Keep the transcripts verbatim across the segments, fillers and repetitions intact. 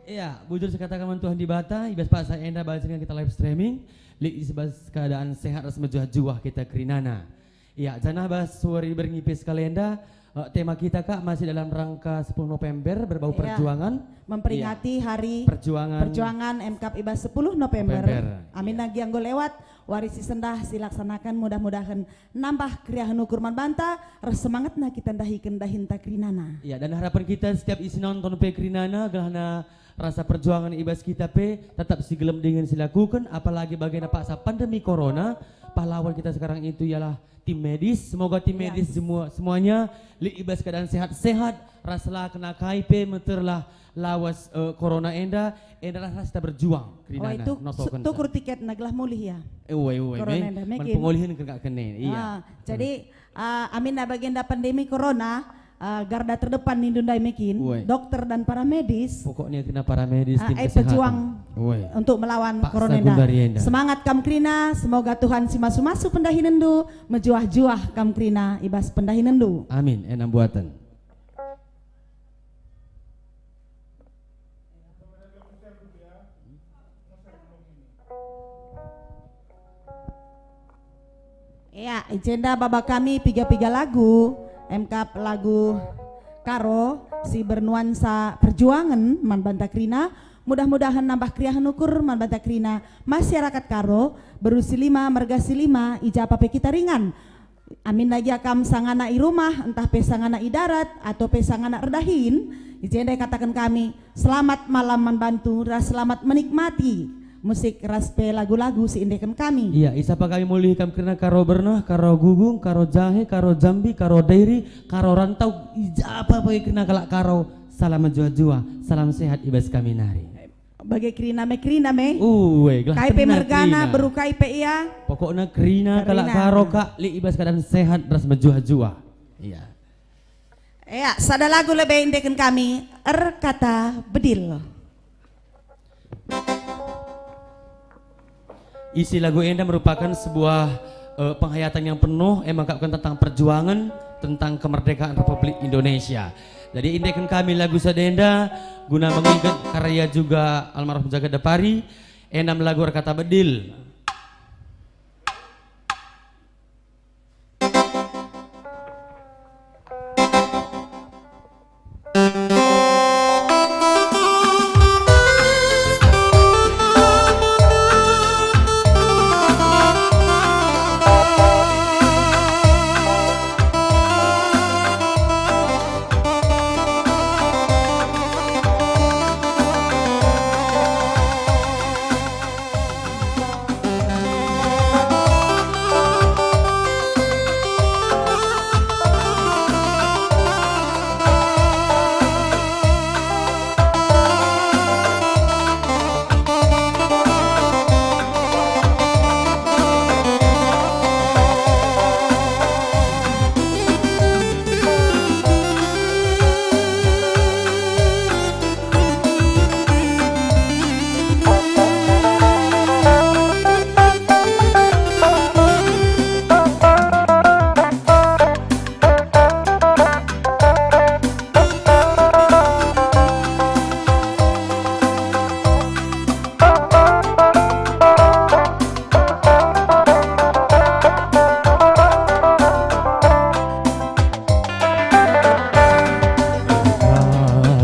Ya, bujur si kataken man Tuhan Dibata, i bas paksa enda banci kita live streaming, lit i bas keadaan sehat ras mejuah-juah kita kerinana. Ya, janah bas wari berngi pe sekali enda, eh, tema kita, Kak, masih dalam rangka sepuluh November, berbau Ya. perjuangan. Memperingati Ya. hari Perjuangan. perjuangan M K P I bas sepuluh November. November. Amin Ya. lagi enggo lewat, wari si sendah silaksanaken, mudah-mudahen nambah keriahen ukur man banta, ras semangatna kita ndahiken dahinta kerinana. Ya, dan harapan kita setiap isi nonton pe kerinana, gelahna rasa perjuangan i bas kita pe tetap si gelem dingen silakuken, apalagi bagenda paksa pandemi corona. Pahlawan kita sekarang itu ialah tim medis. Semoga tim Ya. medis semua, semuanya lit i bas keadaan sehat-sehat, ras la kena kai pe, meterlah lawas, eh, corona enda, endalah ras kita berjuang Oh, kerinana, itu notoken su-, tukur sa. tiketna gelah mulih ya? Eh, uwe, uwe, Corona me. enda, Man mekin. pengolihen kena kene, iya. Ah, jadi, ah, aminna bagenda pandemi corona, ah, garda terdepan nindu ndai mekin, Uwe. dokter dan para medis. Pokoknya kena para medis, Ah, tim eh, kesehatan. pejuang Uwe. untuk melawan Paksa corona enda. gundari enda. Semangat kam kerina, semoga Tuhan si masu-masu pendahinenndu, mejuah-juah kam kerina i bas pendahinenndu. Amin, enam buatan. Ya, i jenda baba kami piga-piga lagu, emkap lagu Karo si bernuansa perjuangan man banta kerina. Mudah-mudahan nambah keriahen ukur man banta kerina masyarakat Karo, beru si lima, merga si lima, i ja pe kita ringan. Aminna gia kam sangana i rumah, ntah pe sangana i darat, atau pe sangana erdahin, i jenda ikataken kami, selamat malam man bantu, ras selamat menikmati musik ras pe lagu-lagu si iendeken kami. Iya, isapa kami mulih kam kerina Karo Bernah, Karo Gugung, Karo Jahe, Karo Jambi, Karo Dairi, Karo Rantau, i ja pe kerina kalak Karo, salam mejuah-juah, salam sehat i bas kami nari. Bage kerina me, kerina me. Uwe, gelah Kai pe kerina, mergana, kerina. beru kai pe ia. Pokokna kerina, kalak Kerina. Karo, Kak, lit i bas keadaan sehat ras mejuah-juah. Iya. Ya, sada lagu lebe iendeken kami, Erkata Bedil. Isi lagu enda merupakan sebuah, eh, penghayatan yang penuh, e mengungkapkan tentang perjuangan, tentang kemerdekaan Republik Indonesia. Jadi, iendeken kami lagu sada enda guna mengingat karya juga almarhum Jagat Depari, enam lagu Erkata Bedil.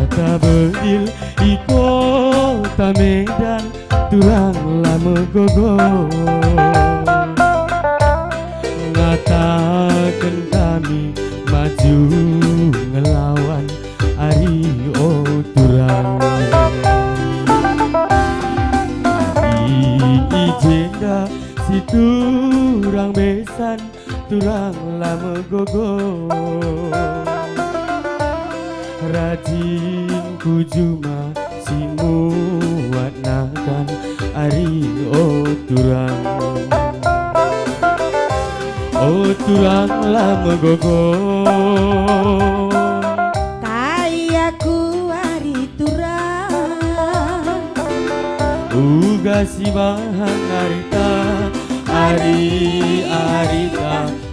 Kata bedil i kota Medan, turang la megogo. Ngataken kami maju ngelawan ari, o turang. Ari i jenda si turang mesan, turang la megogo. Rajin ku juma si muat nakan ari, o turang. O turang la megogo. Kai aku ari turang. Uga si bahan arita, ari-arita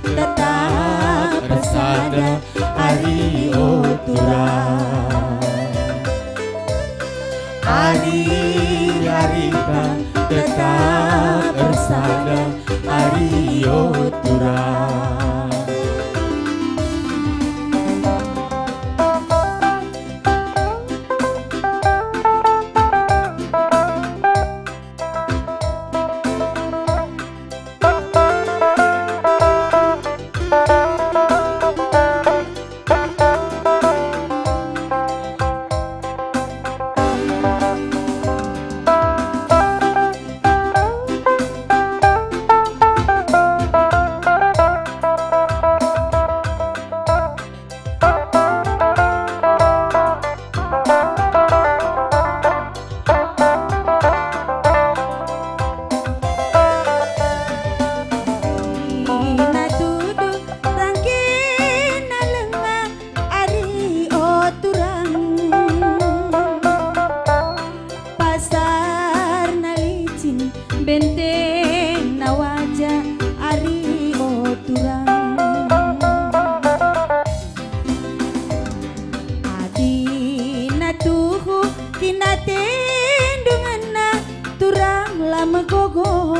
tetap ersada ari, o turang. o turang. Ina tuduh tangkina lenga ari o turang. Pasarna licin, bentengna waja ari o turang. Adina tuhu kinatendungenna turang la megogo.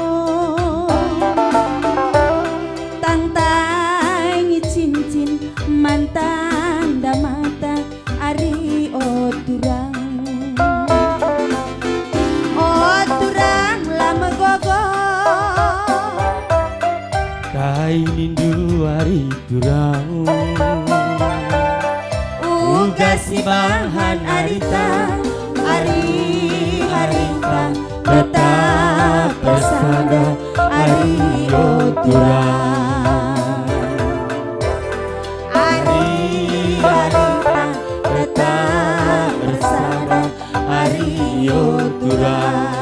Tangtangi cincin man tanda mata ari o turang. O turang la megogo. Kai nindu ari turang? Uga sibahan arita, ari-arita tetap ersada ari o turang. Ari-arita tetap ersada ari o turang.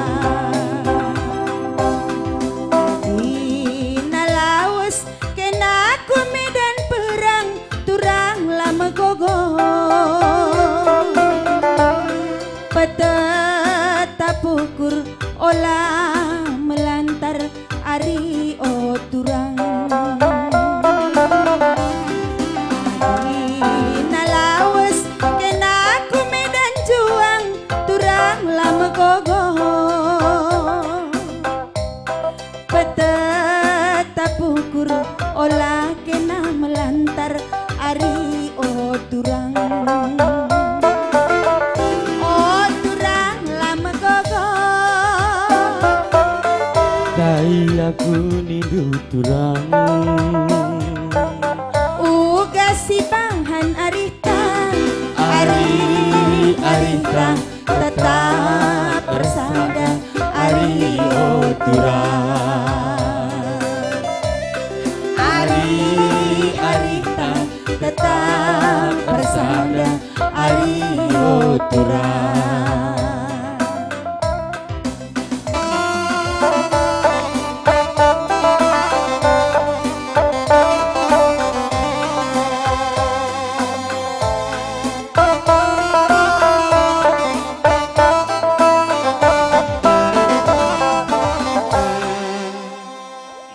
Ina lawes kena ku medan perang, turang la megogo. Peteta pukur ola melantar ari o turang. Adina lawes kena ku medan juang, turang la megogo. Peteta pukur ola kena melantar ari o turang. O turang la megogo. Kai aku nindu turang? Uga sibahan arita, ari-arita tetap ersada ari o turang. Ari-arita tetap ersada ari o turang.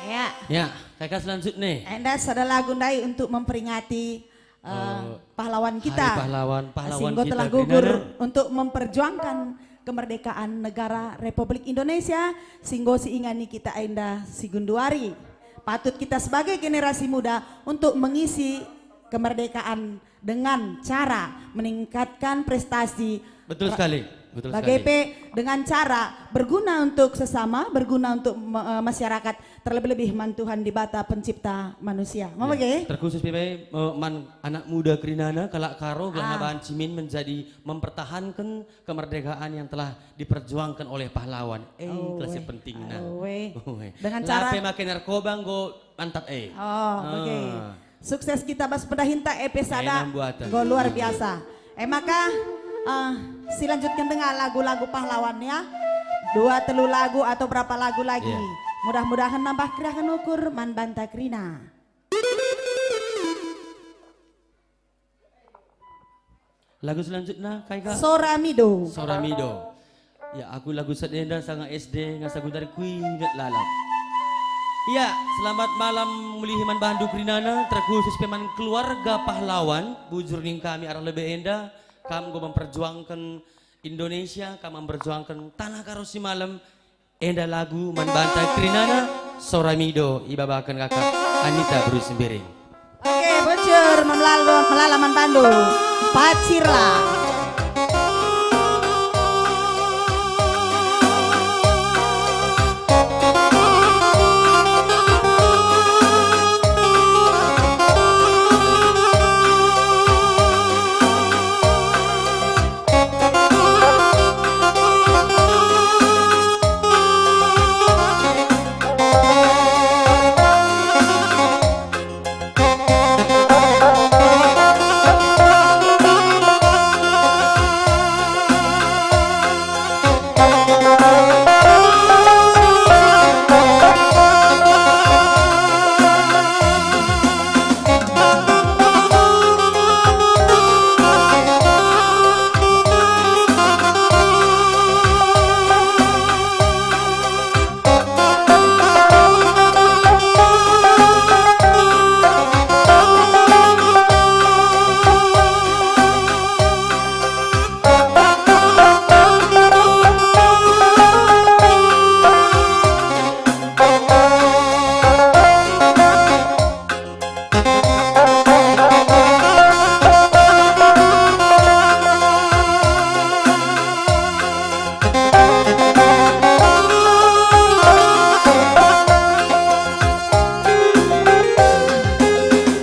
Ya. Ya, kaka selanjutnya. Enda sada lagu ndai untuk memperingati, eh, eh, pahlawan kita. Hari pahlawan, pahlawan si enggo kita, telah gugur Grinana, untuk memperjuangkan kemerdekaan negara Republik Indonesia, si enggo siingani kita enda si genduari. Patut kita sebagai generasi muda untuk mengisi kemerdekaan dengan cara meningkatkan prestasi. Betul ra-, sekali, betul bage sekali. Pe dengan cara berguna untuk sesama, berguna untuk me-, eh, masyarakat, terlebih-lebih man Tuhan Dibata pencipta manusia. Mau. Ya, bage? Terkhusus pe, eh, man anak muda Grinana, kalak Karo, gelah, ah, banci min menjadi mempertahankan kemerdekaan yang telah diperjuangkan oleh pahlawan. Eh, oh, kelas weh, pentingna. Oh, weh. Oh, weh. Dengan cara lape make narkoba enggo mantap, eh. Oh, ah, oke. Sukses kita bas pendahinta, eh, pe sada. Enak buatan. Enggo luar biasa. Eh, maka, eh, silanjutken denga lagu-lagu pahlawan, ya. Dua, telu lagu atau berapa lagu lagi. Iya. Mudah-mudahan nambah keriahen ukur man banta kerina. Lagu selanjutnya, kai, Kak? Sora Mido. Sora Mido. Ya, aku lagu sada enda sanga S D ngasa gundari kuinget lalap. Ya, selamat malam mulihi man bandu kerinana, terkhusus pe man keluarga pahlawan, bujur ning kami arah lebe enda, kam enggo memperjuangken Indonesia, kam memperjuangken tanah Karo si malem, enda lagu man banta kerinana, Sora Mido ibabaken kakak Anita Beru Sembiring. Oke, bocor melalo, melala man bandu. Pacirlah.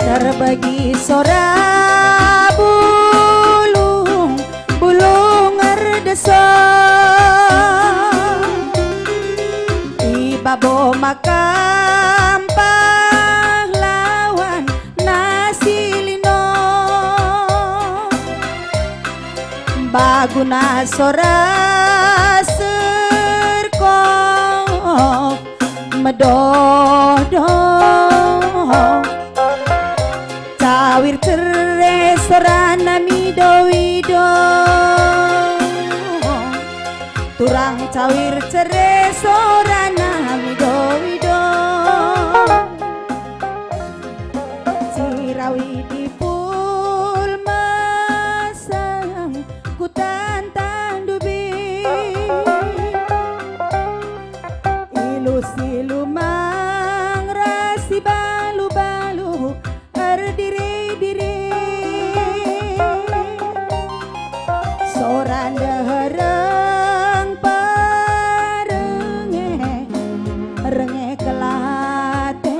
Terbegi sora bulung, bulung erdeso. I babo maka pahlawan nasi lino. Baguna sora serkop medodo. Cawir cere sorana mido-wido. Turang cawir cere sorana mido-wido. Cirawi dipul meseng kutan tandu bi. Ilu silumang ras si balu-balu erdiri-diri. Sora ndehereng perenge, renge kelate.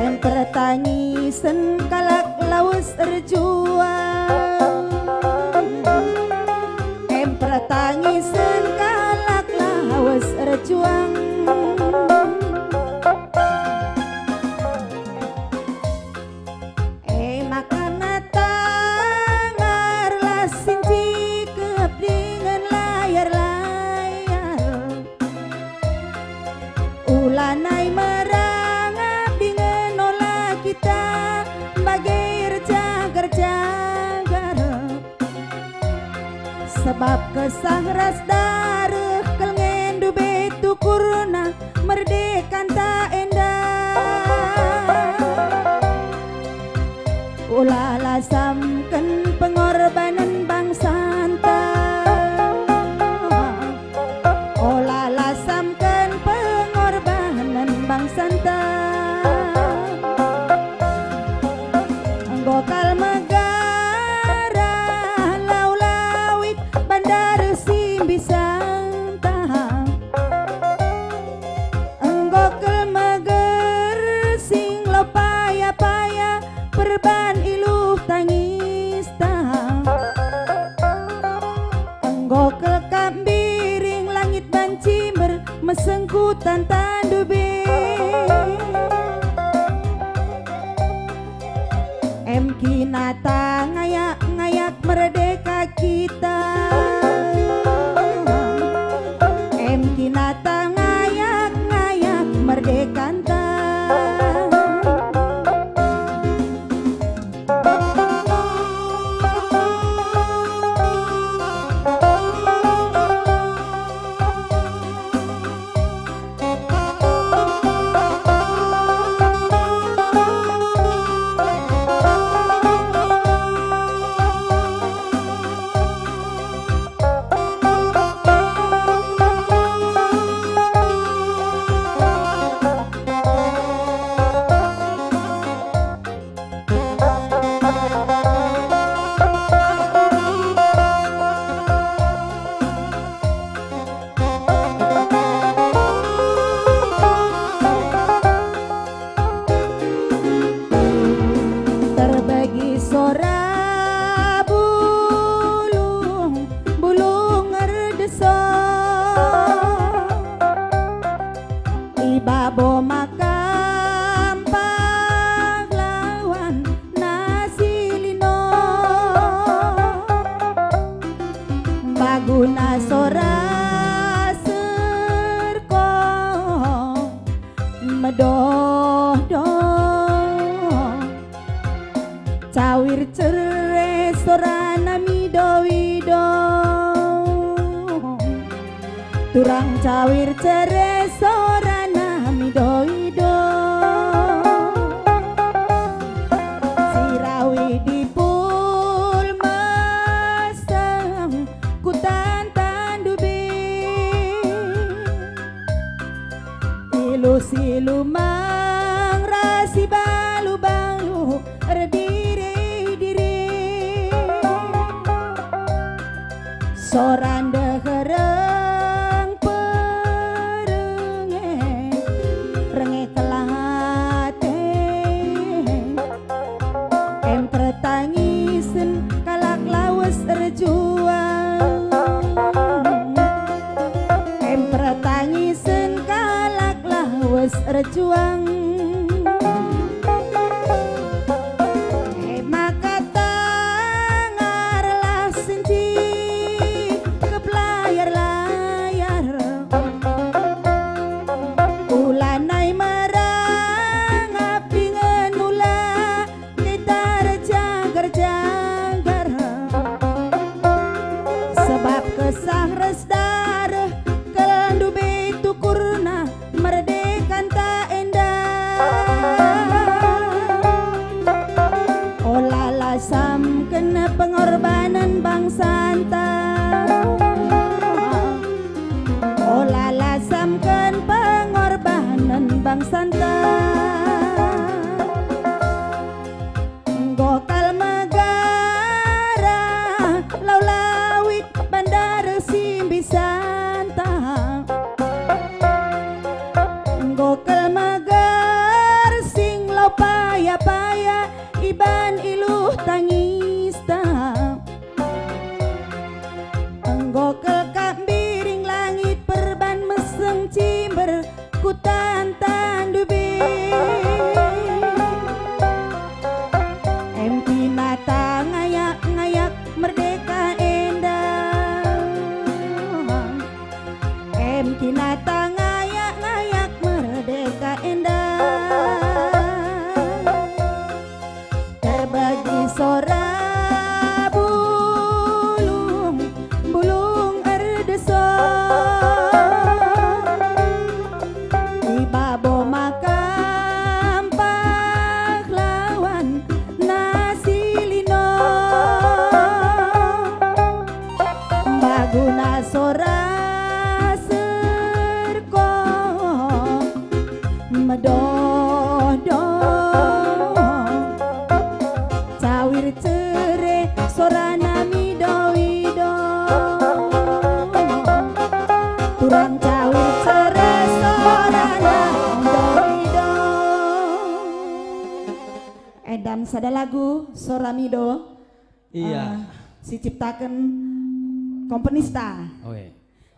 Em pertangisen kalak lawes erjuang. Em pertangisen kalak lawes erjuang. E maka tangarlah sincikep dingen layar-layar. Ulanai merangap dingen ola kita bage erjagar-jagar. Sebab kesah ras dareh kal ngendu be tukurna merdekanta enda. Ola lasamken pengorbanen bangsanta. Ola lasamken pengorbanen bangsanta. Enggo kal megara lau lawit bandar si mbisanta. Enggo kal meger sing lau paya-paya perban iluh tangista. Enggo kal kap mbiring langit banci ber mesengkutan tandu be. Em kinata ngayak-ngayak merdeka kita. Em kinata ngayak-ngayak merdekanta. Terbegi sora bulung, bulung erdeso. I babo makam pahlawan nasi lino. Baguna sora serko medoh-doh. Cawir cere sorana mido-ido. Turang cawir cere sorana mido-ido. Sirawi dipul mesem kutan tandu be. Ilu si lumang ras si balu-balu erdiri-diri. Sora ndehereng perenge, renge kelate. Em pertangisen kalak lawes erjuang. Em pertangisen kalak lawes erjuang. E maka tangarlah senci kepelayar-layar. Ulanai merangap dingen ula kita erjagar-jagar. Sebab kesah ras dareh kal ndube tukurna merdekanta enda. Ola lasamken pengorbanen bangsanta. Ola lasamken pengorbanen bangsanta. Enggo kal megara lau lawit bandar si mbisanta. Enggo kal megar sing lau paya-paya iban iluh tangista. Enggo kal kap mbiring langit perban meseng cimber kutan tandu be. Em kinata ngayak-ngayak merdeka enda. Em kinata ngayak-ngayak merdeka enda. Terbagi sora bulung, bulung erdeso. I babo makam pahlawan nasi lino. Baguna sora serko medoh-doh. Cawir cere sorana mido-ido. Turang cawir cere sorana mido-ido. Endam sada lagu sora mido. Iya. Eh, si ciptaken komponista. Oe.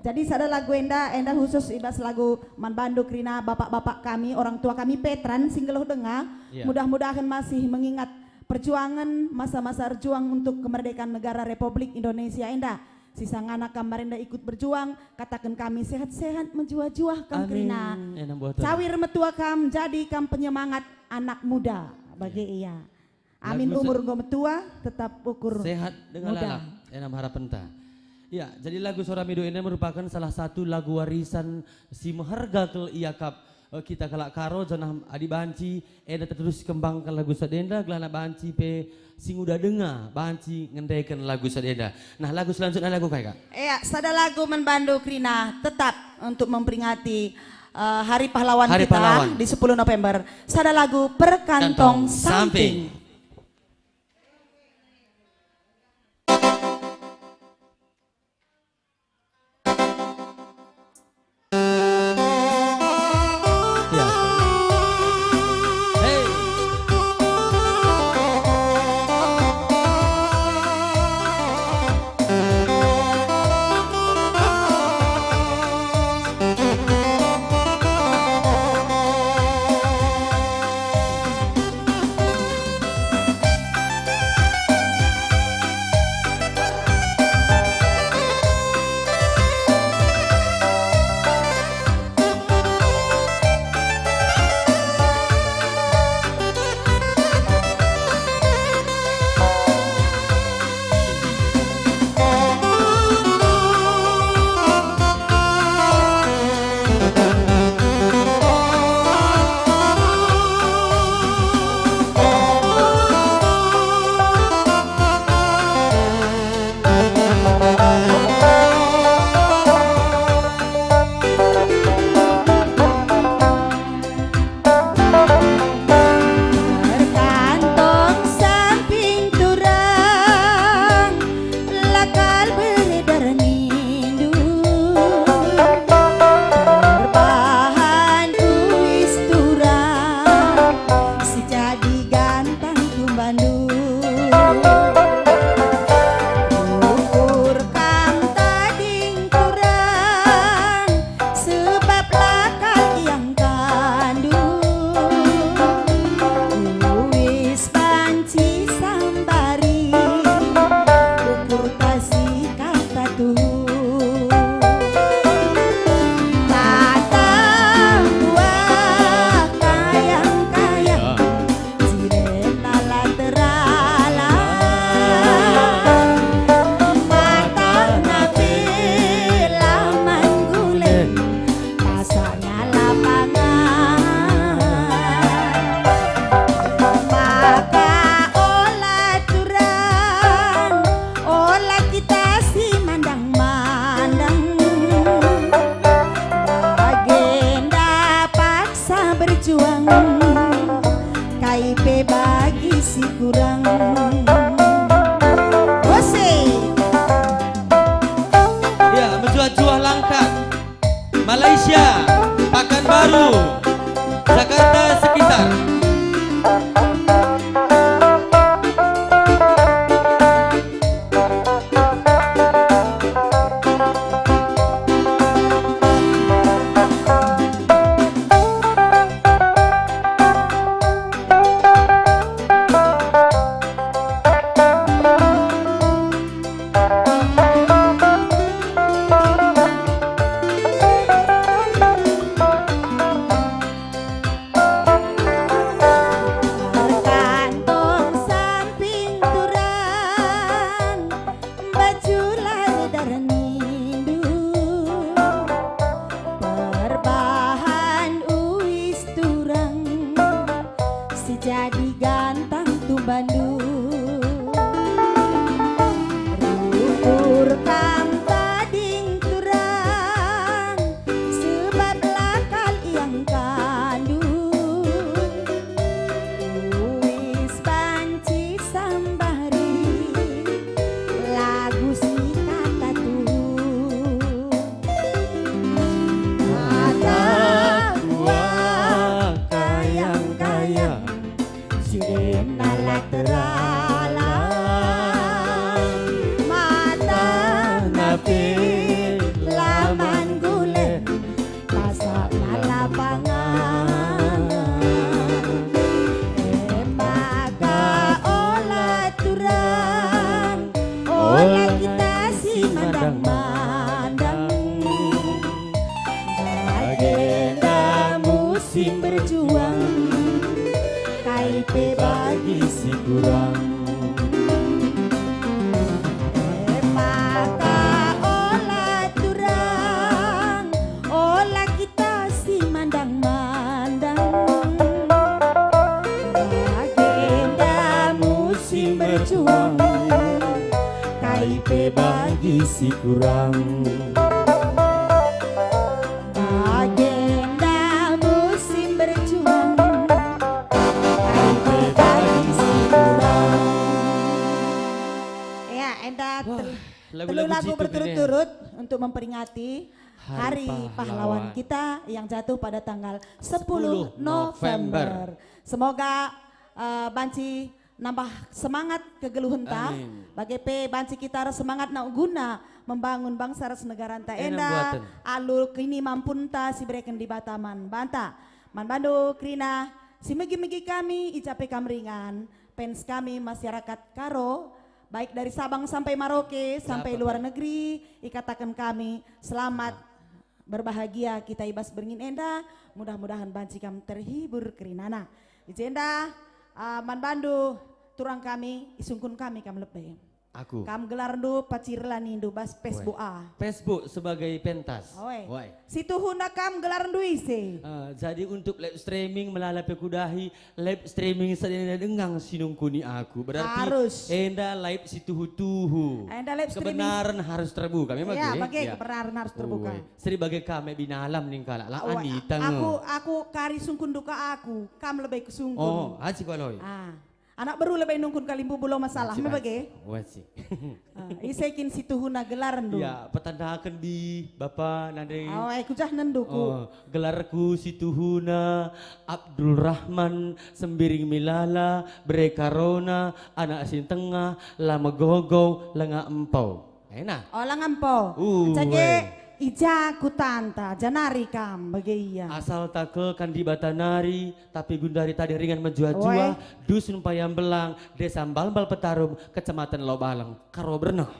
Jadi sada lagu enda, enda khusus i bas lagu man bandu kerina bapak-bapak kami, orang tua kami Petran si nggeluh denga. Iya. Mudah-mudahen masih mengingat perjuangan masa-masa erjuang untuk kemerdekaan negara Republik Indonesia enda. Sisangana kam marenda ikut berjuang, kataken kami sehat-sehat, mejuah-juah kam kerina. Amin. Enam buah tahun. Cawir metua kam, jadi kam penyemangat anak muda bagi ia. Amin. Lagu se- umur enggo metua, tetap ukur sehat dengan muda. Lalap, enam harapenta. Ya, jadi lagu Sora Mido enda merupakan salah satu lagu warisan si meherga kal iakap, eh, kita kalak Karo, janah adi banci enda terus kembangkan lagu sadenda, gelahna banci pe si nguda denga banci ngendeken lagu sadenda. Nah, lagu selanjutnya lagu kai, Kak? Ya, sada lagu man bandu kerina tetap untuk memperingati, eh, Hari Pahlawan Hari kita Pahlawan. Di sepuluh November. Sada lagu Perkantong Kantong Samping. Samping. Ya. Hei. Musik. Ya, mejuah-juah langkah. Malaysia, Pakanbaru, Jakarta sekitar. Erkantong samping turang, baju lari darah nindu, perbahan uis turang, si jadi gantang tumbandu. Rukur kam tading turang, sebab la kal iangkandu. Uis banci sambari, lagu si kata tuhu. Mata kuah kayang-kayang, si denna la terala. Matana pe la man gule, tasapna la pangan. E maka ola turang, ola kita si mandang-mandang. Bagenda musim berjuang, kai pe bagi si kurang. E maka ola turang, ola kita si mandang-mandang. Bagenda musim berjuang, kai pe bagi si kurang. Bagenda musim berjuang, kai pe bagi si kurang. Ya, enda Wah, tel-, lagu-lagu telu lagu jitu berturut-turut ini. Untuk memperingati Hari Hari Pahlawan Pahlawan. Kita yang jatuh pada tanggal sepuluh Sepuluh November. November. Semoga, eh, banci nambah semangat kegeluhenta. Amin. Bage pe banci kita ras semangatna guna membangun bangsa ras negaranta Ena enda buaten. Alu kinimampunta si bereken Dibata man banta. Man bandu kerina si megi-megi kami, i ja pe kam ringan, fans kami masyarakat Karo, baik dari Sabang sampai Merauke, sampai Siapa luar pe? Negeri, ikataken kami selamat berbahagia kita i bas berngin enda, mudah-mudahan banci kam terhibur kerinana. I jenda, ah, man bandu turang kami, isungkun kami kam lebe. Aku. Kam gelarndu pacirla nindu bas Facebook Weh. Ah. Facebook sebagai pentas. Oe. Weh. Situhuna kam gelarndu ise? Ah, jadi untuk live streaming melala pe kudahi, live streaming saja dengang si nungkuni aku. Berarti Harus. Enda live si tuhu-tuhu. Enda live streaming. Kebenaran harus terbuka. Memang Ya, ya? Bage Ya. Kebenaran harus terbuka. Ue. Seri bage kame binalam ning kalak. La Oh, anita nge. Aku, aku kari sungkun duka aku. Kam lebe kusungkun. Oh, aci kualoi. Ah. Anak beru lebe nungkun kalimbubu lo masalah. Aci, Me bage? Aci. Wasi. Ah, ise kin situhuna gelarndu? Ya, petandaken bi, Bapa, Nande. Oh, eh, kujah nenduku. Oh, gelarku situhuna Abdul Rahman Sembiring Milala, bere Karona, anak si tengah, la megogo, lenga empo. Ena. Oh, lenga empo. Uh, Cage, weh. I ja kutanta, janari kam, bage ia. Asal takelkan Dibata nari, tapi gundari tading ringan mejuah-juah, Weh. Dusun Payambelang, Desa Mbalmbal Petarum, Kecamatan Lobaleng, Karo Bernah.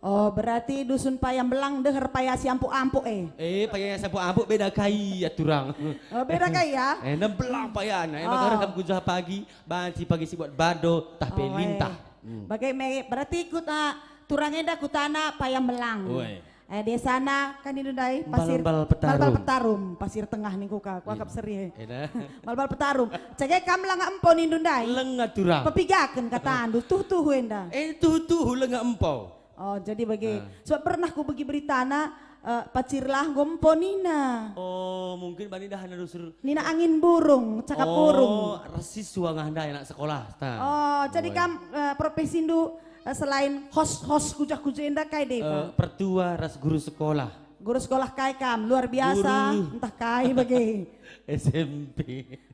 Oh, berarti Dusun Payambelang deher paya si ampuk-ampuk, eh? Eh, paya si ampuk-ampuk beda kai ya, turang. Oh, beda kai ya? Eh, nembelang payana. Eh, Oh. Maka rekam kujuah pagi, banci pagi si buat bado, tah pe Oh, lintah. eh. Hmm. Bage me, berarti ikut, ah, turang enda kutana Payambelang. Ue. Eh, desana kan nindu ndai, Pasir Mbalmbal Petarum. Mbalmbal Petarum, Pasir Tengah ningku ka, kuakap Iya. Seri, eh. Eda. Mbalmbal Petarum. Cage kam lenga empo nindu ndai? Lenga turang. Pepigaken katandu, tuhu-tuhu enda. Eh, tuhu-tuhu lenga empo. Oh, jadi bage. Ah. Sebab pernah kubegi beritana, Eh, pacirlah enggo empo nina. Oh, mungkin bani dah nusur. Nina angin burung, cakap burung. Oh, resi suangah ndai anak sekolah, ta. Oh, jadi kam, eh, profesindu, eh, selain host-host kujah-kujah enda kai deba? Eh, pertua ras guru sekolah. Guru sekolah kai kam, luar biasa, guru. Entah kai bage. S M P.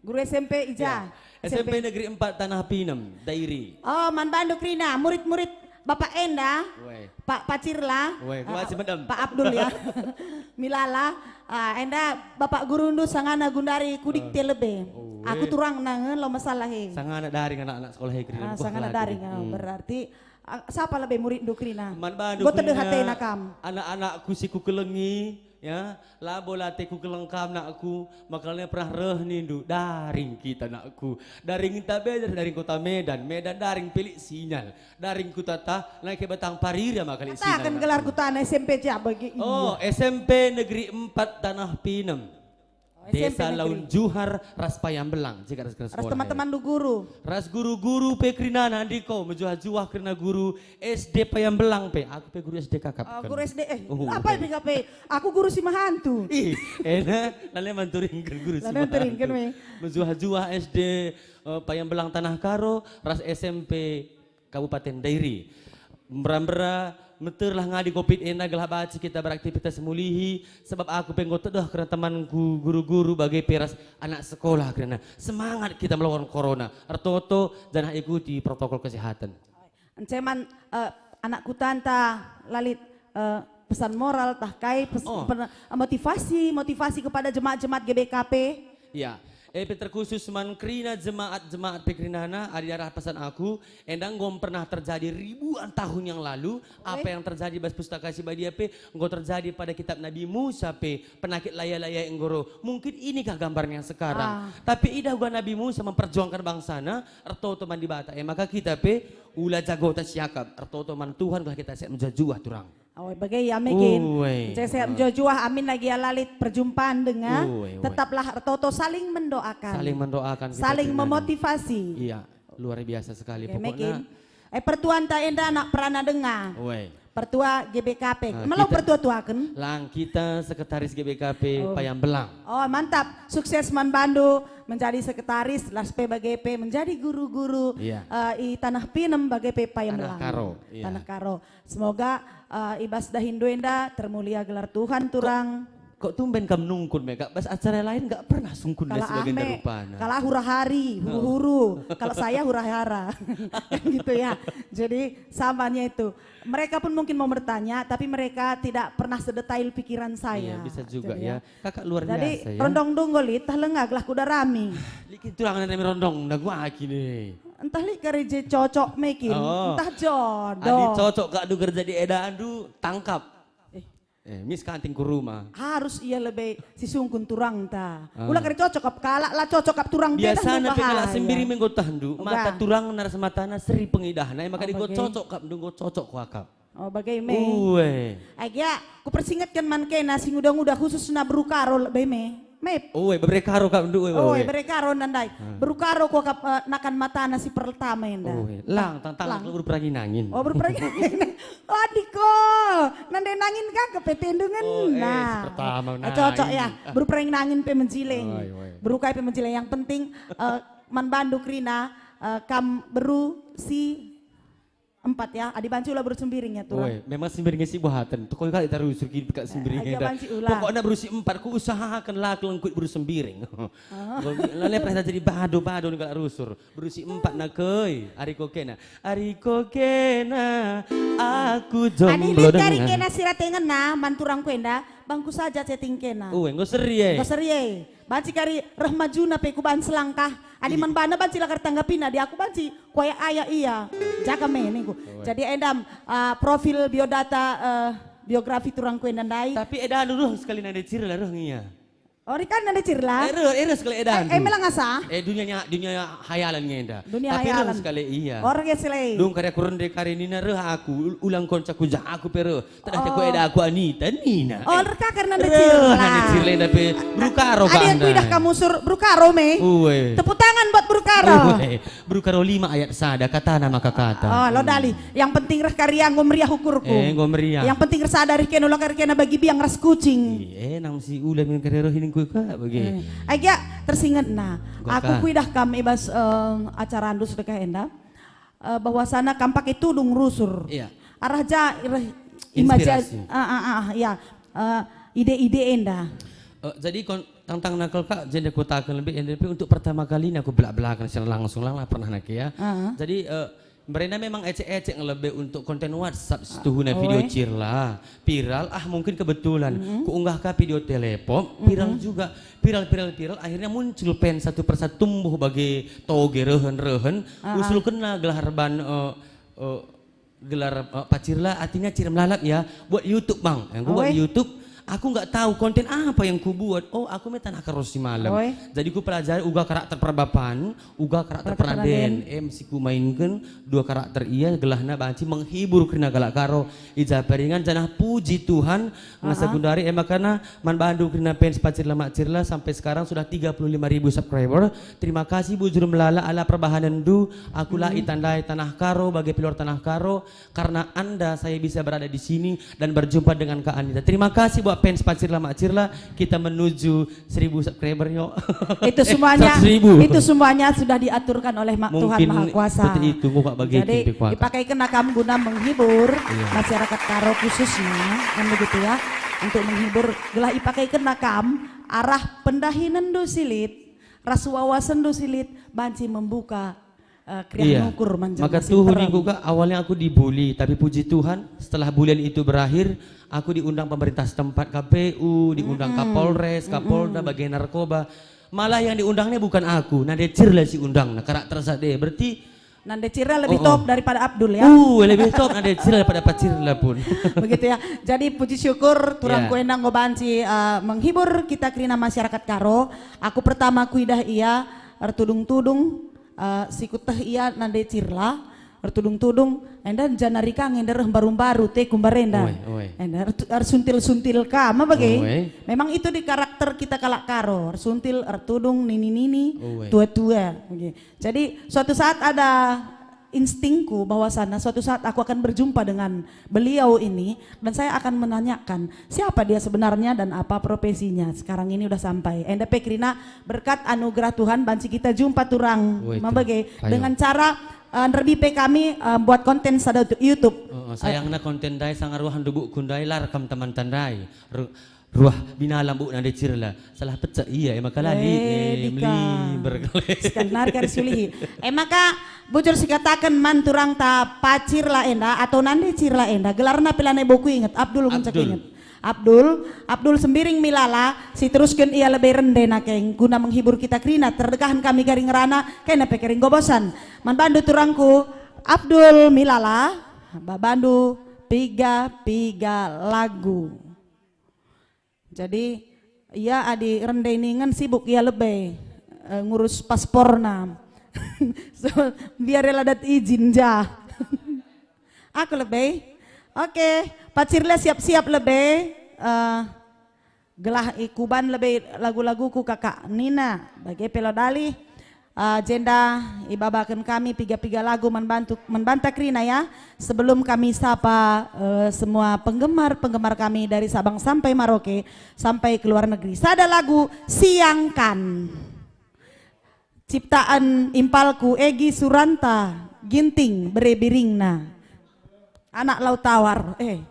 Guru S M P ija? Ya. S M P. S M P Negeri empat Tanah Pinem, Dairi. Oh, man bandu kerina, murid-murid Bapak enda, Weh. Pak Pacirla, Weh, ah, kuat si medem. Pak Abdul ya. Milala, ah, enda Bapak Gurundu sangana gundari kudik Eh. Telebe. Oh, Aku weh. Turang nangen lo masalah he. Sangana daring anak-anak sekolah he kerina. Ah, sangana daring, ah, Hmm. Berarti, ah, siapa lebih muridndu kerina? Man bandu Go tedeh kerina atena kam. Anak-anakku si kukelengi, ya, labo la ate kukeleng kam nakku, maka la pernah reh nindu, daring kita nakku. Daring Inta Beder, daring Kota Medan, Medan daring pelik sinyal. Daring kutata, nai ke Batang Parira maka lik sinyal. Kataken gelar kutana S M P ja bagi. Oh, iya. S M P Negeri empat Tanah Pinem. Oh, Desa S M P Negeri. Laun Juhar ras Payambelang, jika ras Ras sekolah, teman-teman ya. Du guru. Ras guru-guru pe kerinana ndiko mejuah-juah kerina guru S D Payambelang pe. Aku pe guru S D kakap. Oh, kan. Guru S D, eh, Oh, apa iya. P K P? Aku guru si mahantu. Ih, enak, nale manturingken guru si Nale manturingken mahantu. Me. Mejuah-juah S D, eh, Payambelang Tanah Karo, ras S M P Kabupaten Dairi. Mbera-mbera, meterlah ngadi covid enda gelah banci kita beraktivitas mulihi, sebab aku pe enggo tedeh kerna temanku guru-guru bage pe ras anak sekolah kerina. Semangat kita melawan corona, ertoto janah ikuti protokol kesehatan. Ence man, eh, anak kutanta la lit, eh, pesan moral tah kai pes-, Oh. pena-, motivasi, motivasi kepada jemaat-jemaat G B K P? Ya, eh, pe terkhusus man kerina jemaat-jemaat pe kerinana, adi arah pesan aku, enda enggo pernah terjadi ribuan tahun yang lalu, apa Oke. Yang terjadi bas Pustaka Si Badia pe enggo terjadi pada kitab Nabi Musa pe, penakit laya-laya enggo reh. Mungkin inikah gambarnya sekarang? Ah. Tapi idah uga Nabi Musa memperjuangkan bangsana, ertoto man Dibata. Eh, maka kita pe ula jagota siakap, ertoto man Tuhan gelah kita siap mejuah-juah turang. Oh, bage ya, mekin. Uwe. Saya siap mejuah-juah, amin lagi ya lalit perjumpaan denga. Uwe, uwe. Tetaplah ertoto saling mendoakan. Saling mendoakan kita Saling dengan memotivasi. Iya, luar biasa sekali. Oke, pokoknya mekin. Eh, pertuanta enda anak perana denga. Uwe. Pertua G B K P. Ah, Melo kita pertua-tuaken? Lang kita sekretaris G B K P Oh. Payambelang. Oh, mantap. Sukses man bandu menjadi sekretaris, las pe bage pe menjadi guru-guru, Iya. eh, i Tanah Pinem bage pe Payambelang. Tanah Karo, iya. Tanah Karo. Semoga, eh, i bas dahinndu enda termulia gelar Tuhan, Kok, turang. Kok tumben kam nungkun, Mega? Bas acara lain nggak pernah sungkun Kala sebagian ame, dari rupana. Kala hura-hari, Oh. huru-huru. Kalau saya hura-hara. Kan gitu ya. Jadi, samanya itu. Mereka pun mungkin mau bertanya, tapi mereka tidak pernah sedetail pikiran saya. Iya, bisa juga Jadi, ya. Kakak luar Jadi, biasa ya. Rondong dunggo lit, tah lenga gelah kuda rami. Liki turang nami rondong, nda gua aki nih. Entah lit kari je cocok mekin, Oh. Entah jodoh. Adi cocok kak du kerja di eda andu, tangkap. Eh. Eh, mis kanting ku rumah. Harus ia lebih sisungkun turang ta. Ah. Ula kari cocok kap kalak, la cocok kap turang Biasana pe kalak bahaya. Sembiri menggo tahndu, Uga. Mata turang naras matana seri pengidahna, maka Oh, digo bage. Cocok kap, ndu nggo cocok ku akap. Oh, bage me. Ue. Agia, kupersingetken man kena si nguda-nguda khususna beru Karo lebe me. Mep. Ue, bebere Karo kap ndu, ue, ue, Ue, ue. Bere Karo nandai. Hmm. Beru Karo ku akap, eh, nakan matana si pertama enda. Ue, lang, tang, tang, Lang. Beru perangin-angin. Oh, beru perangin-angin. Ladiko, nande nangin kan ke P T Ndungen. Oh, eh, Nah. Si pertama Eh, cocok nangin. Ya. Ah. Beru perangin-angin pe menjiling. Oi, oi. Beru kai pe menjiling. Yang penting, eh, man bandu kerina, eh, kam beru si empat ya. Adi banci ula beru sembiring ya, Turang. Oi, memang sembiring si buaten. Tukoi kali taruh surki dekat sembiring Eh, enda. Banci ula. Pokoknya beru si empat, ku usahakan lah kelengkut beru sembiring. Ah. Lale pernah jadi bado-bado nih kalau rusur. Berusi empat nak oi, ari ko kena. Ari ko kena, aku Adi jomblo lit kari dengan. Kena siratengenna, man turangku enda, bangku saja chatting kena. Oh, enggo seri e. Enggo seri e. Banci kari reh majuna pe kuban selangkah. Adi Ih. Man bana banci lakar tanggapina, di aku banci kuaya-aya ia. Jaga me ningku. Oh, eh. Jadi endam, ah, profil biodata, eh, biografi turangku enda ndai. Tapi eda dulu sekali nande ciri lah reh ngia. Ori kan nande Cirla? Eh, reh, eh, reh sekali edan. Eh, eh, melang asa? Eh, dunia nya-, dunia hayalan ngenda. Dunia hayalan. Tapi reh sekali iya. Orang ya selai. Dung kari aku rende kari nina reh aku, ul-, ulang konca ku jah aku pe reh. Tedah te ku eda aku Anita nina. Oh, reh kakar nande Cirla. Nande Cirla enda pe Brukaro. Ada yang kuidah kamu sur Brukaro me. Uwe. Tepuk tangan buat Brukaro. Uwe. Brukaro lima ayat sada, katana maka kata. Oh, lo dali. Yang penting reh kari enggo meriah ukurku. Eh, enggo meriah. Yang penting reh sada reh kena ulang kari kena bagi biang ras kucing. Ih, eh, nang si ulang yang kari roh ini kuka bagi. Eh. Agia tersingetna. Aku kuidah kam i bas, eh, acara andu sedekah enda. Eh, bahwasana kam pakai tudung rusur. Iya. Arah ja reh imaja-, inspirasi. Ah, ah, ah, ya. Eh, ide-ide enda. Eh, jadi kon-, tentang nakal kak, jadi aku taken lebih enda pe untuk pertama kalinya aku belak-belakan secara langsung lah, lah pernah nake ya. Heeh. Jadi, eh, merenda memang ecek-ecek ngelebe untuk konten WhatsApp setuhuna video Cirla. Viral, ah mungkin kebetulan. Kuunggah ka video telepop, viral juga. Viral, viral, viral, akhirnya muncul fans satu persatu tumbuh bagi toge rehen-rehen. Heeh. Usul kena gelar ban, eh, eh, gelar, eh, Pacirla artinya Cir Melalap ya. Buat YouTube, Bang. Yang buat YouTube, aku nggak tahu konten apa yang ku buat. Oh, aku me Tanah Karo si malam. Jadi ku pelajari uga karakter perbapan, uga karakter peraden. Em si ku mainken dua karakter ia gelahna banci menghibur kerina kalak Karo i ja pe ringan janah puji Tuhan ngasa gundari. Ema kerna man bandu kerina fans Pacirla Macirla sampai sekarang sudah tiga puluh lima ribu subscriber. Terima kasih bujur melala ala perbahanenndu. Aku la itandai Tanah Karo bagi pelor Tanah Karo. Karena Anda saya bisa berada di sini dan berjumpa dengan Kak Anita. Terima kasih buat fans Pacirla Macirla. Kita menuju seribu subscriber yuk. Itu semuanya, seratus ribu. Itu semuanya sudah diaturkan oleh Tuhan Maha Kuasa. Seperti itu, mau Pak bagi. Jadi, dipakaiken akam guna menghibur masyarakat Karo khususnya, kan begitu ya. Untuk menghibur, gelah ipakaiken akam arah pendahinenndu silit, ras wawasendu silit, banci membuka eh, kriah nukur man jelma si terem. Maka tuhu ningku kak, awalnya aku dibully, tapi puji Tuhan, setelah bulian itu berakhir, aku diundang pemerintah setempat, K P U, diundang Kapolres, Kapolda, bagi narkoba. Malah yang diundangnya bukan aku, Nande Cirla si undang, nah, karakter sade. Berarti Nande Cirla lebih top daripada Abdul ya. Uh, lebih top Nande Cirla daripada Pacirla pun. Begitu ya. Jadi puji syukur turangku enda enggo banci, eh, menghibur kita kerina masyarakat Karo. Aku pertama kuidah ia ertudung-tudung, eh, si kuteh ia Nande Cirla, ertudung-tudung, enda janari ka nge enda reh mbaru-mbaru te ku mbarenda. Enda ertu-, ersuntil-suntil ka, ma bage? Memang itu di karakter kita kalak Karo, ersuntil, ertudung, nini-nini, tua-tua. Oke. Jadi, suatu saat ada instingku bahwasana suatu saat aku akan berjumpa dengan beliau ini dan saya akan menanyakan siapa dia sebenarnya dan apa profesinya. Sekarang ini udah sampai. Enda pe kerina berkat anugerah Tuhan banci kita jumpa turang. Woi, ma bage, dengan cara, eh, nderbi pe kami, eh, buat konten sada tu-, YouTube. Oh, oh, sayangna konten ndai sanga ruah ndubuk ku ndai la rekam teman tandai. Ru-, Ruah binalam buk Nande Cirla. Salah pecak ia, e maka lali, eh, eh, dika. Meli berkelek. Sekarang kan sulihi. E maka, bujur sikataken man turangta Pacirla enda atau Nande Cirla enda, gelarna pe lanai bo kuinget, Abdul ngenca kuinget. Abdul, Abdul Sembiring Milala, siterusken ia lebe rende nake, guna menghibur kita kerina, terdekahen kami kari ngerana, kena pe kari nggo bosan. Man bandu turangku, Abdul Milala, ba bandu piga-piga lagu. Jadi, ia adi rende ningen sibuk ia lebe, eh, ngurus pasporna. So, biar ia la dat izin ja. Aku lebe. Oke, Pacirla siap-siap lebe, eh, gelah ikuban lebe lagu-laguku kakak nina, bage pe lo dali. Ah, jenda ibabaken kami piga-piga lagu man bantu, man banta kerina ya. Sebelum kami sapa, eh, semua penggemar-penggemar kami dari Sabang sampai Maroke, sampai ke luar negeri. Sada lagu Siangkan. Ciptaan impalku Egi Suranta, Ginting, Bere Biringna. Anak Laut Tawar, eh.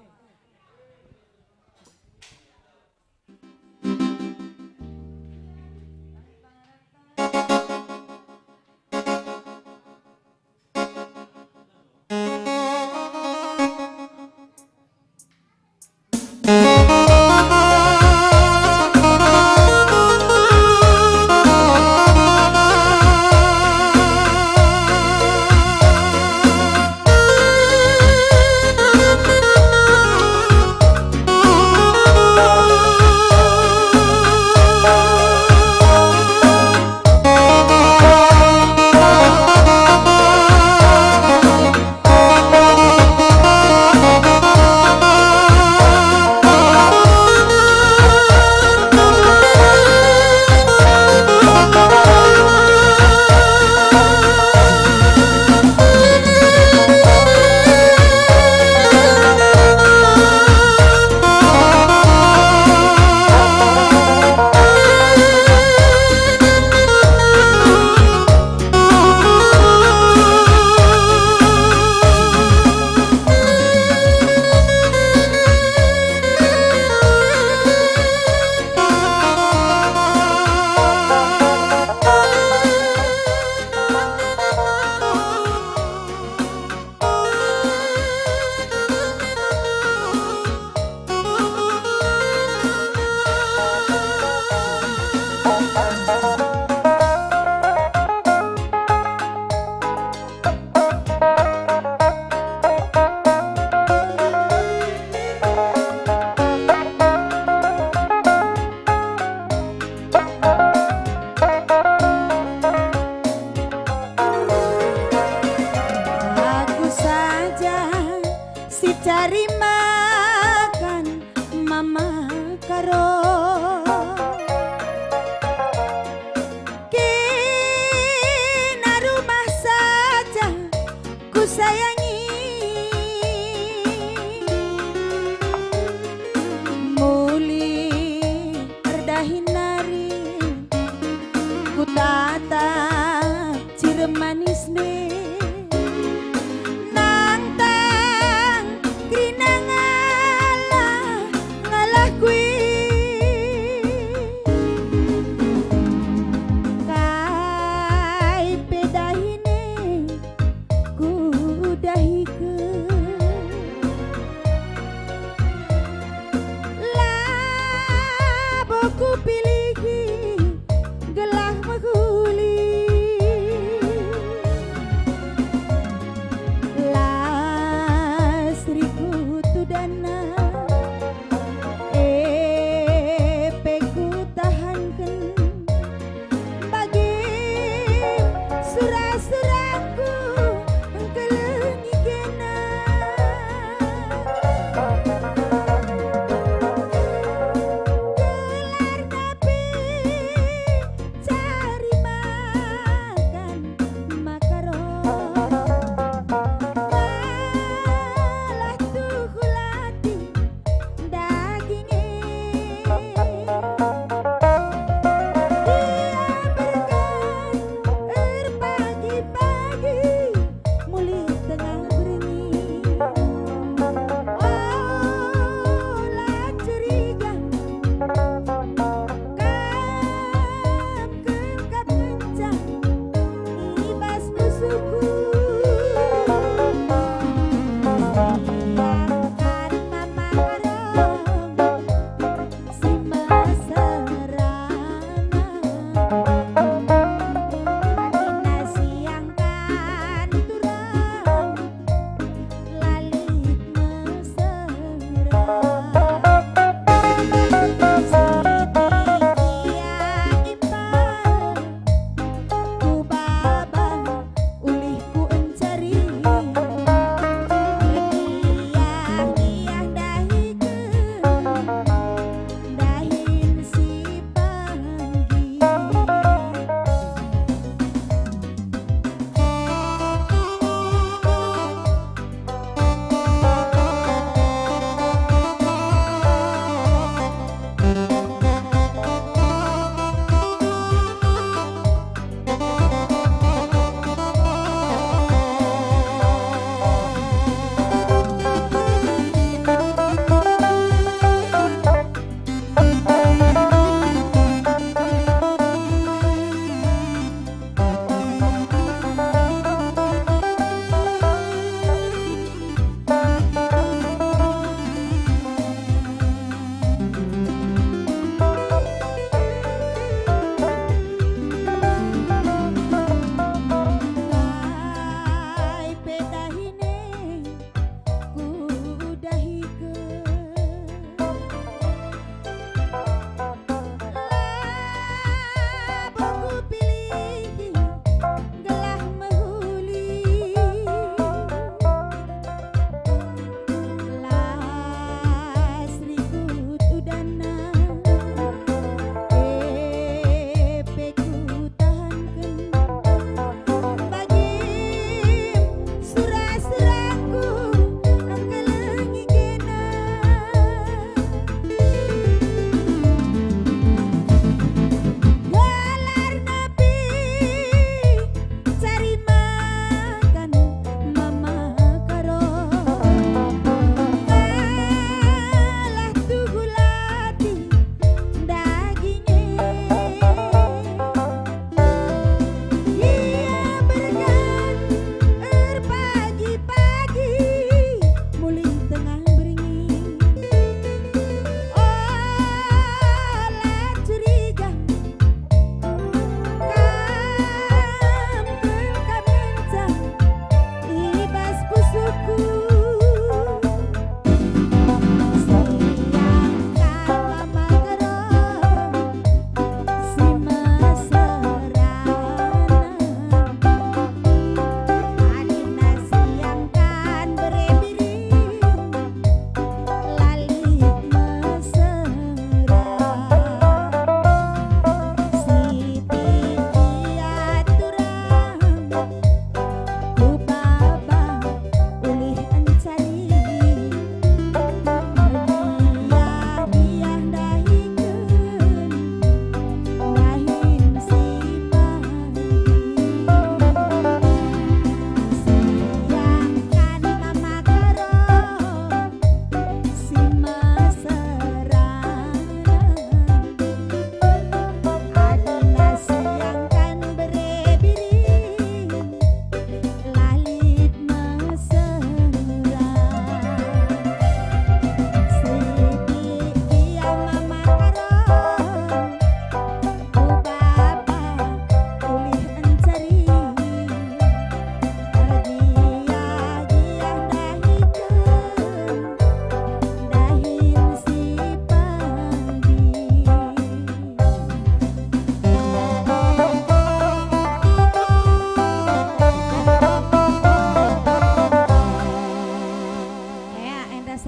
cari makan mama karo. Kena rumah saja kusayangi. Mulih erdahin nari kutatap cirem manisne. Nangtang kerina ngalah, ngalah kui. Kai pe dahine kudahi.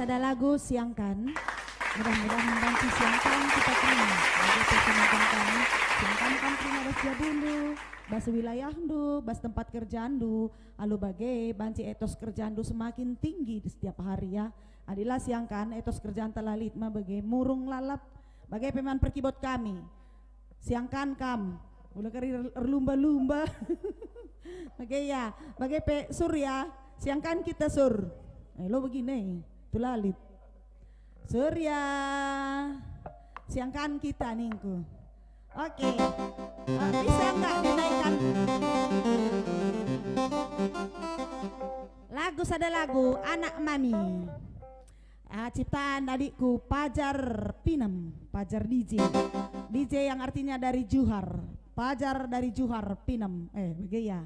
Ada lagu siangkan. Mudah-mudahan banci siangkan kita terima. Bagi pesenankan kami, siangkan kam terima bas jabundu, bas wilayahndu, bas tempat kerjandu. Alu bage banci etos kerjandu semakin tinggi di setiap hari, ya. Adilah siangkan etos kerjanta la lit me bage murung lalap. Bage pe man perkibot kami. Siangkan kam. Ula kari er-, erlumba-lumba. Bage ya. Bage pe Sur ya. Siangkan kita Sur. Eh, lo begini. Tu la lit. Sur ya. Siangkan kita ningku. Oke. Eh, bisa nggak dinaikkan? Lagu, sada lagu, Anak Mami. Ah, ciptaan adikku Pajar Pinem, Pajar D J. D J yang artinya dari Juhar. Pajar dari Juhar Pinem. Eh, bage ya.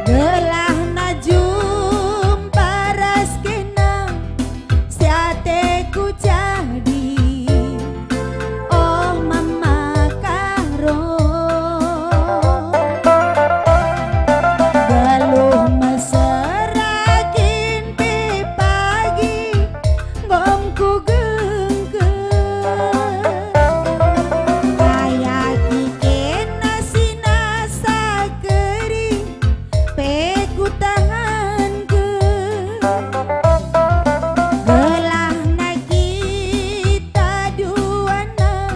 Gelah najumpa ras kena si ateku jadi, oh Mama Karo. Geluh mesera kin pe pagi nggom kugengke. Ayaki kena si nasa keri pe kutahanke. Gelahna kita duana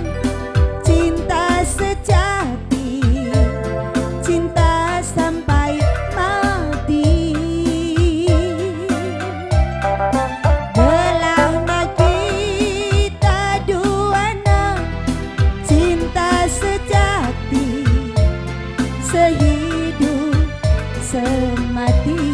cinta sejati, cinta sampai mati. Gelahna kita duana cinta sejati, sehidup semati.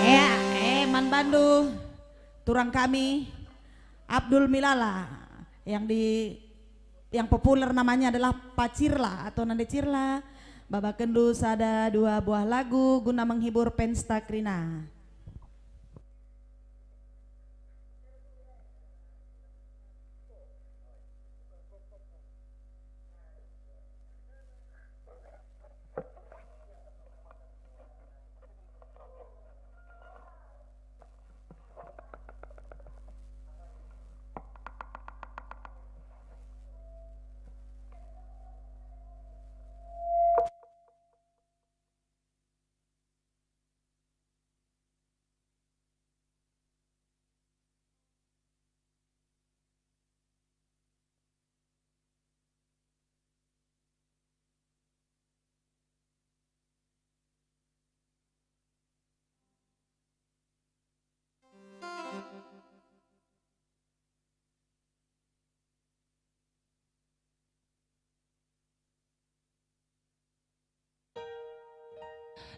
Eh, eh, man bandu, turang kami, Abdul Milala, yang di, yang populer namanya adalah Pacirla atau Nande Cirla. Babakenndu sada dua buah lagu guna menghibur pensta kerina.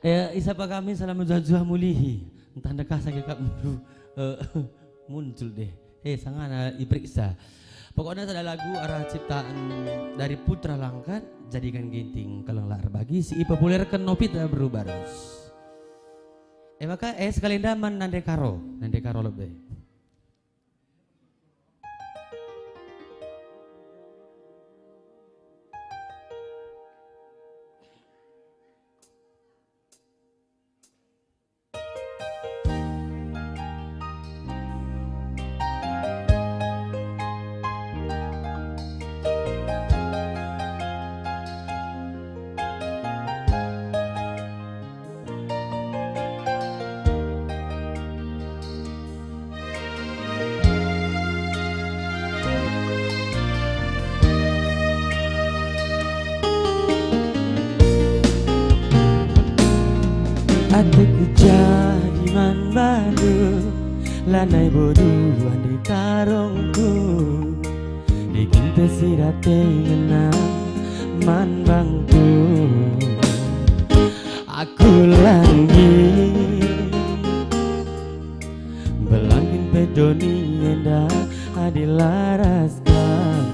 Eh, isapa kami salam mejuah-juah mulihi. Ntah ndekah sakit kap, eh, muncul deh. Eh, sangana iperiksa. Pokokna sada lagu arah ciptaan dari Putra Langkat, Jadikan Ginting Kalong La Erbagi, si ipopulerken Novita Berru Barus. Eh, maka, eh, sekali enda man Nande Karo, Nande Karo lebe. Ateku jadi man bandu, lanai bodu ande karongku. Dikinta si rate ngena man bangku. Aku langgi, belangkin pe doni enda adi la ras kam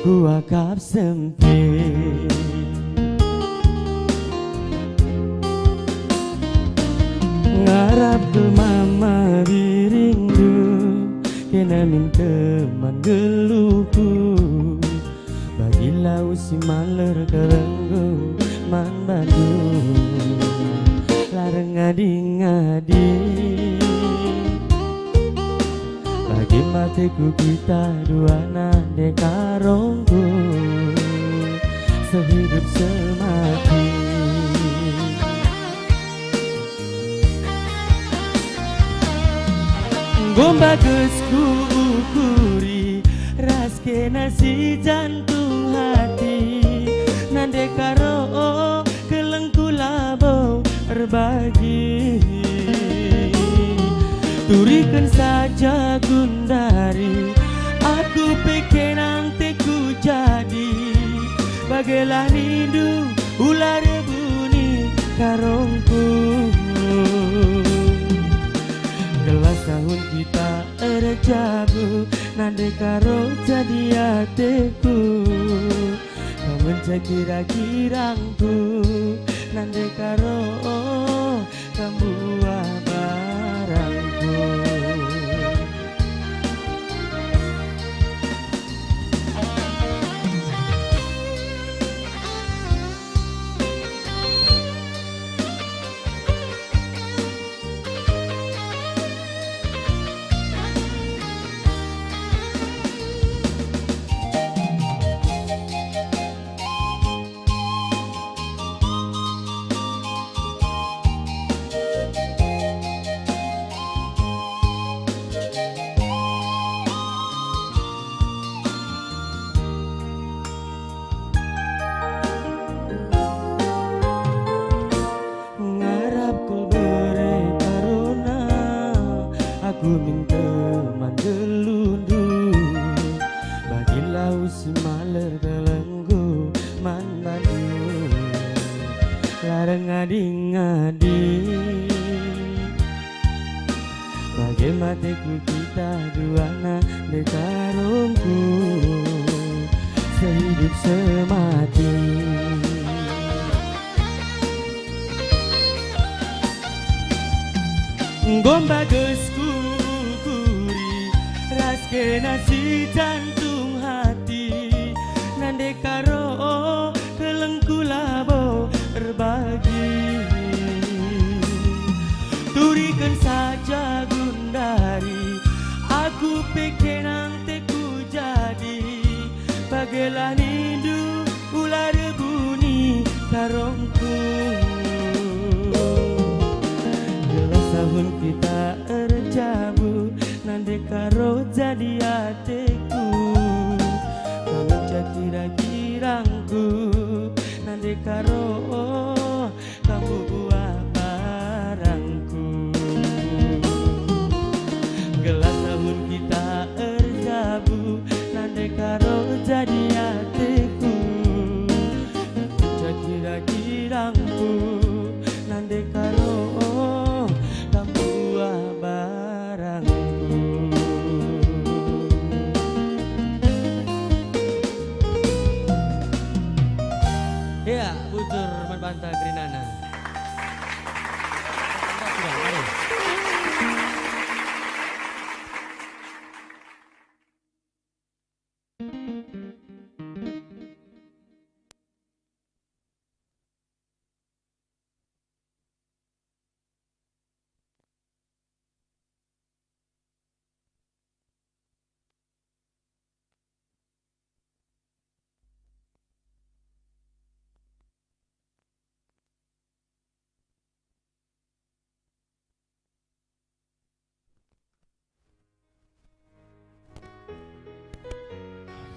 kuakap sempit. Ngarap kal mama biringndu, kena min teman geluhku. Bagi lau si maler kelenggu man bandu, la erngadi-ngadi. Bagi mateku kita dua nande karongku, sehidup semati. Enggo mbages kuukuri ras kena si jantung hati, nande karo kelengku labo erbagi. Turiken saja gundari, aku pe kena nteku jadi. Bagelah nindu ula rebuni karongku. Tahun kita erjabu, nande karo jadi ateku. Kau menjadi kira-kirangku, nande karo, oh, kamu buah barangku. Ngarap kal bere karona aku minta man gelundu, bagi lau si maler kelengku man bandu, la erngadi-ngadi. Bage mateku kita duana, nande karongku sehidup semati. Enggo mbagesku ukuri ras kena si jantung hati, nande karo kelengku labo erbagi. Turiken saja gundari, aku pe kenang teku jadi, bagelah nindu ula erbuni karongku. Gelah tahun kita erjabu, nande karo jadi ateku. Kamu jadi kira-kirangku, nande karo kamu buah barangku. Gelah tahun kita erjabu, nande karo jadi ateku. Kamu jadi kira-kirangku, nande karo kamu buah barangku. Ya, bujur man banta gerinana. Mari.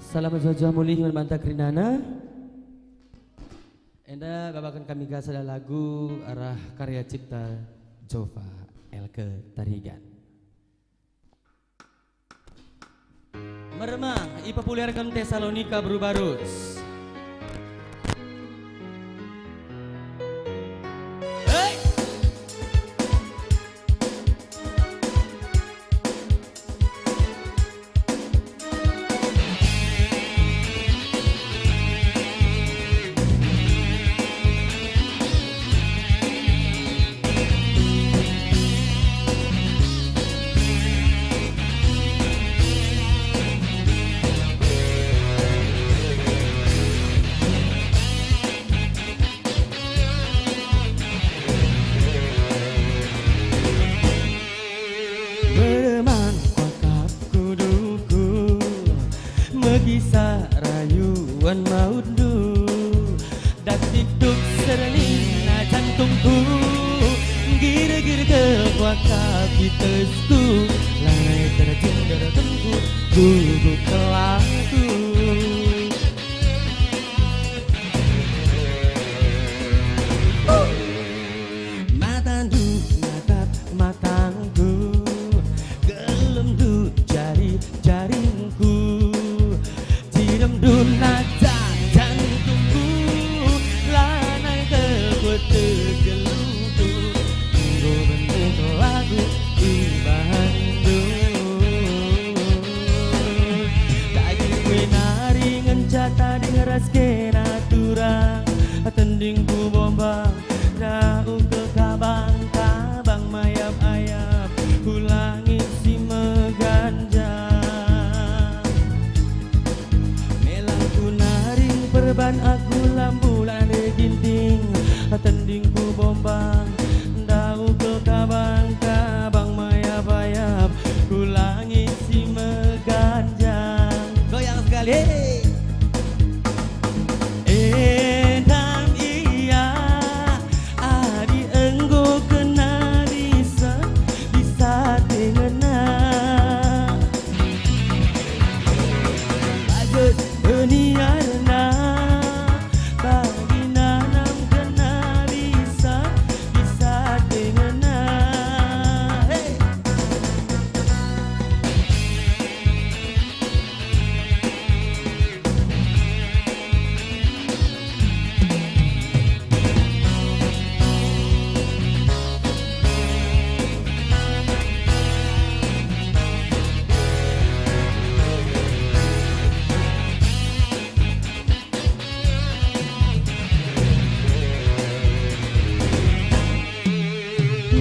Salam mejuah-juah mulih man banta gerinana. Enda babaken kami ka sada lagu arah karya cipta Jova Elke Tarigan. Meremang, ipopulerken Tesalonika Beru Barus. Hei! Meremang kuakap kuduku, megisa rayuan mautndu. Dati duk sernina jantungku, nggirgir kekuakap itesku, lanai terjun derkenku, gugup kelaku. Matandu natap matangku, gelemndu jari jaringku, jiremndu najak jantungku, lanai kekuat tegeluhku, enggo bentuk lagu ibahan.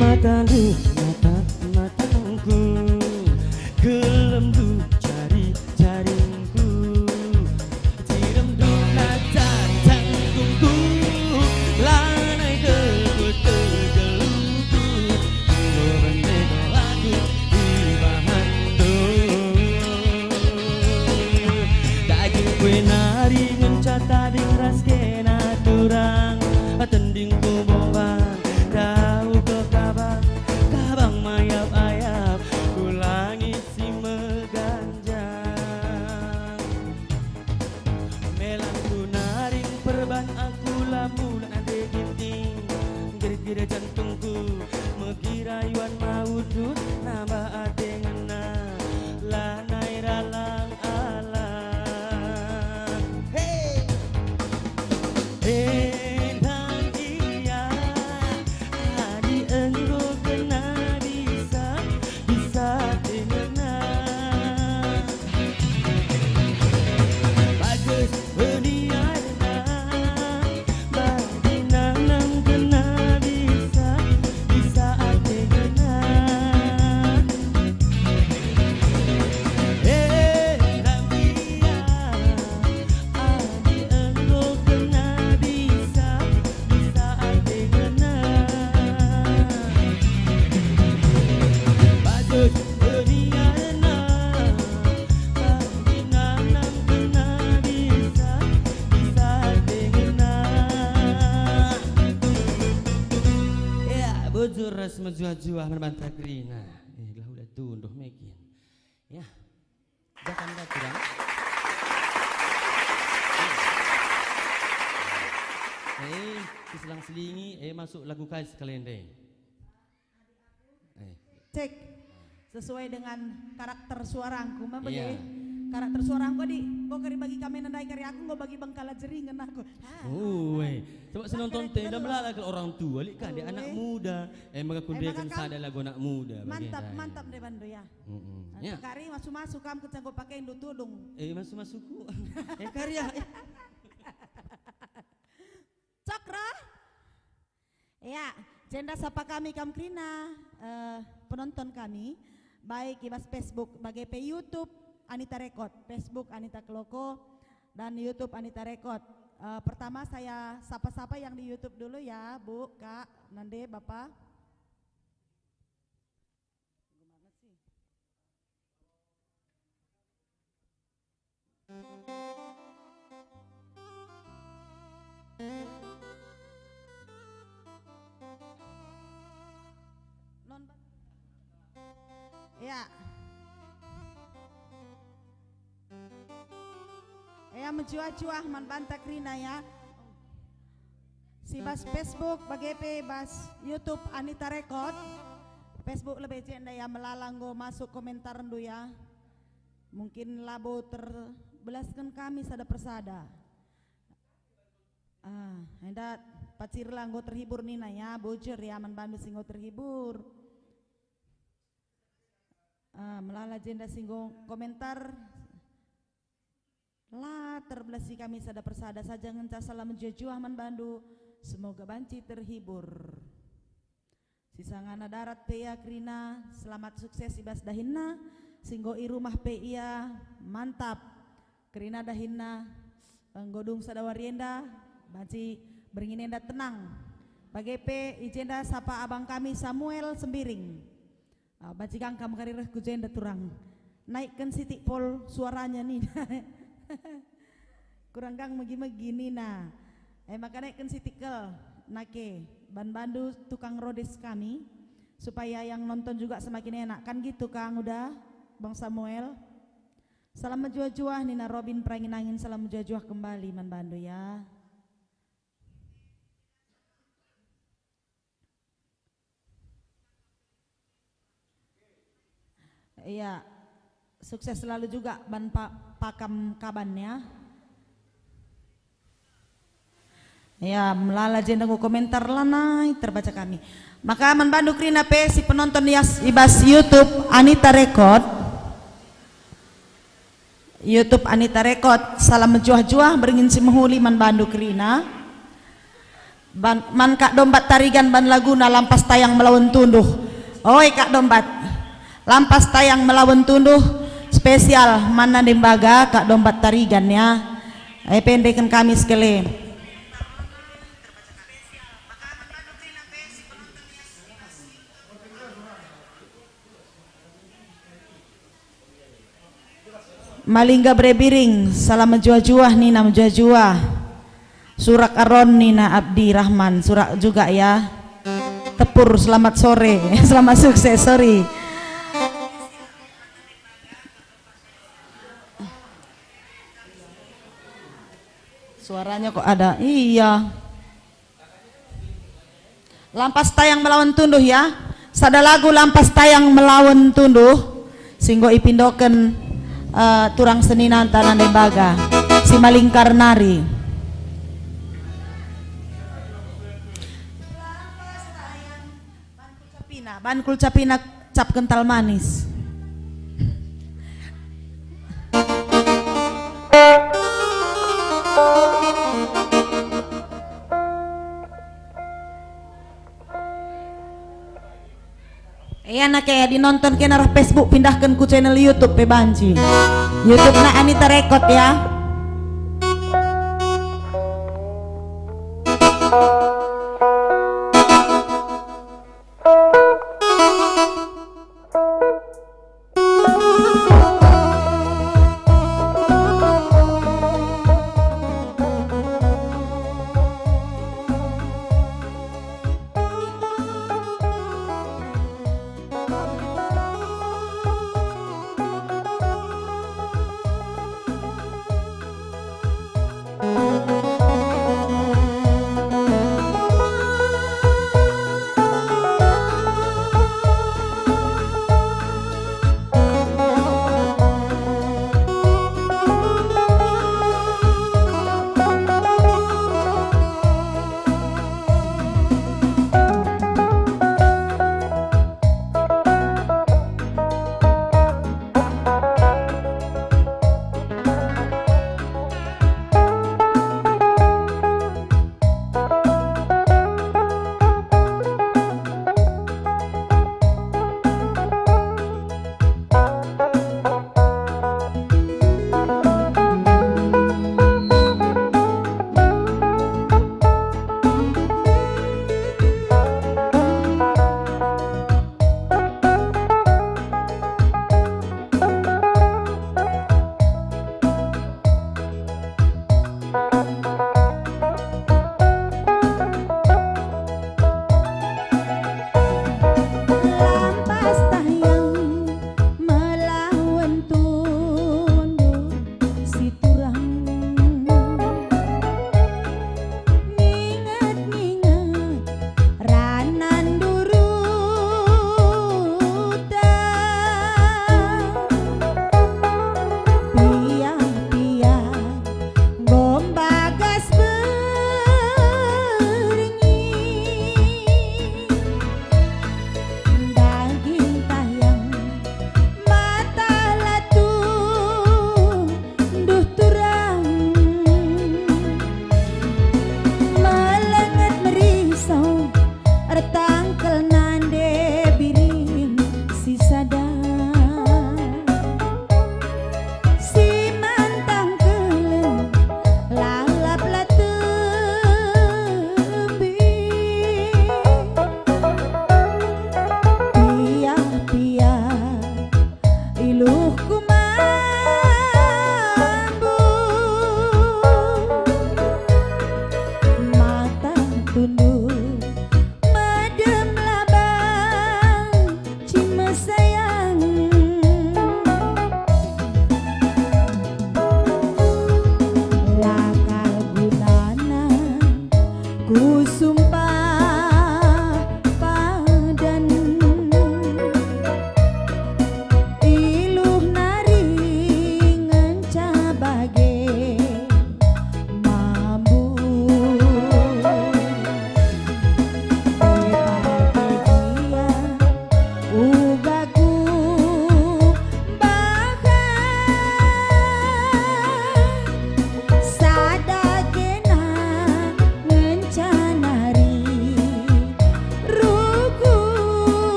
Matandu, mata-matangku, kelemdu, jari-jaringku, tiremdu, nata-tangkungku, lanai kekut tegeluhku, enggo bene aku ibahanndu. Dagingku e nari ngenca tading ras kena turang, tendingku bombang, Dau ke kabang, kabang mayap-ayap, ku langit si meganjang. Melangku naring perban aku la mulak nande ginting. Ngirit-ngirit jantungku, megi rayuan mautku, nambah ate ngena, lanai ralang alang. Hey! Endang ia, adi enggo kena bisa, bisa dengerna. Bagus beniarna, bagi nanang kena bisa, bisa ate kena. Eh, Rambia, adi enggo kena bisa, bisa ate ngena. Bajut beniarna, bagi nanang kena bisa, bisa ate ngena. Ya, bujur ras mejuah-juah man banta kerina. Eh, gelah udah tunduh mekin. Ya. Jangan kurang. Eh, diselang-selingi, eh, masuk lagu kai sekali ndai? Eh. Cek. Sesuai dengan karakter suarangku, memang Iya. bagi karakter suarangku, di, enggo kari bagi kami nandai kari aku, enggo bagi bengkala jeringan aku. Ah, Uwe. Coba Lah, senonton keren tenda betul. melala kalau orang tua, lik kan dia anak Uwe. muda. Eh, maka Eh, kundiakan maka kam sada lagu anak muda bagi Mantap, saya. mantap deh, Bandu, ya. Mm-mm. Nah, Ya. Kari masu-masu kam kecanggup pakai ndu tudung. Eh, masu-masuku. Eh, karya. Cokro? Ya, jenda sapa kami kam kerina, eh, penonton kami, baik i bas Facebook, bage pe YouTube Anita Record, Facebook Anita Keloko, dan YouTube Anita Record. Eh, pertama saya sapa-sapa yang di YouTube dulu ya, Bu, Kak, Nande, Bapak. Non ba-, ya. Ya, mejuah-juah man banta kerina, ya. Si bas Facebook, bage pe bas YouTube Anita Record. Facebook lebe jenda, ya, melala enggo masuk komentarndu, ya. Mungkin labo terbelasken kami sada persada. Ah, enda pacirlah enggo terhibur nina, ya, bujur, ya, man bandu si enggo terhibur. Ah, melala jenda si enggo komentar. La terbelasi kami sada persada saja ngenca salam mejuah-juah man bandu. Semoga banci terhibur. Sisangana darat pe ia kerina, selamat sukses i bas dahinna, si enggo i rumah pe ia mantap. Kerina dahinna, enggo dung sada wari enda, banci berngi enda tenang. Bage pe i jenda sapa abang kami Samuel Sembiring. Ah, banci gangkam kari reh ku jenda turang. Naikkan sitik pol suaranya nina. Kurang gang megi-megi nina. Eh, maka naikkan sitik kel, nake, ban bandu tukang rodes kami, supaya yang nonton juga semakin enak. Kan gitu, Kang, udah, Bang Samuel? Salam mejuah-juah, nina Robin Perangin-angin, salam mejuah-juah kembali man bandu, ya. Iya, sukses selalu juga ban pa-, pakam kaban ya. Ya, melala jenda enggo komentar lanai terbaca kami. Maka man bandu kerina pe si penonton yas i bas YouTube Anita Record. YouTube Anita Record, salam mejuah-juah, beringin si mehuli man bandu kerina. Ban, man Kak Dombat Tarigan ban laguna Lampas Tayang Melawen Tunduh. Oi, Kak Dombat. Lampas Tayang Melawen Tunduh, spesial man Nande Mbaga, Kak Dombat Tarigan, ya. Eh, pendeken kami sekali. Malingga bere biring, salam mejuah-juah nina mejuah-juah. Surak Aron nina Abdi Rahman, surak juga ya. Tepur, selamat sore, selamat sukses, sorry. Suaranya kok ada, iya. Lampas Tayang Melawen Tunduh, ya. Sada lagu Lampas Tayang Melawen Tunduh, si enggo ipindoken, eh, turang seninanta Nande Mbaga, si malingkar nari. Ban kulcapina, ban kulcapina cap kental manis. Ia nake adi nonton kena arah Facebook, pindahken ku channel YouTube pe banci. YouTube na Anita Record ya.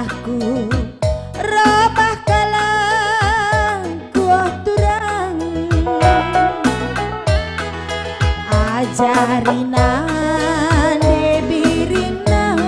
Ku robah kalak kuah turang, ajarina nde biringna.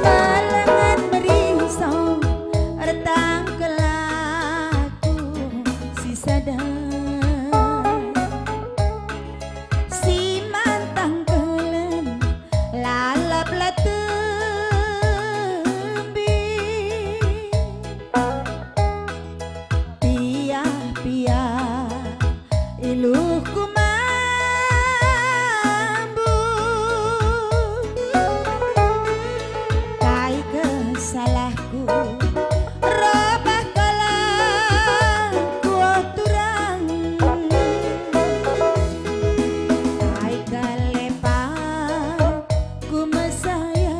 Balengan meriso ertangkel aku si sada, si mantang kelen lalap la tembi. Piah-piah iluhku mambu. Kai kesalahku, robah kalak kuah turang. Kai kelepak ku mesaya.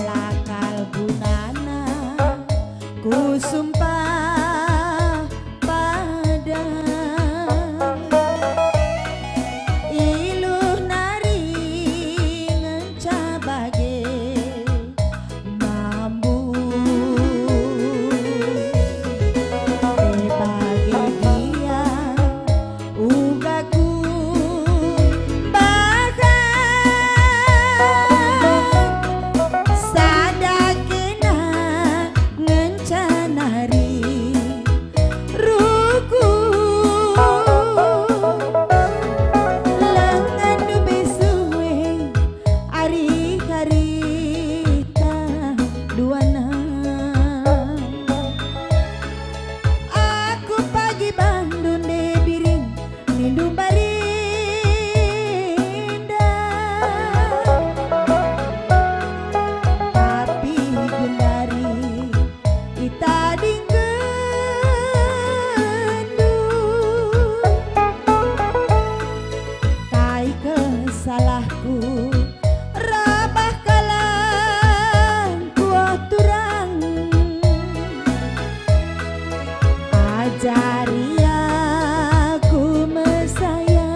La kal gunana kusumpah padan. Iluh nari ngenca bage mambu. Pe bage gia uga kubahan sada kena ngenca nari. Ruku lengan ndube sue, ari-arita duana. Aku pagi bandu nde biring, nindu mbarinda. Tapi gundari itadingkenndu. Kai kesalahku, rabah kalak kuah turang. Ajari aku mesaya.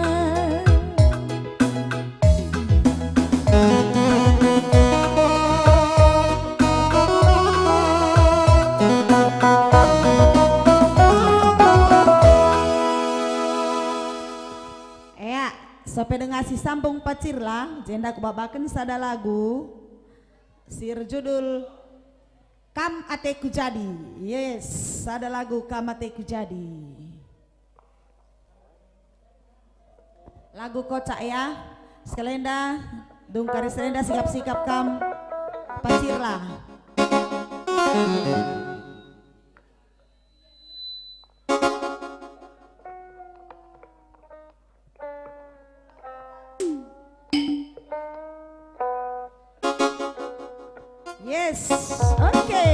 Ea, sope denga si sambung pacirlah, jenda kubabaken sada lagu si erjudul Kam Ateku Jadi. Yes, sada lagu Kam Ateku Jadi. Lagu kocak ya. Sekalenda, dungkari sekalenda sikap-sikap kam pacirlah. Yes, oke.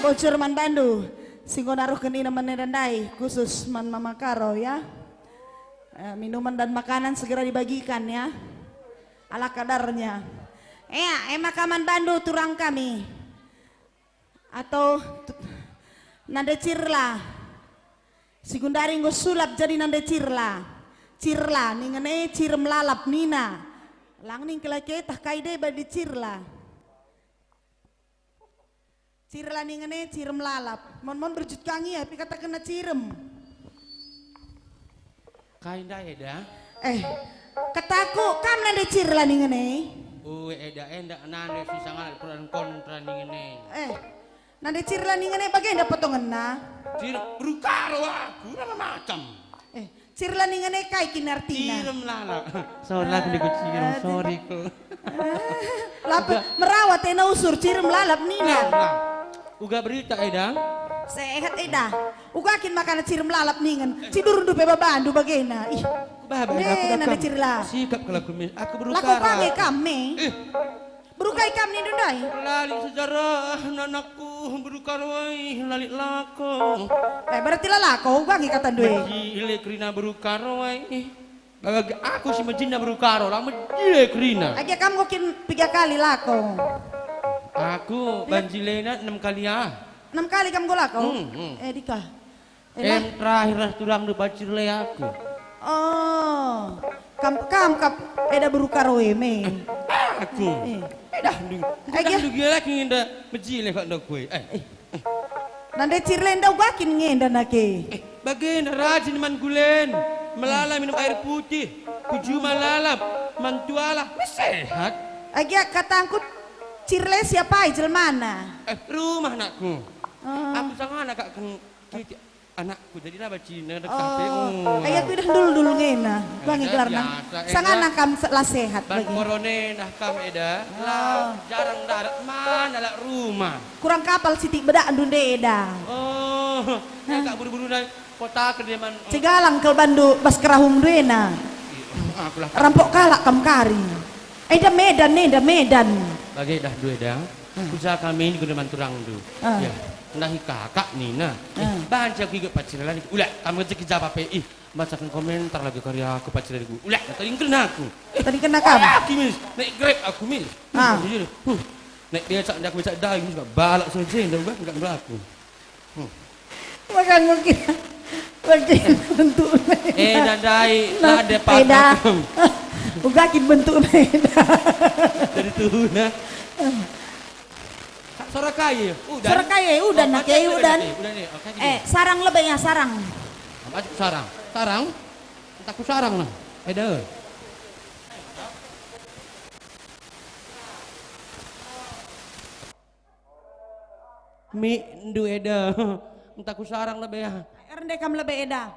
Bocor man bandu, si enggo naruhken ina menen ndai, khusus man Mama Karo, ya. Eh, minuman dan makanan segera dibagikan, ya. Ala kadarnya. Ea, e maka man bandu turang kami. Atau tu-, nande Cirla. Si gundari enggo sulap jadi nande Cirla. Cirla, ningen e cirem lalap nina. Lang ning kelai ketah kai deba di Cirla. Cirla ningen e cirem lalap. Mon-mon berjut kangi, tapi katakenna cirem. Kai ndai, Eda? Eh, kataku kam nande Cirla ningen e? Ue, Eda, enda nande si sangalat pro dan kontra ningen e. Eh, nande Cirla ningen e bagenda potongenna? Cir-, berukaro aku, rama macam. Eh, Cirla ningen e kai kin artina? Cirem lalap. Sorry lah, aku ndai ku cirem, sorry ku. Lap-, merawat ena usur, cirem lalap nina. Nah, nah. Uga berita, Eda? Sehat, Eda. Uga kin makana cirem lalap ningen. Cidurundu pe babandu bagena. Ih. Bah, bah, aku dah nande kam. Cirla. Sikap kalau aku mis-, aku berukara. Laku kage kam, me? Eh. Berukai kam nindu ndai? Lali sejarah nanakku berukaro e, lali lako. Eh, berarti la lako, uga nge katandu e. Mejile kerina berukaro e. Bagi aku si mejina berukaro, la mejile kerina. Age kam enggo kin piga kali lako? Aku banjilena enam kali ah. Enam kali kam enggo lako? Hmm, hmm. Eh, dika. Em terakhir ras turangndu pacir le aku. Oh, kam, kam kap eda berukaro e me. Aku. Eh. Edah ndu. Ege. Edah ndu gila kin enda mejile kok enda kue. Eh. Eh. Nande Cirla enda uga kin nge enda nake. Eh, bagenda rajin man gulen, melala minum air putih, kujuma lalap, man tuala, sehat. Age katangku Cirla siapa jelmana? Eh, rumah anakku. Oh. Aku sangana kak ken-, kiti. Anakku, jadi lah bacina dekat. Oh, oh, eh, aku idah dul-dul ngena. Bangi gelarna. Biasa, eh, sangana kam se-, la sehat ban bagi. Corona nah kam eda. Oh. La jarang darat, mana la rumah. Kurang kapal sitik bedak ndunde eda. Oh, nah. Agak buru-buru nai kota kerja man. Cigalang kal bandu bas kerahung duena. Iya, aku lah. Rampok kalak kam kari. Eda Medan, eda Medan. Bage dah dua eda. Hmm. Kuja kami ini guna manturangndu. Ah. Ya, ndahi kakak nina. Eh, ah. Banci aku iga paciran. Ula, kamu aja kejaba pe. Ih, bacakan komentar lagi karya aku paciran ku. Ula, tadi kena aku. Eh, tadi kena kamu. Aku mis, naik Grab aku mis. Ah. Iya, huh. Naik becak, ndak becak dai mis, balak saja, ndak enggak berlaku. Hmm. Maka mungkin, mungkin bentuk eh, Eda. Dadai, nah, lade Eda. Patah. Uga kin bentuk Eda. Jadi tuh, nah. Sora kai, udan. Sora kai, udan, oh, nak, pakai udan. Udan nih, oke, eh, sarang lebe ya, sarang. Apa sarang? Sarang? Entah ku sarang, nah. Eda. Mi ndu eda. Entah ku sarang lebe ya. Ernde kam lebe eda.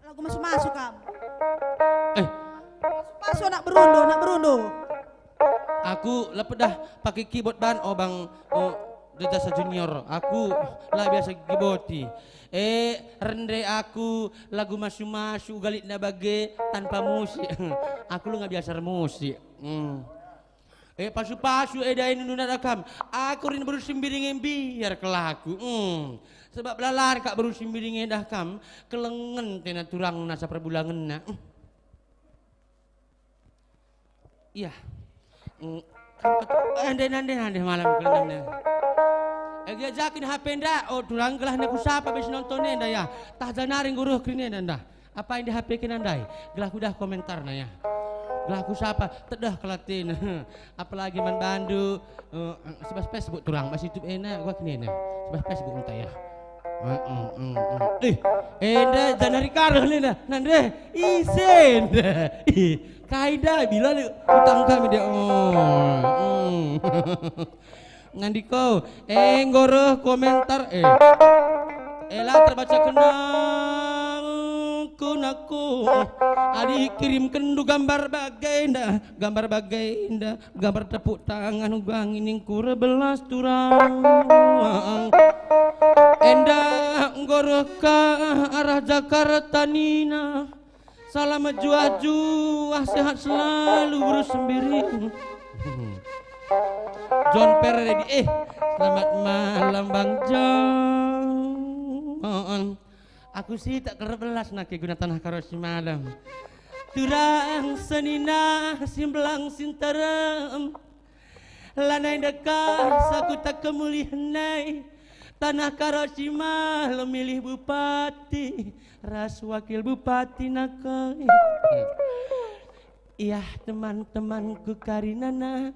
Lagu masu-masu kam. Eh. Masu-masu anak berundu, anak berundu. Aku lepedah pakai keyboard ban, oh, Bang, oh, Dejasa Junior. Aku la biasa keyboardi. Eh, rende aku lagu masu-masu galitna bage tanpa musik. Aku lu nggak biasa musik. Hmm. Eh, pasu-pasu, eh, dai nununa dah kam. Aku rin beru Sembiring e mbiar kelaku. Hmm. Sebab belalan kak beru Sembiring e dah kam. Kelengen tena turang nasa perbulangenna. Hmm. Iya. Hmm. Kam ket-, eh, ande, ande, ande malam kelengen. Eh, dia jakin H P nda. Oh, turang gelah ne kusapa bes nonton enda ya. Tah janari ngguruh kerine enda ndah. Apa yang di H P kena ndai? Gelah kudah komentarna ya. Gelah kusapa, tedeh kelatin. Apalagi man bandu, eh, sebas Facebook turang, bas YouTube ena, gua kenena. Sebas Facebook entah ya. Eh, eh, eh, eh. Eh, enda janari karuh nena. Nande, isen. Ih, kai da, bila ni utang kami dia. Oh, hmm. Ngandiko, eh, enggo reh komentar, eh. Eh, la terbaca kenang ku naku. Adi kirimkenndu gambar bagenda, gambar bagenda, gambar tepuk tangan uga nginingku rebelas turang. Enda enggo reh ka arah Jakarta nina. Salam mejuah-juah, sehat selalu, Bro Sembiring. John Perredi, eh, Selamat malam, Bang John. Aku si tak kerap belas nake guna tanah karo si malam. Turang senina si mbelang si nterem. Lanai ndekah saku tak kemulih nai. Tanah karo si malam milih bupati ras wakil bupati nake. Iah, teman-temanku karinana,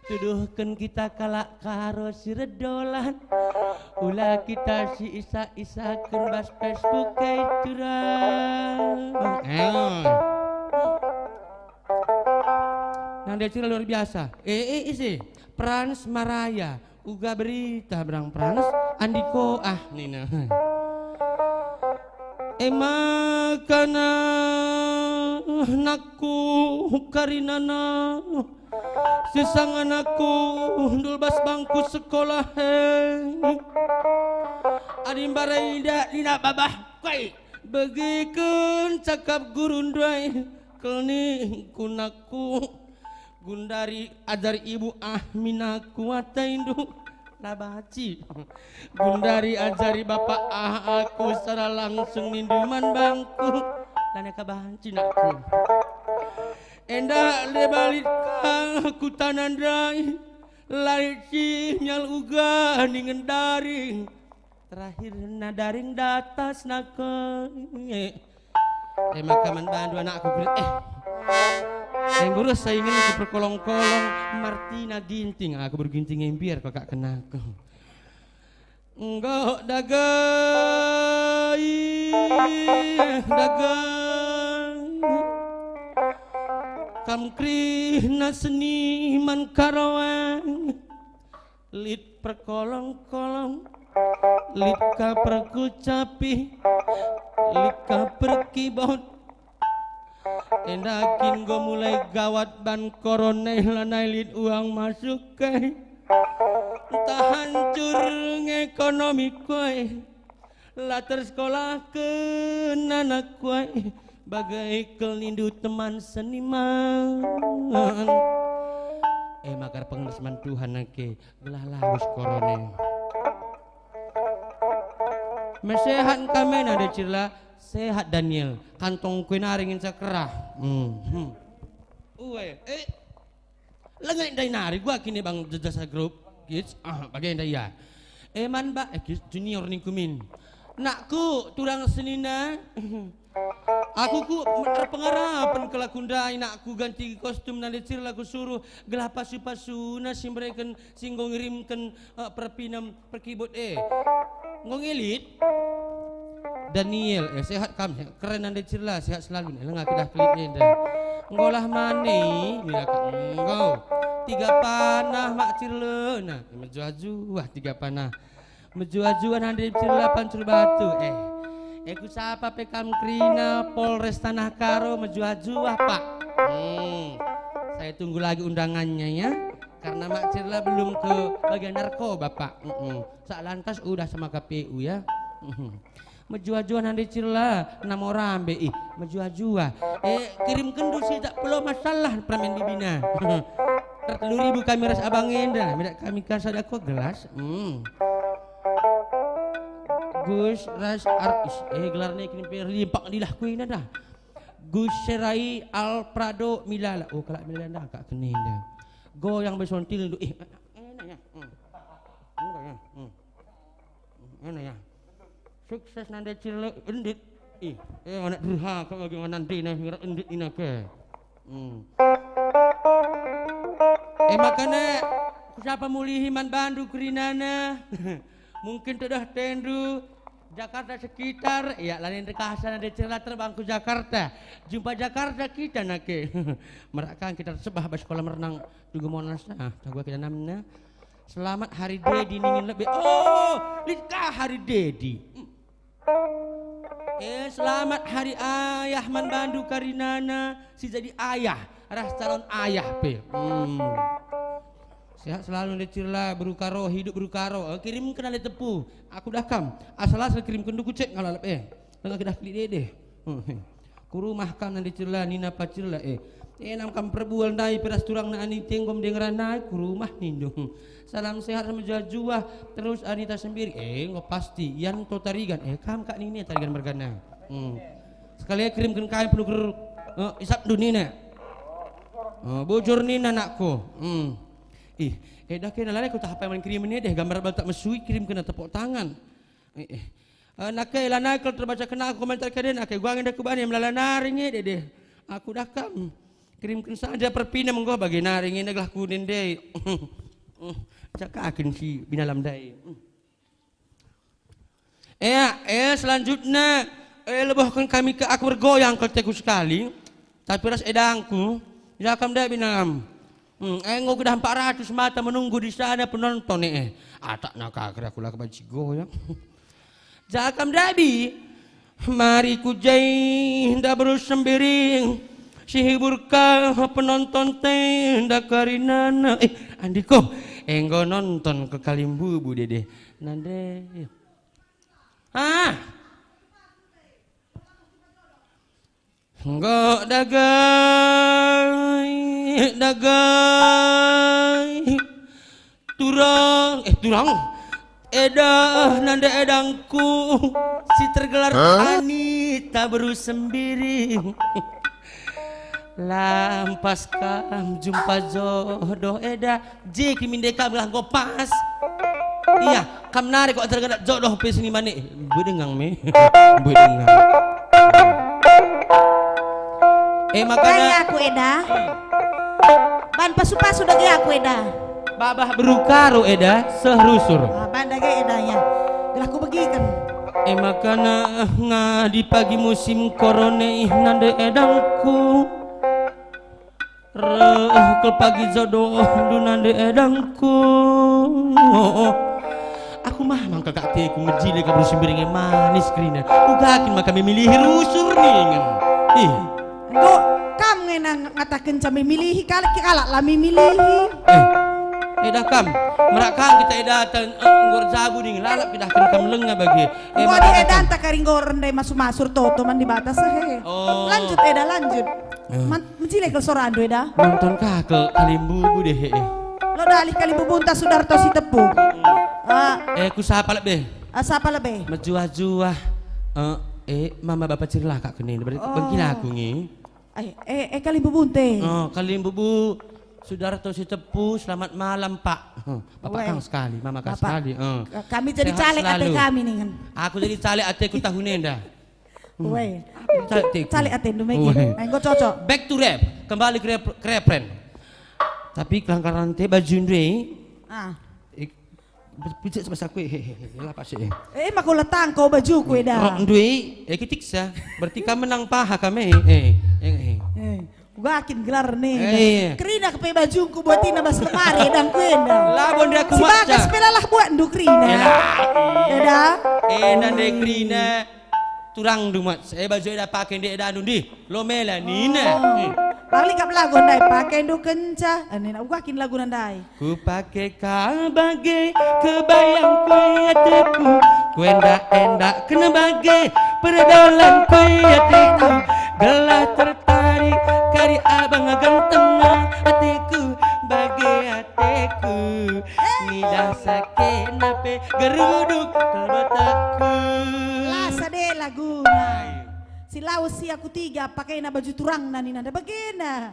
tuduhken kita kalak karo si redolan. Ula kita si isa-isaken bas Facebook e turang. Eh. Nande cira luar biasa. Eh, eh, ise? Frans Maraya. Uga berita berang Frans, Andiko ah nina. E maka nakku karinana, sisang anakku ndul bas bangku sekolah e. Adi mbarai nina babah kai, begiken cakap guru ndai, kelningku nakku. Gundari ajari ibu ah minaku ataindu, la banci. Gundari ajari bapa ah aku secara langsung nindu man bangku, lanai ka banci nakku. Enda lebalit ka ku tanah ndai, lait si nyal uga ningen daring. Terakhirna daring datas nake. E maka man bandu anakku keri-, eh. Enggo reh saingenku perkolong-kolong, Martina Ginting, aku beru Ginting embiar kok kak kenaku. Enggo dagai, dagai. Kam kerina seniman karoeng. Lit perkolong-kolong, lit ka perkucapi, lit ka perkibot. Enda kin enggo mulai gawat ban korone, lanai lit uang masuk e. Ntah hancur nge ekonomi kue. La tersekolaken anak kuai, bage kal nindu teman seniman. E maka pengenes man Tuhan nake, gelah lawes korone. Mesehat kami nande cila, sehat Daniel, kantong kue nari nginca kerah. Hmm, hmm. Ue, eh. Langa ndai nari gua kini bang jejasa grup. Kids, ah, bagenda ia. Eman ba, eh, kids, junior ningku min. Nakku, turang senina. Aku ku erpengarapen kelaku ndai nakku ganti kostum nande cila ku suruh gelah pasu-pasuna si mereken si enggo ngirimken, eh, perpinem. Perkibut e. Enggo ngelit? Daniel, eh, sehat kam? Keren nande cila, sehat selalu. Eh, langa kidah kelip enda. Enggolah mane, nina ka enggo. Tiga panah mak cirlena. Mejuah-juah tiga panah. Mejuah-juah nande cila pancur batu. Eh, eh, ku sapa pe kam kerina Polres Tanah Karo mejuah-juah, Pak. Hmm. Saya tunggu lagi undangannya, ya. Karena Mak Cirla belum ke bagian narkoba, Pak. Mm-mm. Sak lantas udah sama K P U, ya. Mm-mm. Mejuah-juah nande Cirla, namo rambe, ih, mejuah-juah. Eh, kirimkenndu si tak pulau masalah permen bibina. Tertelu ribu kami ras abang enda, medak kami kan sada ko gelas. Hmm. Gus ras Ar-, is, eh, gelarnya kini pe limpak dilah kuina dah. Gus Serai Alprado Milala. Oh, kalak Milala dah, kak kene dah. Goyang besontil ndu. Eh, enak ya. Hmm. Enggak ya. Hmm. Enak ya. Sukses nande cile endit. Ih, eh, anak durhaka bagaimana nanti nah ngira endit ina ke. Hmm. Eh, makanya ku sapa mulihi man bandu kerinana. Mungkin tudah tendu Jakarta sekitar, ya, lain rekasa nande cila terbang ku Jakarta. Jumpa Jakarta kita nake. Merakang kita sebah bas kolam renang Tugu Monas, nah, tagua kita namna. Selamat Hari Dedi ningin lebe. Oh, lit ka Hari Dedi. Hmm. Eh, selamat Hari Ayah man bandu karinana si jadi ayah, ras calon ayah pe. Hmm. Sehat selalu nande cila, berukaro, hidup berukaro. Eh, kirimken ale tepu. Aku dah kam. Asal-asal kirimken duku cek ngalalep, eh. Lengah kedah kelik dede. Hmm. Ku rumah kam nande cila, nina pa cila, eh. Enam kam perbual ndai pe ras turangna Anita enggo mendeng ranai ku rumah nindu. Salam sehat sama juah-juah, terus Anita Sembiring. Eh, enggo pasti, Yanto Tarigan. Eh, kam kak nina Tarigan mergana. Hmm. Sekali kirimken kain penuh ger-, eh, isapndu nina. Eh, bujur nina anakku. Hmm. Ih, eh, dah kena lalai ku tahap main kirimen deh, gambar baltak mesui kirimken tepuk tangan. Eh, eh. Eh, nake lanai kal terbaca kena aku komentar keden, ake guang indah kubani melala nari nge deh. Aku dah kam. Kirimken saja perpina menggo bagi nari nge gelah kunen deh. Cakakin si binalam dai. Eh, eh, selanjutnya, eh, lebohken kami ke aku bergoyang kal teku sekali. Tapi ras edangku, ya kam dai binalam. Hmm, enggo kedah empat ratus mata menunggu di sana penonton, eh. Atakna ka kira kula kebanci goyang. Jakam dabi, mari ku jai ndaberu Sembiring, si hibur ka penonton te ndakarinana. Eh, andiko, enggo nonton ke kalimbubu dede. Nande. Ah. Enggo dagai, dagai. Turang, eh, turang. Eda, nande edangku si tergelar Anita Beru Sembiring. Lampas kam jumpa jodoh eda. Je kiminde kam gelah enggo pas. Iya, kam nari kok tergedak jodoh pe seniman e. Bedengang me. Bedengang. Eh, makana aku eda. Ban pasu-pasu dage aku eda. Babah beru karo eda seh rusur. Ah, ban dage eda ya. Gelah kubegiken. Eh, makana ngadi pagi musim korone ih nande edangku. Reh kal pagi jodohndu nande edangku. Aku mah mangka kak teku mejile ka Beru Sembiring e manis kerina. Uga kin maka memilihi rusur ningen. Ih. Enggo kam ngena ngatakenca memilihi kalak, kalak la memilihi. Eh, eda kam, merak kam kita edatan, eh, enggo erjabu ningen lalap idahken kam lenga bage. Eh, enggo adi edanta kari enggo rendai masur-masur toto man Dibata sehe. Oh. Lanjut eda, lanjut. Eh. Man, mejile kal sorandu eda? Nonton ka kal kalimbubu deh, eh. Lo dalih kalimbubunta Sudarto Sitepu. Ah. Eh, ku sapa lebe? Ah, sapa lebe? Mejuah-juah. Eh, eh, mama bapa Cirlaka kene. Berarti Oh. bengkina aku ngi. Eh, eh, eh, kalimbubunte. Oh, kalimbubu Sudarto Sitepu, selamat malam, Pak. Huh, Bapak Weh. Kang sekali, Mama Kang Bapak. Sekali. Eh. Ka-, kami jadi Sehat caleg ate selalu. Kami ningen. Aku jadi caleg ateku tahun enda. Hmm. Weh. Caleg atendu megi. Weh. Enggo cocok. Back to rap. Kembali ke rep-, ke refren. Tapi kelangkaran te bajundu e. Ah. Ik-, picik sebasa aku, he, he, he, he, lapas, eh. Eh, maka ulah tangko bajuku, eda. Rokndu e, eh, kitiksa. Berarti kam menang paha kam, eh, eh, eh, eh. Eh, uga kin gelar ne, eda. Eh, iya. Kerina kepe bajungku buatina bas lemari, edangku enda. Labo nda aku Si bagas maksa. Pe lalah buatndu kerina. Eda. Eda. Eh, nande kerina. Turangndu mat, eh, baju eda pake ndai edandu ndih, lo mela nina. Oh. Eh. Bali kap lagu ndai pakendu kenca. Eh, nina uga kin laguna ndai. Kupake kal bage kebayangku i ateku, kuendak-endakken bage perdolanku i ateku, gelah tertarik kari abang gantengna ateku, bage ateku. Ngidah sakena pe geruduk kal mataku. La sade laguna. Ayo. Si Laus si aku tiga, pakena baju turangna ninanda bagena.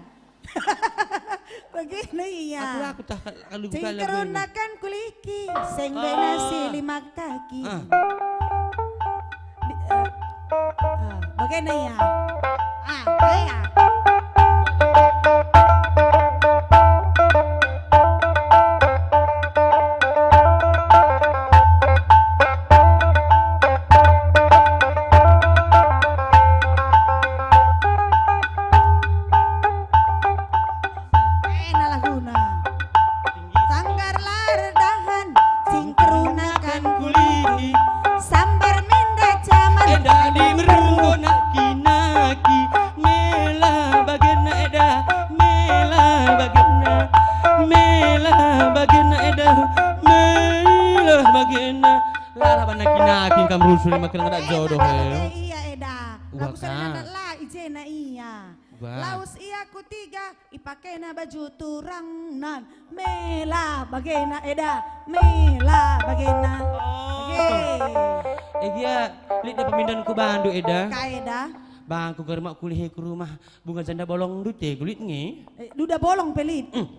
Bagena ia. Aku, aku tah kalu Sing buka lagu ini. Kerunakan kuliki, seng bena Ah. si lima kaki. Ah. Di, eh, ah, bagena ia. Ah, iya. Ena laguna. Sanggar la erdahan, sing kerunakan kuliki. Sambar menda caman. Enda di merunggo naki-naki. Mela bagena eda, mela bagena, mela bagena eda, mela bagena. Lalap naki-naki kam rusur makin ngedak jodoh, eh. Iya, eda. Lagu sana la ijena iya. Bah. Lawes ia ku tiga, ipakena baju turang nan mela bagena eda, mela bagena. Oh. Bage. Eh, gia, lit da pemindahanku bandu eda. Ka eda? Bangku germak kulihi ku rumah bunga janda bolong dute kulit nge. Eh, duda bolong pe lit. Mm.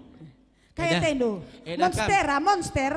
Kai atendu? Eda kan. Monstera, monster.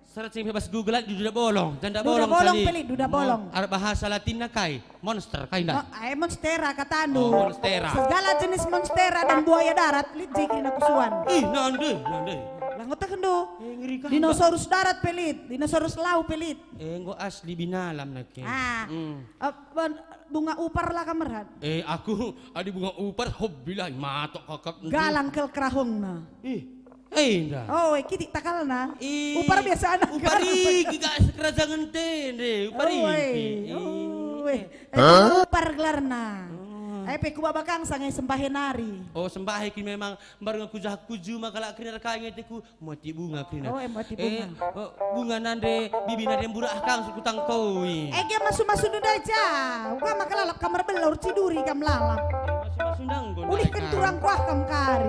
Searching bebas Google aja, duda bolong, janda bolong. Duda bolong kali. Pe lit, duda bolong. Arah bahasa Latinna kai? Monster, kai nda? Mo-, eh, monstera katandu. Oh, monstera. Segala jenis monstera dan buaya darat, lit je kerina kusuan. Ih, nande, nande. Lah, nggo tehndu. Eh, ngeri kan, Mbak. Dinosaurus darat pe lit, dinosaurus lau pe lit. Eh, enggo asli binalam nake. Ah. Hmm. Eh, bon-, bunga upar la kam merhat. Eh, aku adi bunga upar, hobbilah, matok kakap. Galang kel kerahungna. Ih. Eh, indah. Oh, eh, kitik takalna. Ih, upar biasa anak upar kan. Iki gak sekerajangen tende, upar. Oh, iki. Eh, oh, eh. Eh, upar gelarna. Oh. Eh, pe kuba bakang sangai sembahe nari. Oh, sembahe ki memang mbar ngekujah kuju maka la kerina kai ngeteku moti bunga kerina. Oh, eh, moti bunga. Eh, oh, bunga nande, bibi nande mburak kang sukutang koi. Eh, ge masu-masu nunda ja. Uga maka lalap kamar belor ciduri kam lalap. Eh, masu-masu ndang. Ulihken turang kuah kam kari.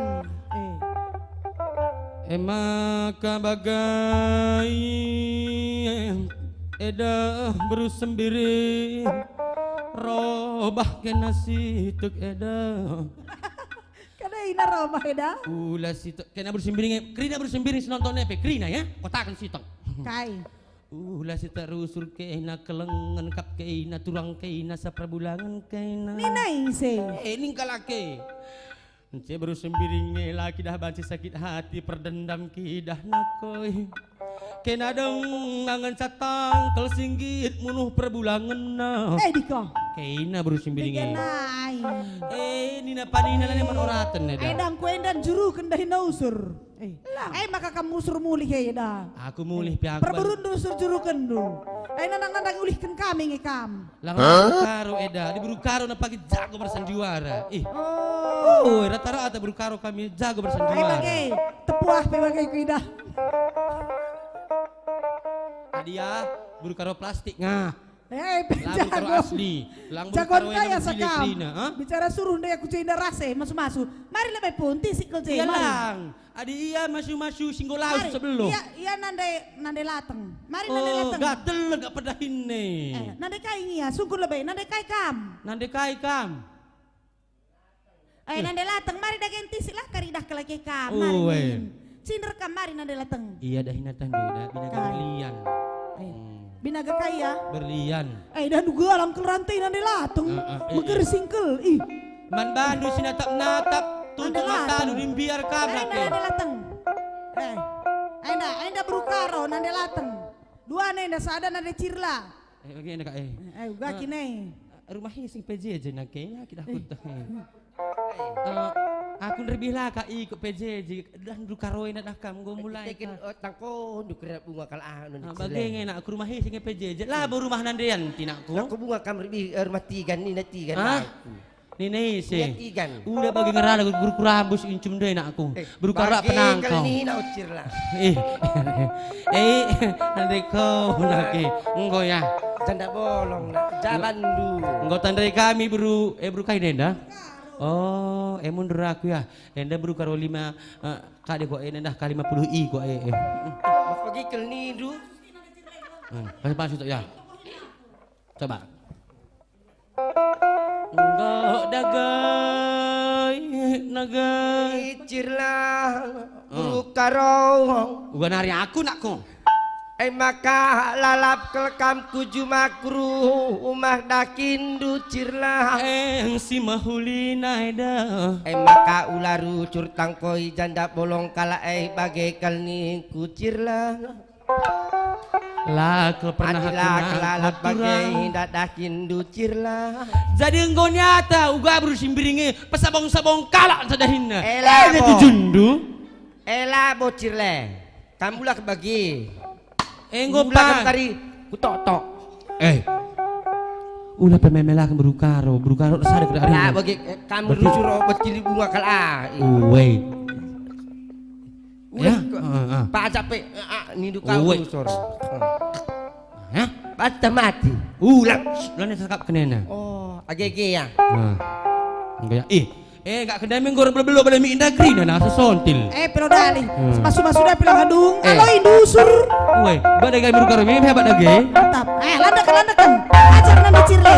Eh. E maka bagai eda beru sembiri, robah kena situk eda. Kada ina robah eda? Ula situk kena beru sembiri nge, kerina beru sembiri sinonton e pe, kerina ya, kotaken situk. Kai? Ula situk rusur kena kelengen kap kena turang kena saperbulangen kena. Nina ise? Eh, ningkalake. Ence beru sembiri nge la kidah banci sakit hati perdendam kidah nakoi. Kena deng ngenca tangkel singgit munuh perbulangenna. Eh, dika. Kena beru sembiri nge. Digenai. Eh, nina panina lani man oraten eda. Eh, dangku enda njuruken dahin usur. Eh, eh, maka kam usur mulih eda. Aku mulih pe aku. Perberun usur jurukenndu. Eh, nandang-nandang ulihken kami nge kam. Lang beru Karo eda, di beru Karo na pagi jago bersandiwara. Ih. Oh. Oh, rata-rata beru Karo kami jago bersandiwara. Ai bage, tepuah pe bage kuidah. Adia, beru Karo plastik ngah. Eh, lang beru Karo jago. Asli. Lang beru Karo kaya ena sakam. Bicara suruh ndai aku jenda rase, masu-masu. Mari lebe pun, tisik kal je, mari. Iya, lang. Adi ia masu-masu si enggo lawes sebelum. Mari, ia, ia nande, nande lateng. Mari nande lateng. Oh, gatel gak pedahin ne. Eh, nande kai ngia, sungkun lebe, nande kai kam? Nande kai kam? Eh, nande lateng, mari dage tisik lah karidah keleke kam, mari. Uwe. Min. Cinder kam, mari nande lateng. Ia dahin atandu, binaga berlian. Eh. Hmm. Binaga kai ya? Berlian. Eh, dah duga lang kel rante nande lateng. Ah, ah, eh, meger eh. Singkel, ih. Man bandu si natap-natap, tutup matandu, nimbiar kam. Enda, enda lateng. Eh, enda, enda beru Karo, nande lateng. Dua nenda, sada nande Cirla. Eh, bagi enda, Kak, eh. Eh, uga kine. Rumah ising P J J nake, ya, kita kutah. Eh, aku nderbih la ka ikut P J J, dah ndu Karo enda dah kam, enggo mulai ka. Tangko ndu kira bunga kal anu. Ah, bage nge nak, aku rumah ising P J J. Lah, bo rumah nandean, tinakku. Aku bunga kam nderbih, eh, rumah tigan, nina tigan aku. Nina ise. Nina tigan. Udah bagi ngerana guru kurambus incum deh nakku. Eh, beru Karo penangkau. Nina ucir lah. Eh. Eh, nanti kau lagi. Enggo ya. Janda bolong nak. Jaban du. Enggo tandai kami beru, eh, beru kai nenda? Oh, eh, mundur aku ya. Enda beru Karo lima, eh, kade kok, eh, nenda kali lima puluh i kok, eh, eh. Bagi kel nindu. Hmm, pas-pas itu ya. Coba. Enggo dagai, dagai. Icirlah, oh. Beru Karo. Uga nari aku, nakku. E maka lalap kel kam ku juma ku rumah dakinndu, Cirlah. Eh, si mehuli nai dah. E maka ula rucur tangkoi janda bolong kalak e bage kal ningku, Cirlah. La kel pernah aku lalap bage dakinndu, Cirlah. Jadi enggo nyata uga beru si mbiringi pesabong-sabong kalak sadahinna. Ela bo. Tujundu. Ela bo, Cirlah. Kam bulak bagi. Enggo bulak pa. Kam tari kutok-tok. Eh. Ula pememelaken beru Karo, beru Karo sada kena ari. Lah bagi, eh, kam rusur obat kili bunga kal, ah. Uwe. Ya, heeh, heeh. Pajak pe, ah, nindu kau rusur. Hah? Bata mati. Ulang. Ulang ni sekap kenena. Oh, age-age ya. Nah. Enggak ya. Ih, Eh, gak kendai menggor belo-belo bela mi indah kerina nasa sontil. Eh, pilo dali. Hmm. Sepasu-pasu dah pilo hadung. Eh. Alo indusur. Weh, bada gai meruka remi, hebat dage. Mantap. Eh, landakan, landakan. Ajar nanda cirle.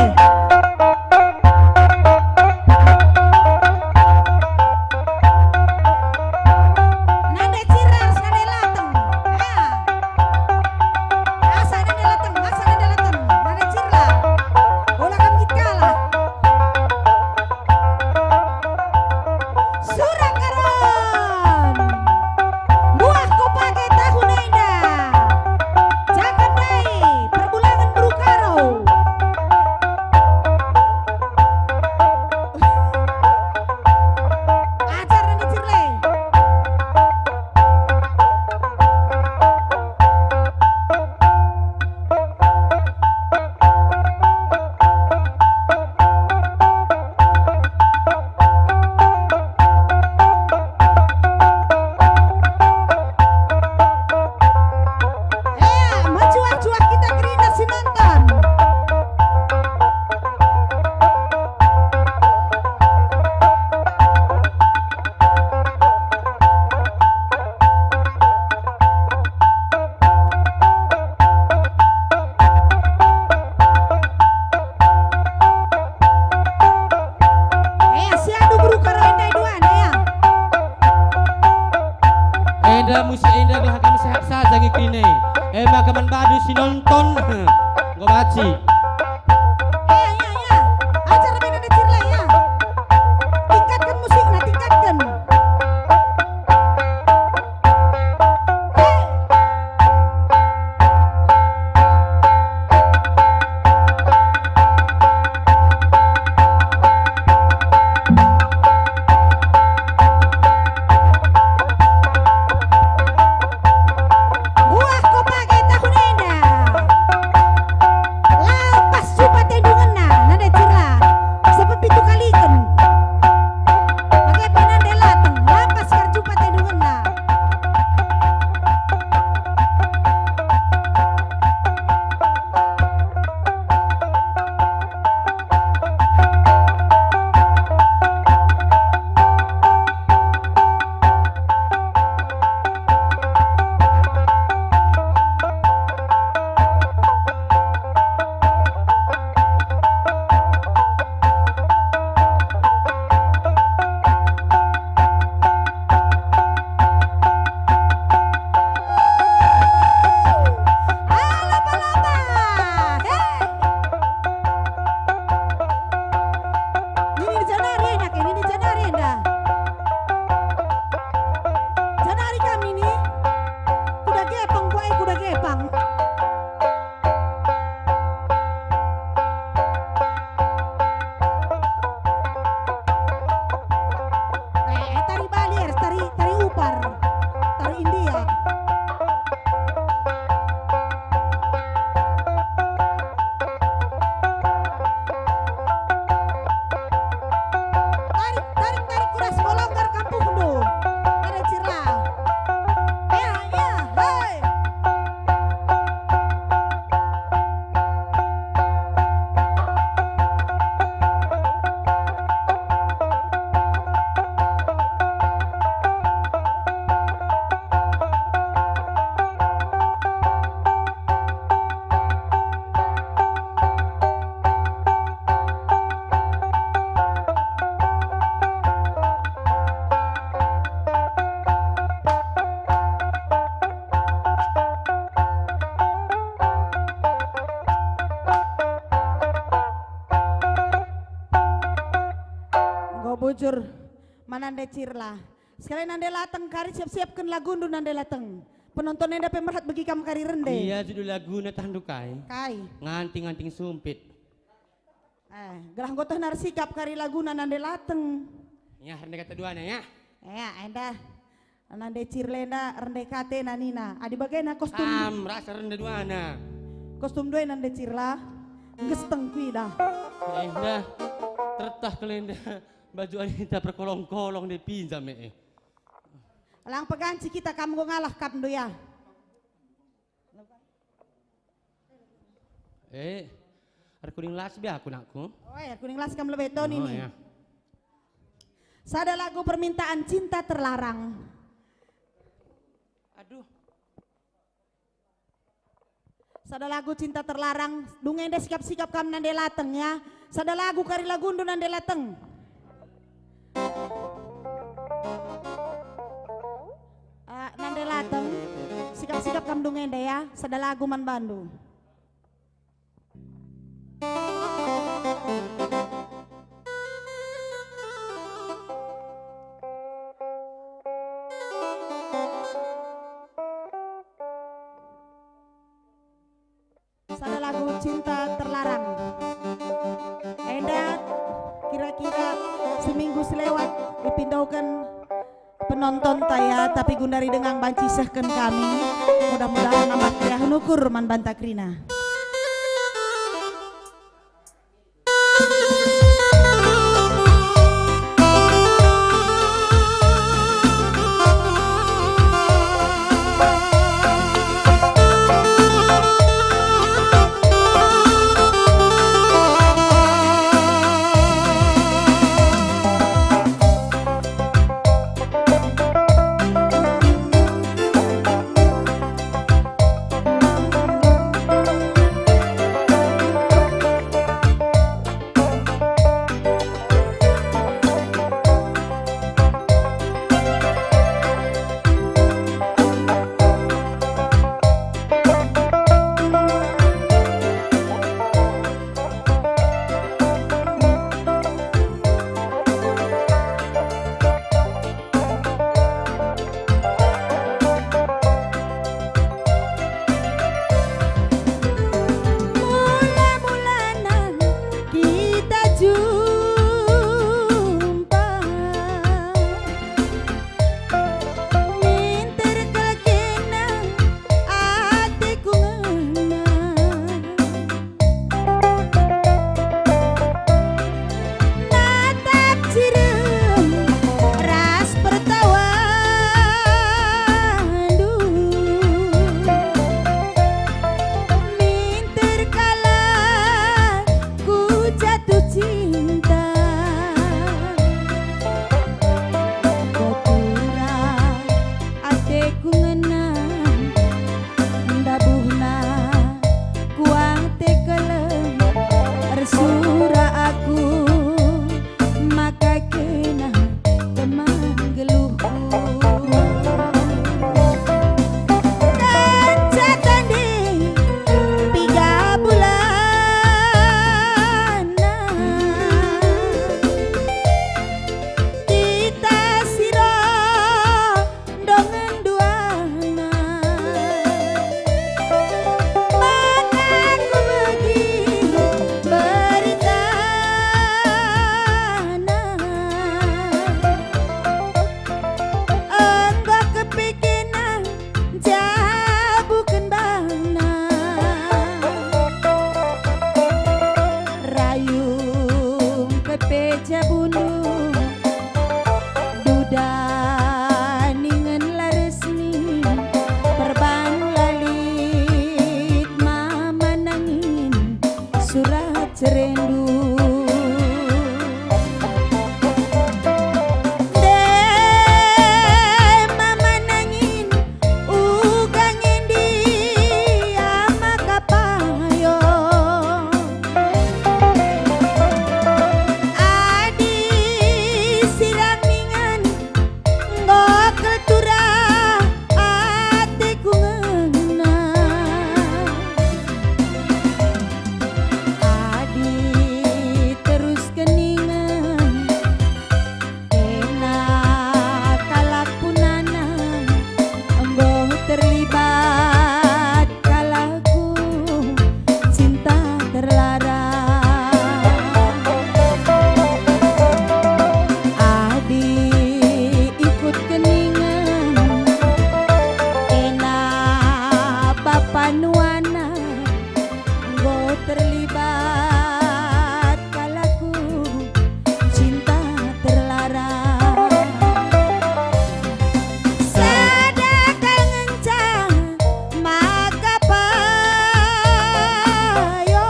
Nanda cirle, nanda lateng. Ah. Asa nanda lateng, asa nanda lateng. Nanda cirle. Ola kam git kalah. Sura Karon. Buah ko pake tahun enda. Jakan ndai, perbulangen beru Karo. Ajar nanda cirle. Eh, mejuah-juah kita kerina si nonton. Eh, si adu beru Karo enda duana, ya. Enda musik enda gelah kami sehat saja nge kerina. Eh, maka man badu si nonton. Enggo baci. Eh, ya, ya. Ajar main nanda cirle, ya. Tingkatkan musiknya, tingkatkan. Buah ko pake tahun enda. Lampas jumpa tendungenna, nanda cirle. Sepepitu kaliken. Bage pe nanda lateng, lampas kar jumpa tendungenna. Alapa-lapa. Hei. Nini janari enak, nini janari enda. Janari kami ni. Kuda gepang, kuai kuda gepang. Eh, tari Bali, eh, tari, tari Upar, tari India. Tarik, tarik, tarik, kuda si longgar kampungndu. Ada cirle. Ya, ya, hei. Enggo bujur man nanda cirle. Sekali nanda lateng kari, siap-siapken lagundu nanda lateng. Penonton enda pe merhat begi kam kari rende. Ia judul laguna tahndu kai? Kai? Nganting-nganting sumpit. Eh, gelah nggo teh ersikap kari laguna nanda lateng. Ya, rende kata duana, ya. Ya, enda nanda cirle enda rende katena nina. Adi bagena kostum. Kam rasa rende duana. Kostum dua nanda cirle. Ngesteng kuidah. Eh, dah. Tertah kelenda. Baju Anita perkolong-kolong dia pinjam, eh. Lang peganci kita kam enggo ngalah kapndu, ya. Eh, erkuning las be aku, nakku. Oh, ya, kuning las kam lebe Toni. Oh, ni. Ya. Sada lagu permintaan, Cinta Terlarang. Aduh. Sada lagu Cinta Terlarang, dung enda sikap-sikap kam nande lateng ya. Sada lagu kari lagundu nande lateng. Ah, nande lateng, sikap-sikap kam dung enda ya. Sada lagu man bandu. Sada lagu Cinta Terlarang. Enda kira-kira seminggu selewat ipindoken penontonta ya, tapi gundari denga banci sehken kami. Mudah-mudahan nambah keriahen ukur man banta kerina. Mula-mulana kita jumpa, minter kal kena ateku ngena. Natap cirem ras pertawandu, minter kalak ku jatuh cinta. Ketura ateku ngena, ndabuhna ku ate keleng, ersura aku maka kena teman geluhku. Kenca tanding piga bulanna, kita si reh ndongen duana. Maka kubegi beritana, enggo kepikirna jabuken bana. Rayung kepe jabundu, duda ningen la resmi, perban la lit mama nangin surat cerendu. Ndeh mama nangin uga ngendi ama kapayo. Adi sirang ningen enggo kal turah ateku ngena. Adi terus keningen kena kalak punana, enggo terlibat kalak ku cinta terlarang. Adi ikut keningen kena bapa nuana, enggo terlibat kalak ku cinta terlarang. Sada kal ngenca maka payo,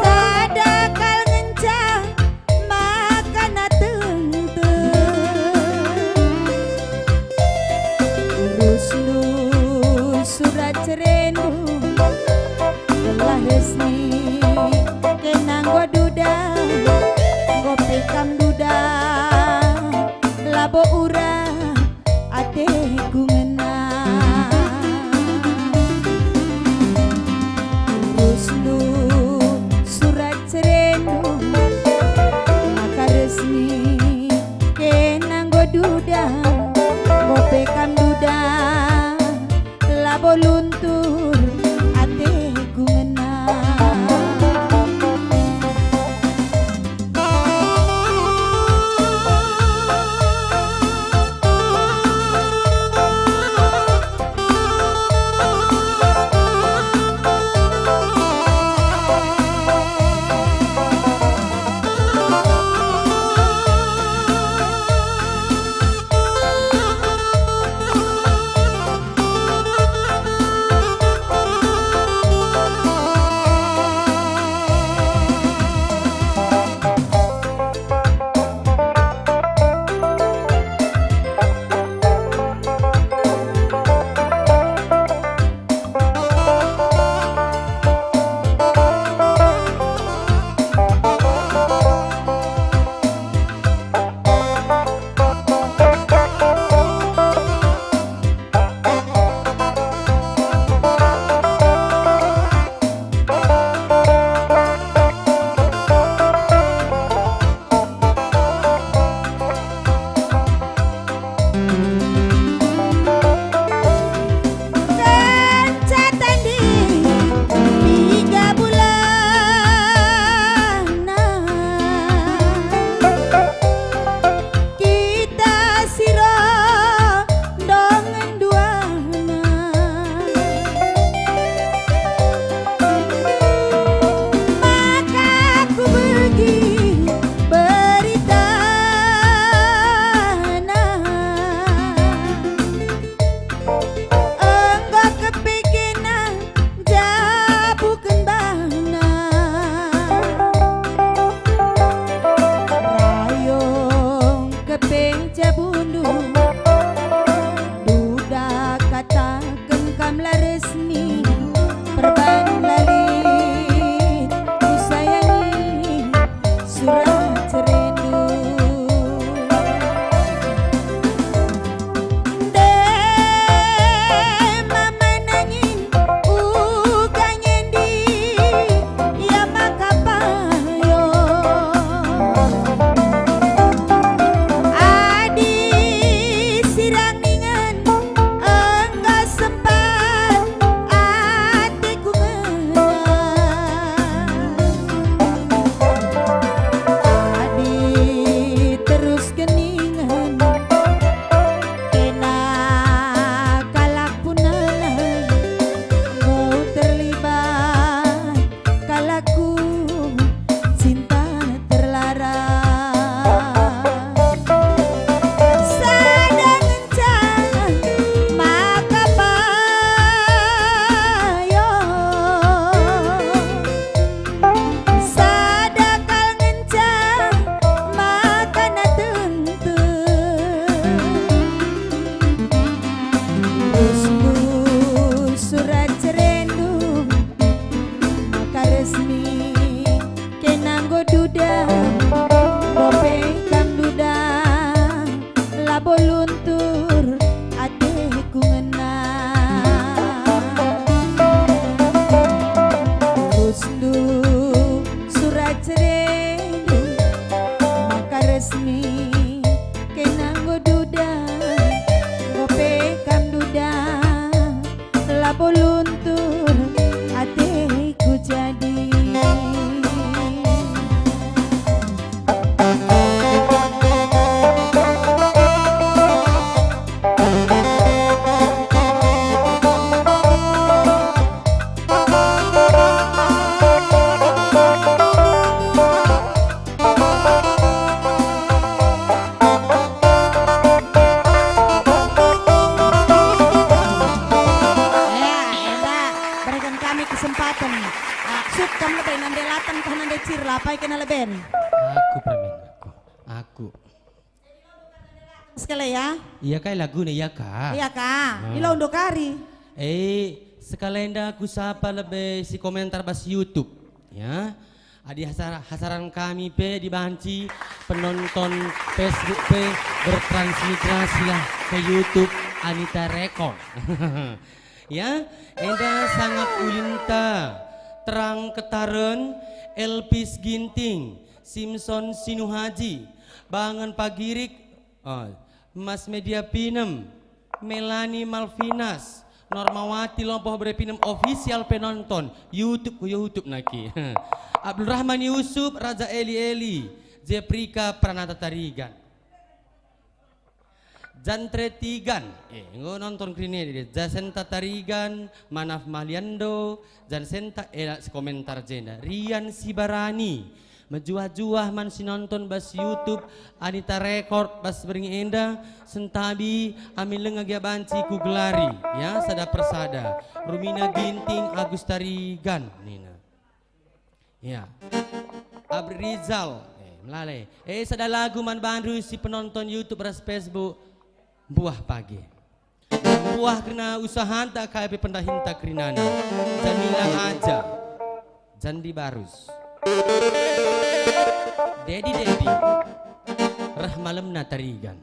sada kal ngenca Rindu, gelah resmi, kena enggo duda, enggo pe kam duda, labo ura ateku ngena. Urusndu surat cerendu, maka resmi, kena enggo duda, enggo pe kam duda, labo luntur ateku ngena. Kenca tanding piga bulanna, kita si rondong ngenduana. Maka kubegi beritana, enggo kepekena jabuken bana. Rayung kepe jabundu, duda kataken kam la resmi, perban la lit kusayangi surat cerendu. Nde mama nangin uga ngendi, ia maka payo. Adi sirang ningen enggo sempat ateku ngena. Adi terus keningen kena kalak punana, enggo terlibat kalakku cinta terlarang. Sada ngenca maka payo, sada kal ngenca maka na tentu. Rusku surat cerendu maka resmi, kena enggo duda, enggo pe kam duda, labo luntur ateku ngena. Rusndu surat cerendu maka resmi, kena enggo duda, enggo pe kam duda, labo luntur ateku jadi. Ya, enda, berikan kami kesempatan. Ah, sut kam lebe, nande Latan tah nande Cirla, apai kena leben? Aku permen, aku. Aku. Sekali ya. Iya kai laguna, iya ka? Iya ka. Ah. Ilo undo kari. Eh, Sekalenda kusapa lebe si komentar bas YouTube, ya. Adi hasar-, hasaran kami pe dibanci penonton Facebook pe bertransmigrasilah ke YouTube Anita Record. Ya, enda Sangap Ulinta, Terang Ketaren, Elpis Ginting, Simson Sinuhaji, Bangen Pagirik, oh, Mas Media Pinem, Melani Malvinas, Normawati Lompoh Bere Pinem official penonton YouTube ku YouTube naki. Abdul Rahman Yusuf, Raja Eli Eli, Jeprika Pranata Tarigan. Jantre Tigan, eh, enggo nonton kerina dia. Jasenta Tarigan, Manaf Maliando, Jansenta, eh, sekomentar jenda. Rian Sibarani, mejuah-juah man si nonton bas YouTube Anita Record bas berngi enda, sentabi amin lenga gia banci kugelari, ya, sada persada. Rumina Ginting, Agus Tarigan, nina. Ya. Abri Rizal, eh, melale. Eh, sada lagu man bandu si penonton YouTube ras Facebook, Mbuah Pagi. Mbuah kerina usahanta kai pe pendahinta kerinana. Jamila Aja, Jandi Barus, Dedi Dedi, reh malemna Tarigan.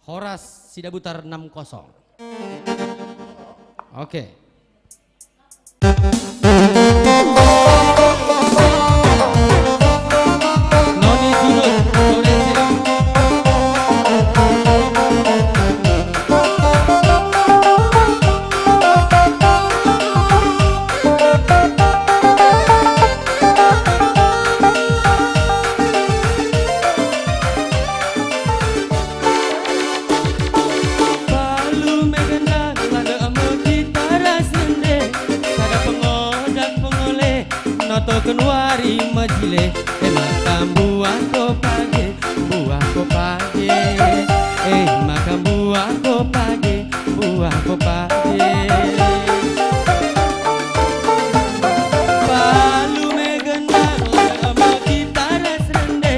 Horas Sidabutar enam kosong. Oke. Noni Junus, Florence. Palu me gendang, lande me kita ras rende, sada pengodak pengole, notoken wari mejile, e maka mbuah ko page, mbuah ko page, e maka mbuah ko page, mbuah ko page. Palu me gendang, lande me kita ras rende,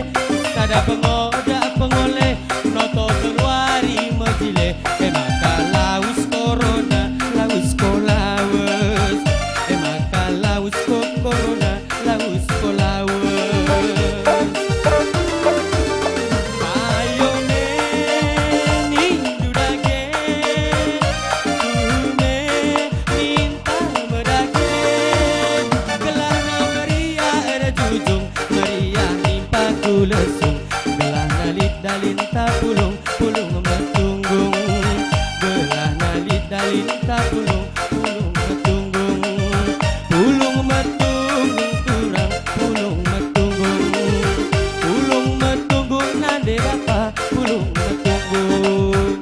sada pengodak pengole, notoken wari mejile, e maka lawes korona, lawes ko lawes, e maka lawes ko korona, lawes ko lawes. Ayo me nindu dage, tuhu me ninta me dage, gelahna meriah erjujung, meriah nimpa ku lesung, gelahna lit dalinta pulung, pulung metunggung. Gelahna lit dalinta pulung, pulung metunggung. Pulung metunggung turang, pulung metunggung. Pulung metunggung nande bapa, pulung metunggung.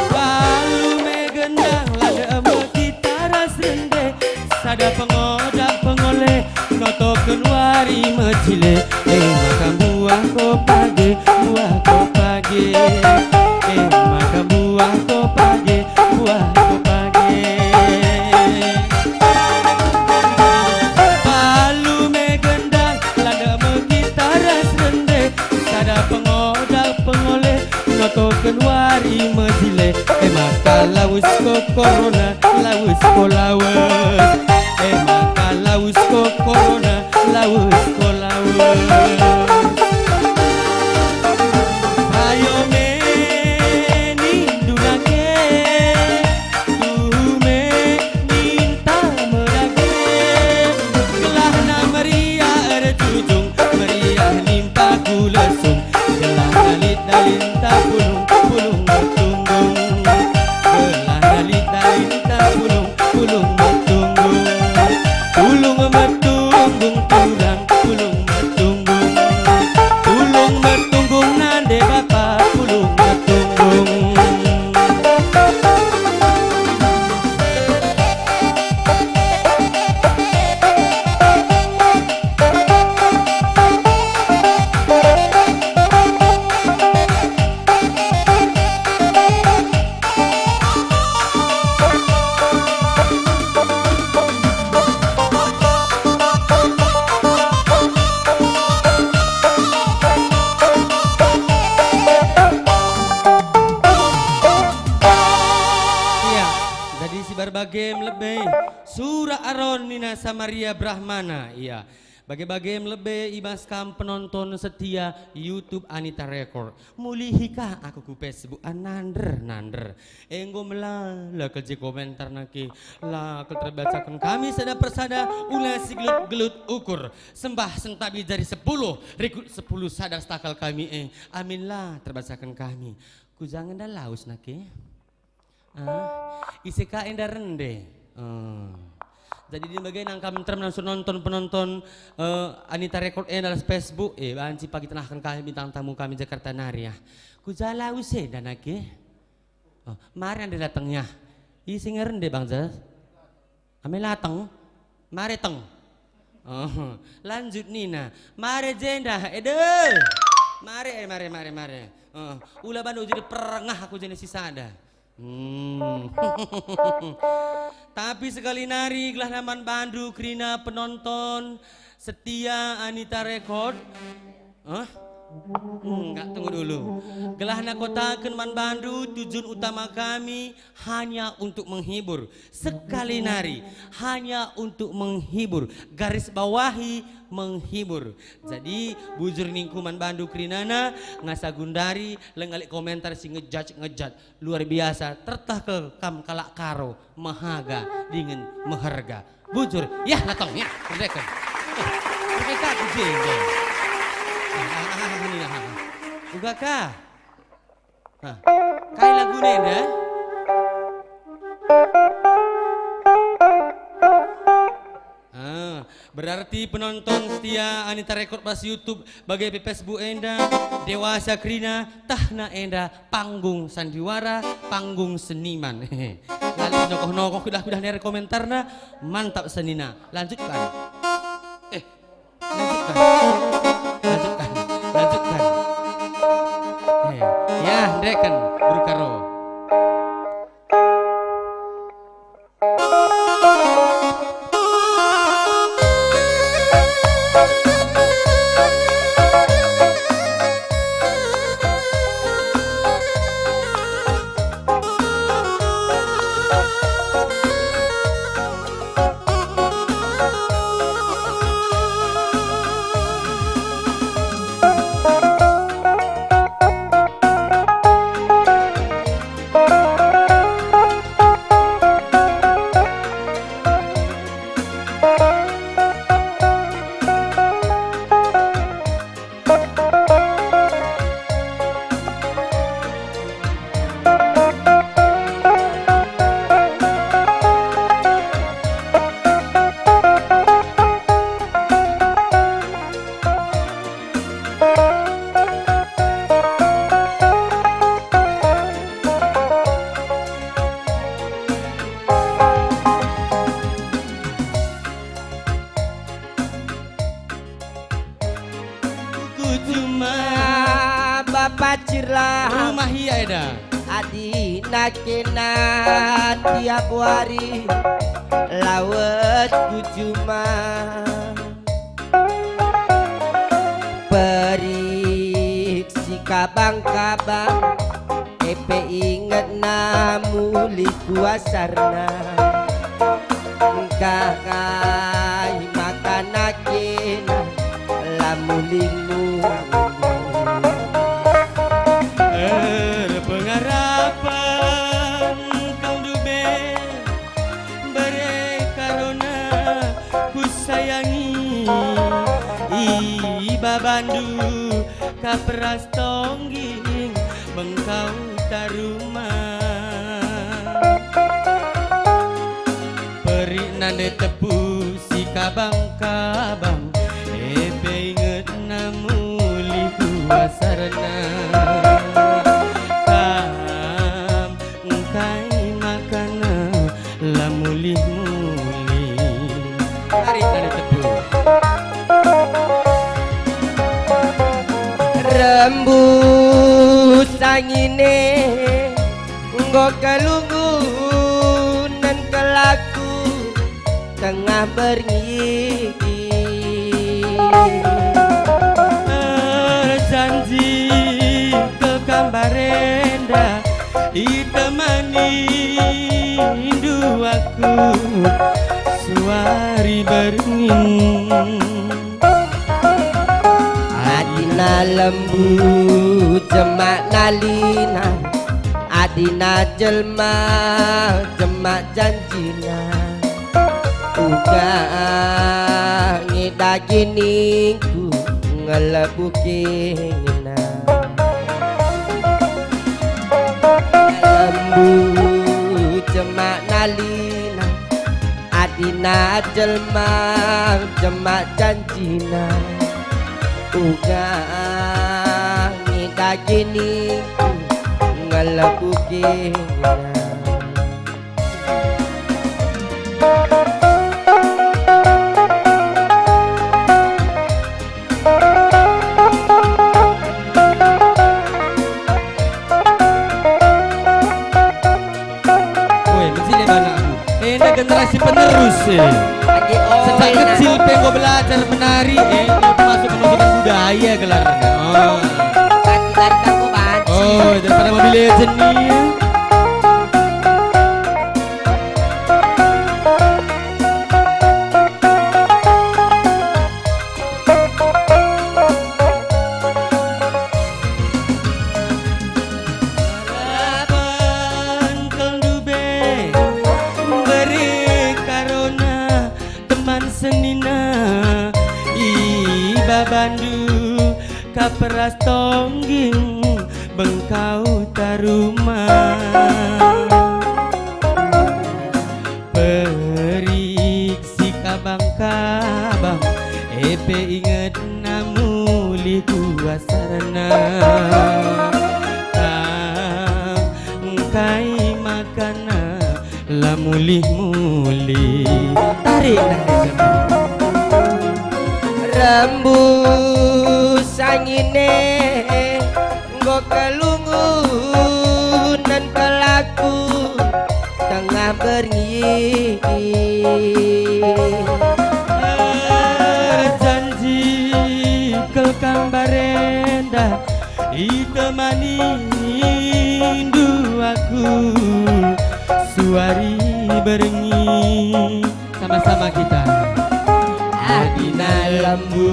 Balu me gendang, lande me kita ras rende, sada pengodak pengole, notoken wari mejile, e maka mbuah ko page, mbuah ko page, e maka mbuah ko page, mbuah ko page. Palu me gendang, lande me kita ras rende, sada pengodak pengole, notoken wari mejile, e maka lawes ko korona, lawes ko lawes, e maka lawes ko korona, lawes ko lawes. Ayo me nindu dage, tuhu me ninta me dage, gelahna meriah erjujung, meriah nimpa ku lesung, gelahna lit Talinta pulung, pulung metunggung. Gelah talinta, talinta pulung, pulung metunggung. Pulung metunggung tulang, pulung metunggung. Pulung metunggung nande bapa, pulung metunggung. Iya, jadi si bage me lebe, sura Aron nina Samaria Brahmana, iya. Bage-bage me lebe i bas kam penonton setia YouTube Anita Record. Mulihi ka aku ku Facebook, ah, nander, nander. Enggo melala kal je komentarna ke, la kal terbacaken kami sada persada, ula si gelut-gelut ukur. Sembah sentabi jari sepuluh, rikut sepuluh sada stakal kami, eh, amin la terbacaken kami. Ku ja nge enda lawesna ke? Ah, ise ka enda rende? Ah. Jadi, adi bage nangkam nterem nonton penonton, eh, Anita Record enda ras Facebook, eh, banci pagi tenahken kami bintang tamu kami Jakarta nari, ah. Ku ja lawes enda nake? Oh, mari enda dateng, ya. Ise nge rende, Bang Jas? Ame la teng? Mare teng. Oh, lanjut nina, "Mare jenda, Ede! Mare, eh, mare, mare, mare. Eh, ula bandu jadi perengah aku jadi si sada." Hmm. Tapi sekali nari gelah man bandu kerina penonton setia Anita Record. Hah? Enggak, tunggu dulu. Gelah nakotaken man bandu, tujuan utama kami hanya untuk menghibur. Sekali nari, hanya untuk menghibur. Garis bawahi, menghibur. Jadi, bujur ningku man bandu kerinana, ngasa gundari, lengalik komentar si ngejudge-ngejudge. Luar biasa, terteh kal kam kalak Karo, mehaga, dingen meherga. Bujur, yah, latong, yah, kerdeken. Eh, pakai kaki jenggo. Ah, ah, ah, ah, ini, ah, ah. Uga ka? Hah. Kai lagu nenda? Ah, berarti penonton setia Anita Record bas YouTube bage pe Facebook enda, dewasa kerina, tahna enda panggung sandiwara, panggung seniman. Lalu nokoh-nokoh, kudah-kudah nere komentarna, mantap senina. Lanjutkan. Eh, lanjutkan. Lanjutkan. Lanjutkan. Eh, ya, ndereken, Guru Karo. Ku juma bapa cirlah. Rumah ia eda. Adi nakena tiap wari lawes ku juma. Perik si kabang-kabang, epe ingetna mulih kuasarna. Engkai maka nakena la mulih-mulih. Erpengarapen kau ndube bere karona kusayangi, i babandu ka peras tongging. Bengkau taruma, perik nande tepu si kabang-kabang, e pe ingetna mulih ku asarna. Kam engkai makana la mulih-mulih. Mari kita tepu. Rembus angin e enggo kelunggunen kelaku tengah berngi. Erjanji kal kam barenda, itemani indu aku suari berngi. Adina lembu jemak nalina, adina jelma jemak janjina. Uga nge dage ningku ngelebuh kengena. Lembu jemak nalina, adina jelma jemak janjina. Uga nge dage ningku ngelebuh kengena. Woi, mejile bana aku. Enda generasi penerus, eh. Lagi, oh, sejak kecil pe enggo belajar menari, eh, termasuk penunjukan budaya gelarna. Oh. Tari, tari tanggo banci. Oh, daripada mobil legend nih. Raban kal ndube mbere karona teman senina, ibabandu ka peras tongging bengkau taruma. Perik si kabang-kabang, e pe ingetna mulih ku asarna. Kam engkai makana la mulih-mulih. Tarik nande. Rembus angin e enggo kelunggunen kelaku tengah berngi. Erjanji kal kam barenda, itemani indu aku suari berngi. Sama-sama kita. Adina lembu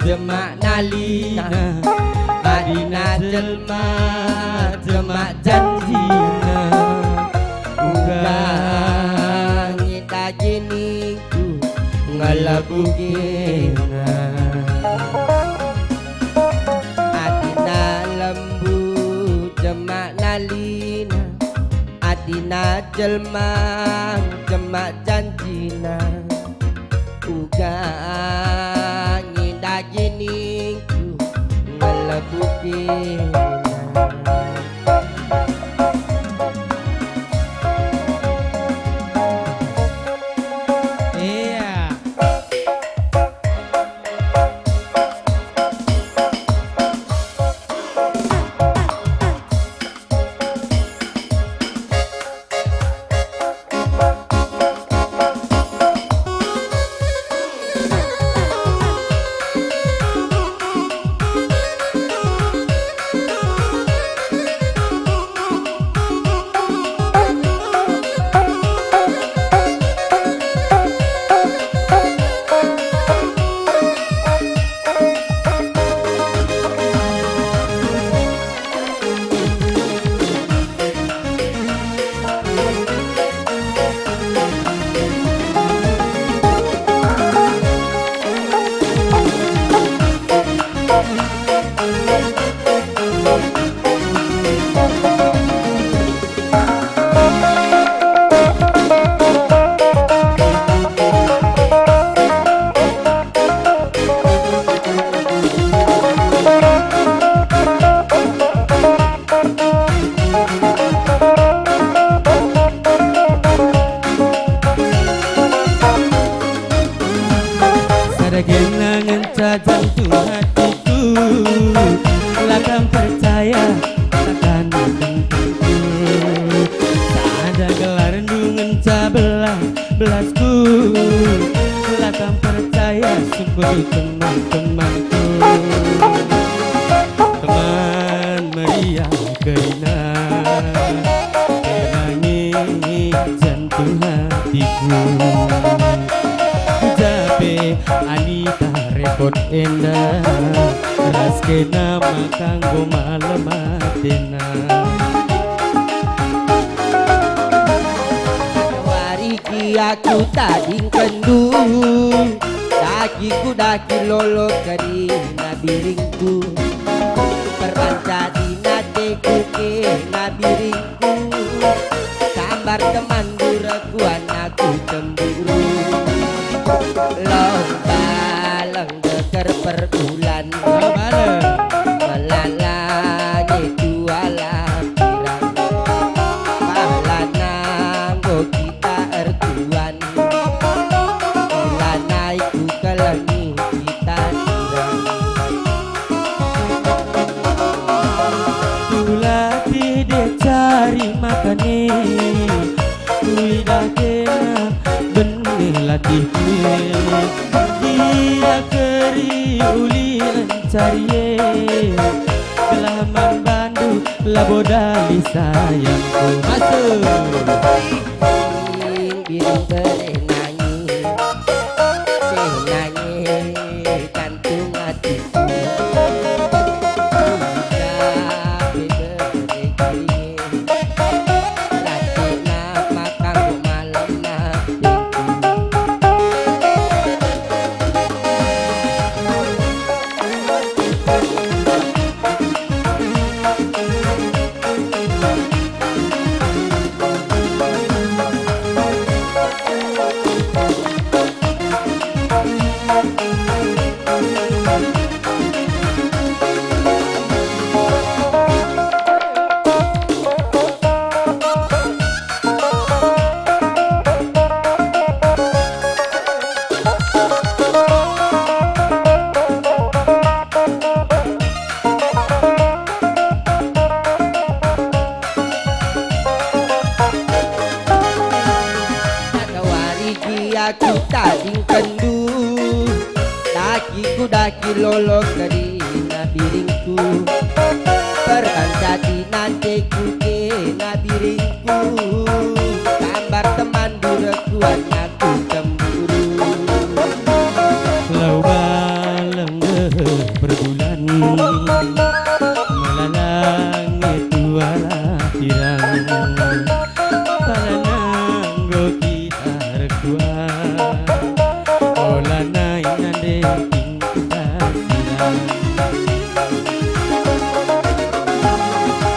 jemak nalina, adina jelma jemak janjina. Uga nge dage ningku ngelebuh kengena. Adina lembu jemak nalina, adina jelma jemak janjina. Uga nge dage ningku ngelebuh kengena. Iya. kerina, kenangi jantung hatiku. Jape Anita rekod enda, ras kena maka enggo malem atena. Wariki aku tadingkenndu, dakiku daki lolo kerina biringku. Perbancadina teku kena biringku, sambar temandu rekuan aku cemburu. Long baleng deker perbulan, long baleng. Melalangi tuala pirang, pala nanggo kita erkuan. Lanai ku kelengi kita sirang. Tulatih dia cari makane, kuidah kena benih latih kue. Dia keri uli encari e, gelah man bandu labo dali sayangku. Masuk. Biring bere nangi, teh nangi kantung atiku. Udah bere giring, racuna maka malem napiku. Sada wari gia kutadingkenndu, dakiku daki lolo kerina biringku. Perbancadi nanteku kena biringku, sambar temandu rekuan aku cemburu. Lau baleng deh perbulan, melalangi tuala pirang, pala nanggo kita rekuan, ola nai nande tingku kasiran.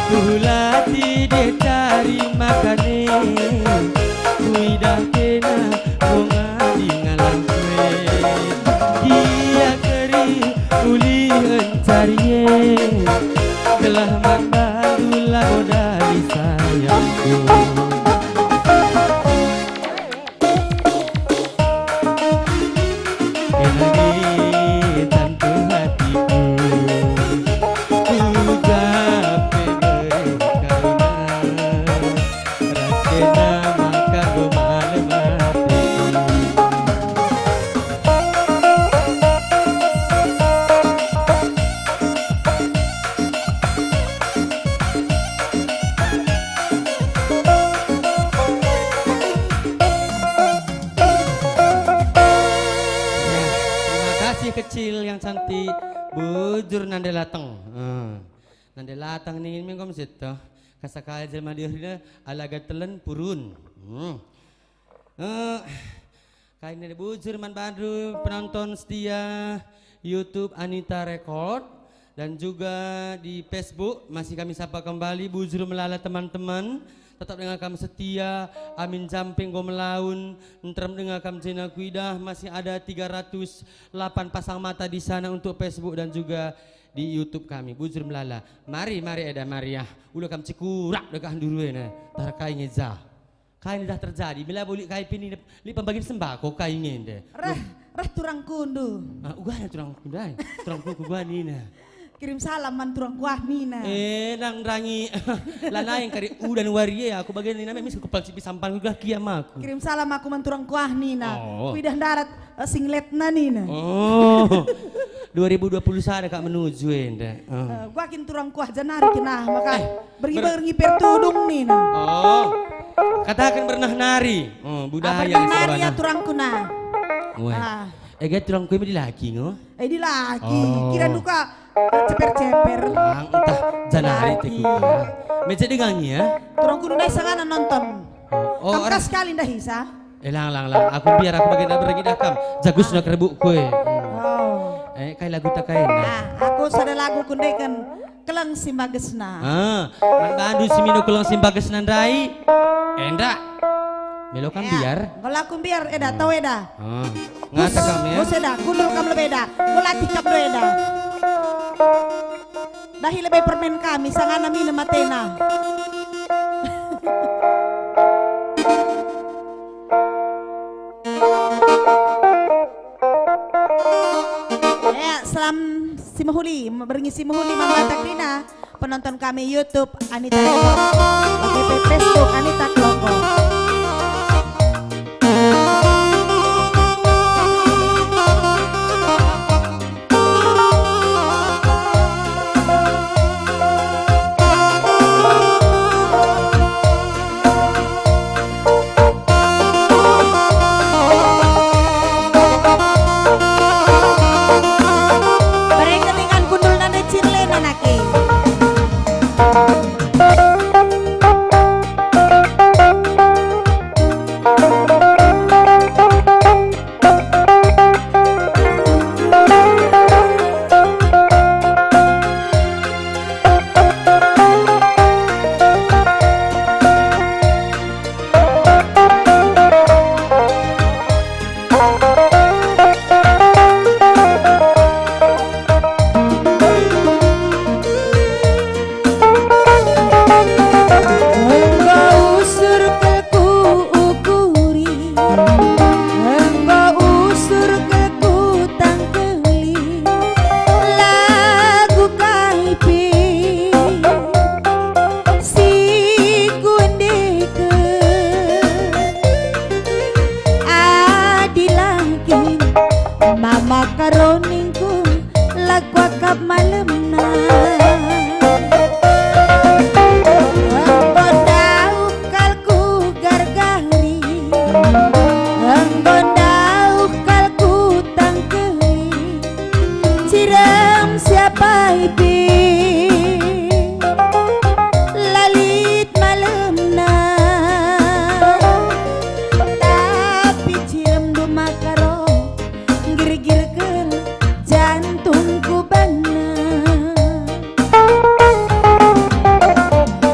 Tulatih dia cari makane, kuidah kena bonga di ngalang kue. Dia keri uli encari e, gelah man bandu labo dali sayangku. Kenangi tantu hatiku, ku jape bere karina, ras kena maka enggo malem atiku. Ya, terima kasih kecil yang cantik. Bujur nande lateng. Eh, nande lateng ning minggu mesti toh. Kasakali jelma diurina alaga telen purun. Hmm. Eh, kai nande bujur man bandu penonton setia YouTube Anita Record dan juga di Facebook masih kami sapa kembali bujur melala teman-teman. Tetap dengar kami setia, amin jam pe enggo melaun, nterem dengar kam jena kuidah masih ada tiga ratus delapan pasang mata di sana untuk Facebook dan juga di YouTube kami. Bujur melala. Mari, mari eda mari ah. Ula kam cikurak dekah nduru ena. Tar kai ngeja. Kai dah terjadi, mela bulik kai pini, lit pembagian sembako kai ngende. Reh, reh turangkundu. Ah, uga ada turangku ndai. Turangku ku gua nina. Kirim salam man turangku ah nina. Eh, nang ndangi. Lanai kari udan warie aku bagian nina, mis ku palcipi sampan ku gah kiam aku. Kirim salam aku man turangku ah nina. Oh. Kuidah ndarat, eh, singletna nina. Oh. Dua ribu dua puluh sada kak menuju enda. Eh. Eh, gua kin turang kuah janari kina, maka eh, berngi-berngi pertudung nina. Oh. Katakan bernah nari. Oh, budaya. Ah, bernah nari ya turangku na. Weh. Ah. Eh, gak turangku ini dilaki ngo? Eh, dilaki. Oh. Kira duka, eh, ceper-ceper. Lang, entah janari. Dilaki. Teku. Meja dengangi ya. Turangku nundai sangana nonton. Oh, oh, kam orang kas sekali ndah isa. Eh, lang, lang, lang. Aku biar aku bagian berngi dah kam. Jagusna kerebukku, eh. Hmm. Oh. Eh, kai lagu tak kai, nah. Nah, aku sada lagu kundeken Keleng Simbagesna. Ah, man bandu si mino Keleng Simbagesna ndai. Enda. Melo kam biar. Enggo la aku biar, eda, tau eda. Ah. Ngata kam, ya. Bus eda, kundul kam lebe eda. Enggo latih kam do eda. Dahi lebe permen kami, sangana minem atena. Ya, selam si mehuli, berngi si mehuli man banta kerina, penonton kami YouTube Anita Record, bage pe Facebook Anita Klongko. Bere kelingan gundul nande cirlena nake. Enggo usur kelku ukuri, enggo usur kelku tangkeli, lagu kai pe si kuendeken. Adi la kin mama karoningku, la kuakap malemna. Enggo ndauh kal kugargari, enggo ndauh kal kutangkeli, cirem siapai pe la lit malemna. Tapi ciremndu maka ro, nggirgirken jantungku banna.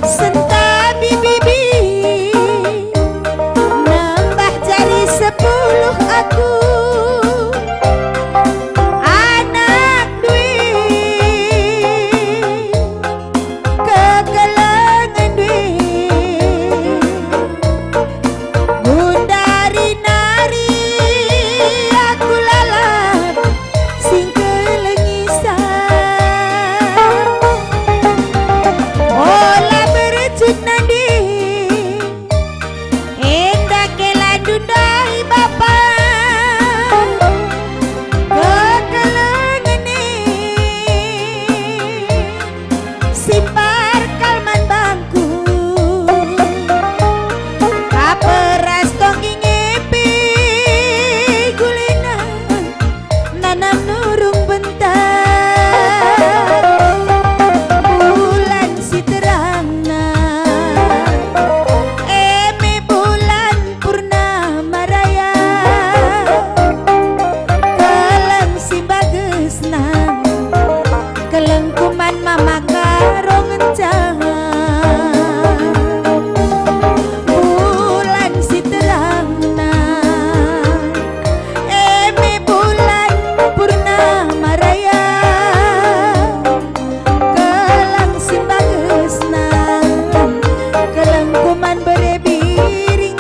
Sentabi bibi, nambah jari sepuluh aku, anak duit, kekelengen duit. Gundari nari aku lalap singkelengisan. Ola bercut nanding, enda kelandu ndai bapa. Kekelengen e. Simpar kal man bangku. Kaperas tonggi ngepe gulina, nanam nurung bentang. Bulan si terangna, e me bulan Purnama Raya, keleng si mbagesna, kelengku man mama karo ngenca. Bulan si terangna, e me bulan Purnama Raya, keleng si mbagesna, kelengku man bere biring.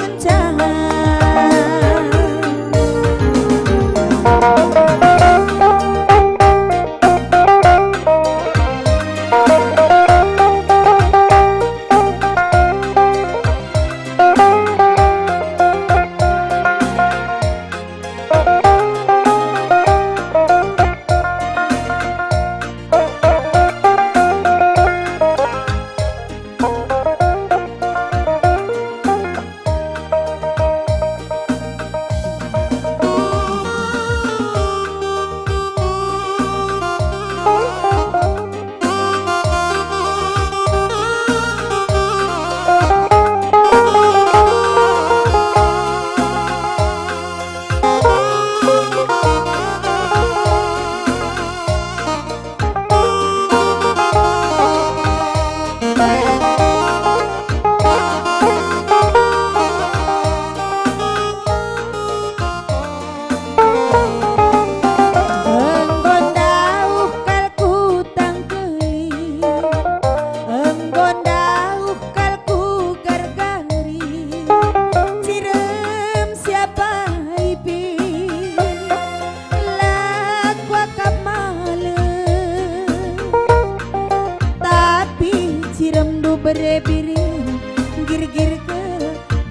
Rebiring, girgir ke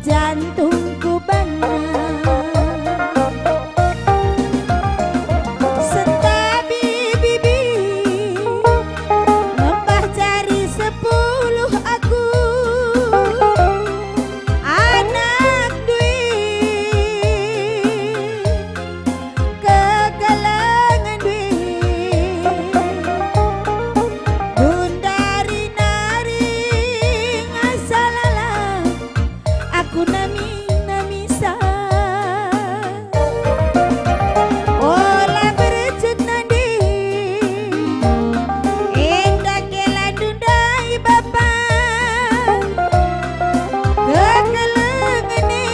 jantungku bana. Sentabi bibi, ngembah jari sepuluh aku, anak duit. Kekelengen duit, gundari nari ngasa lalap, aku nami-nami sa. Ola bercut nanding, enda kelandu ndai bapa, kekelengen e.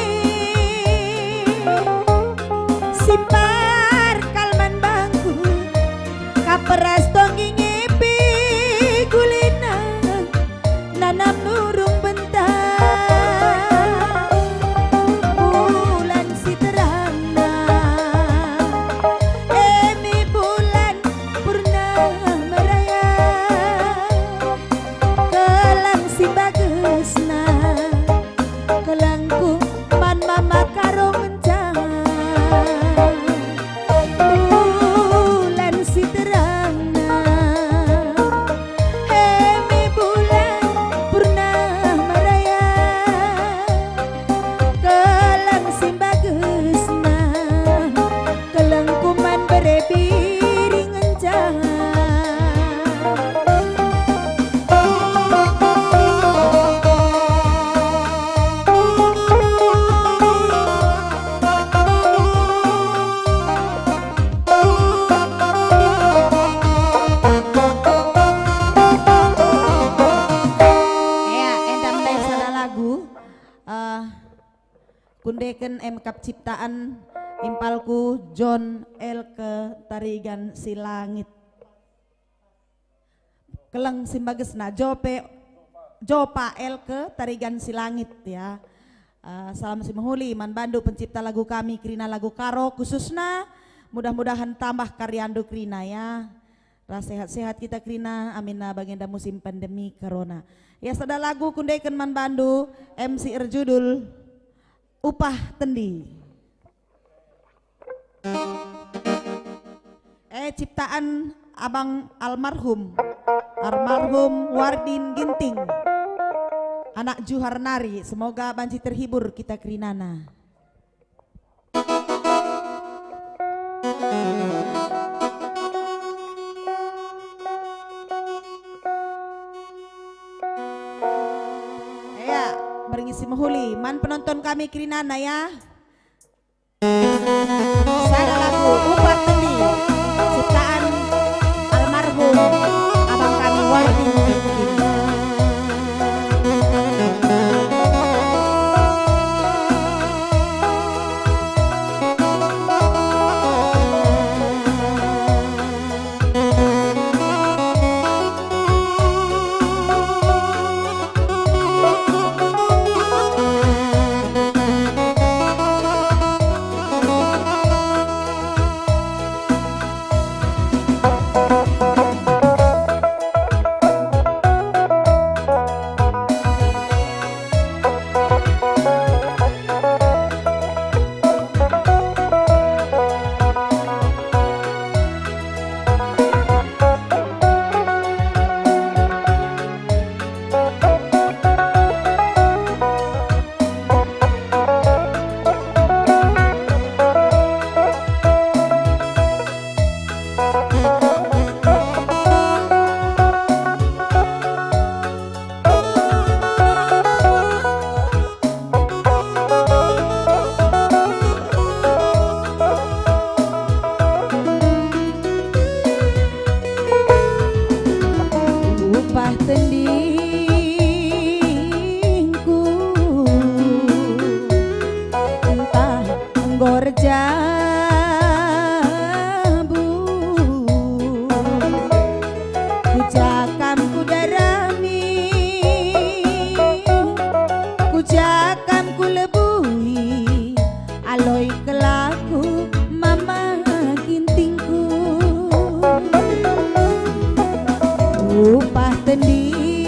Simpar kal man bangku, kaperas tonggi ngepe gulina, nanam nurung bentang. Bulan si terangna, e me bulan purnama raya, kelang si bagesna. Kelengku man mama Karo ngenca. Bulan si terangna, e me bulan purnama raya. Keleng si bagesna, kelengku man bere biri ngenca. Ya, enda ndai sada lagu, eh, kundeken e me kap ciptaan impalku John Elke Tarigan si Langit. Keleng si mbagesna, Jope, Jopa Elke Tarigan si Langit, ya. Eh, salam si mehuli man bandu pencipta lagu kami kerina lagu Karo khususna. Mudah-mudahan tambah karyandu kerina, ya. Ras sehat-sehat kita kerina, aminna bagenda musim pandemi corona. Ya, sada lagu kundeken man bandu, e me si erjudul Upah Tendi. Eh, ciptaan abang almarhum, almarhum Wardin Ginting, anak Juhar nari. Semoga banci terhibur kita kerinana. Ya, berngi si mehuli man penonton kami kerinana, ya. Sada lagu Upah Tendi, ciptaan almarhum abang kami Wardin Ginting. Upah tendingku entah enggo erjabu. Kujakam kudarami, kujakam kulebuhi, aloi kelaku mama Gintingku. Upah tendi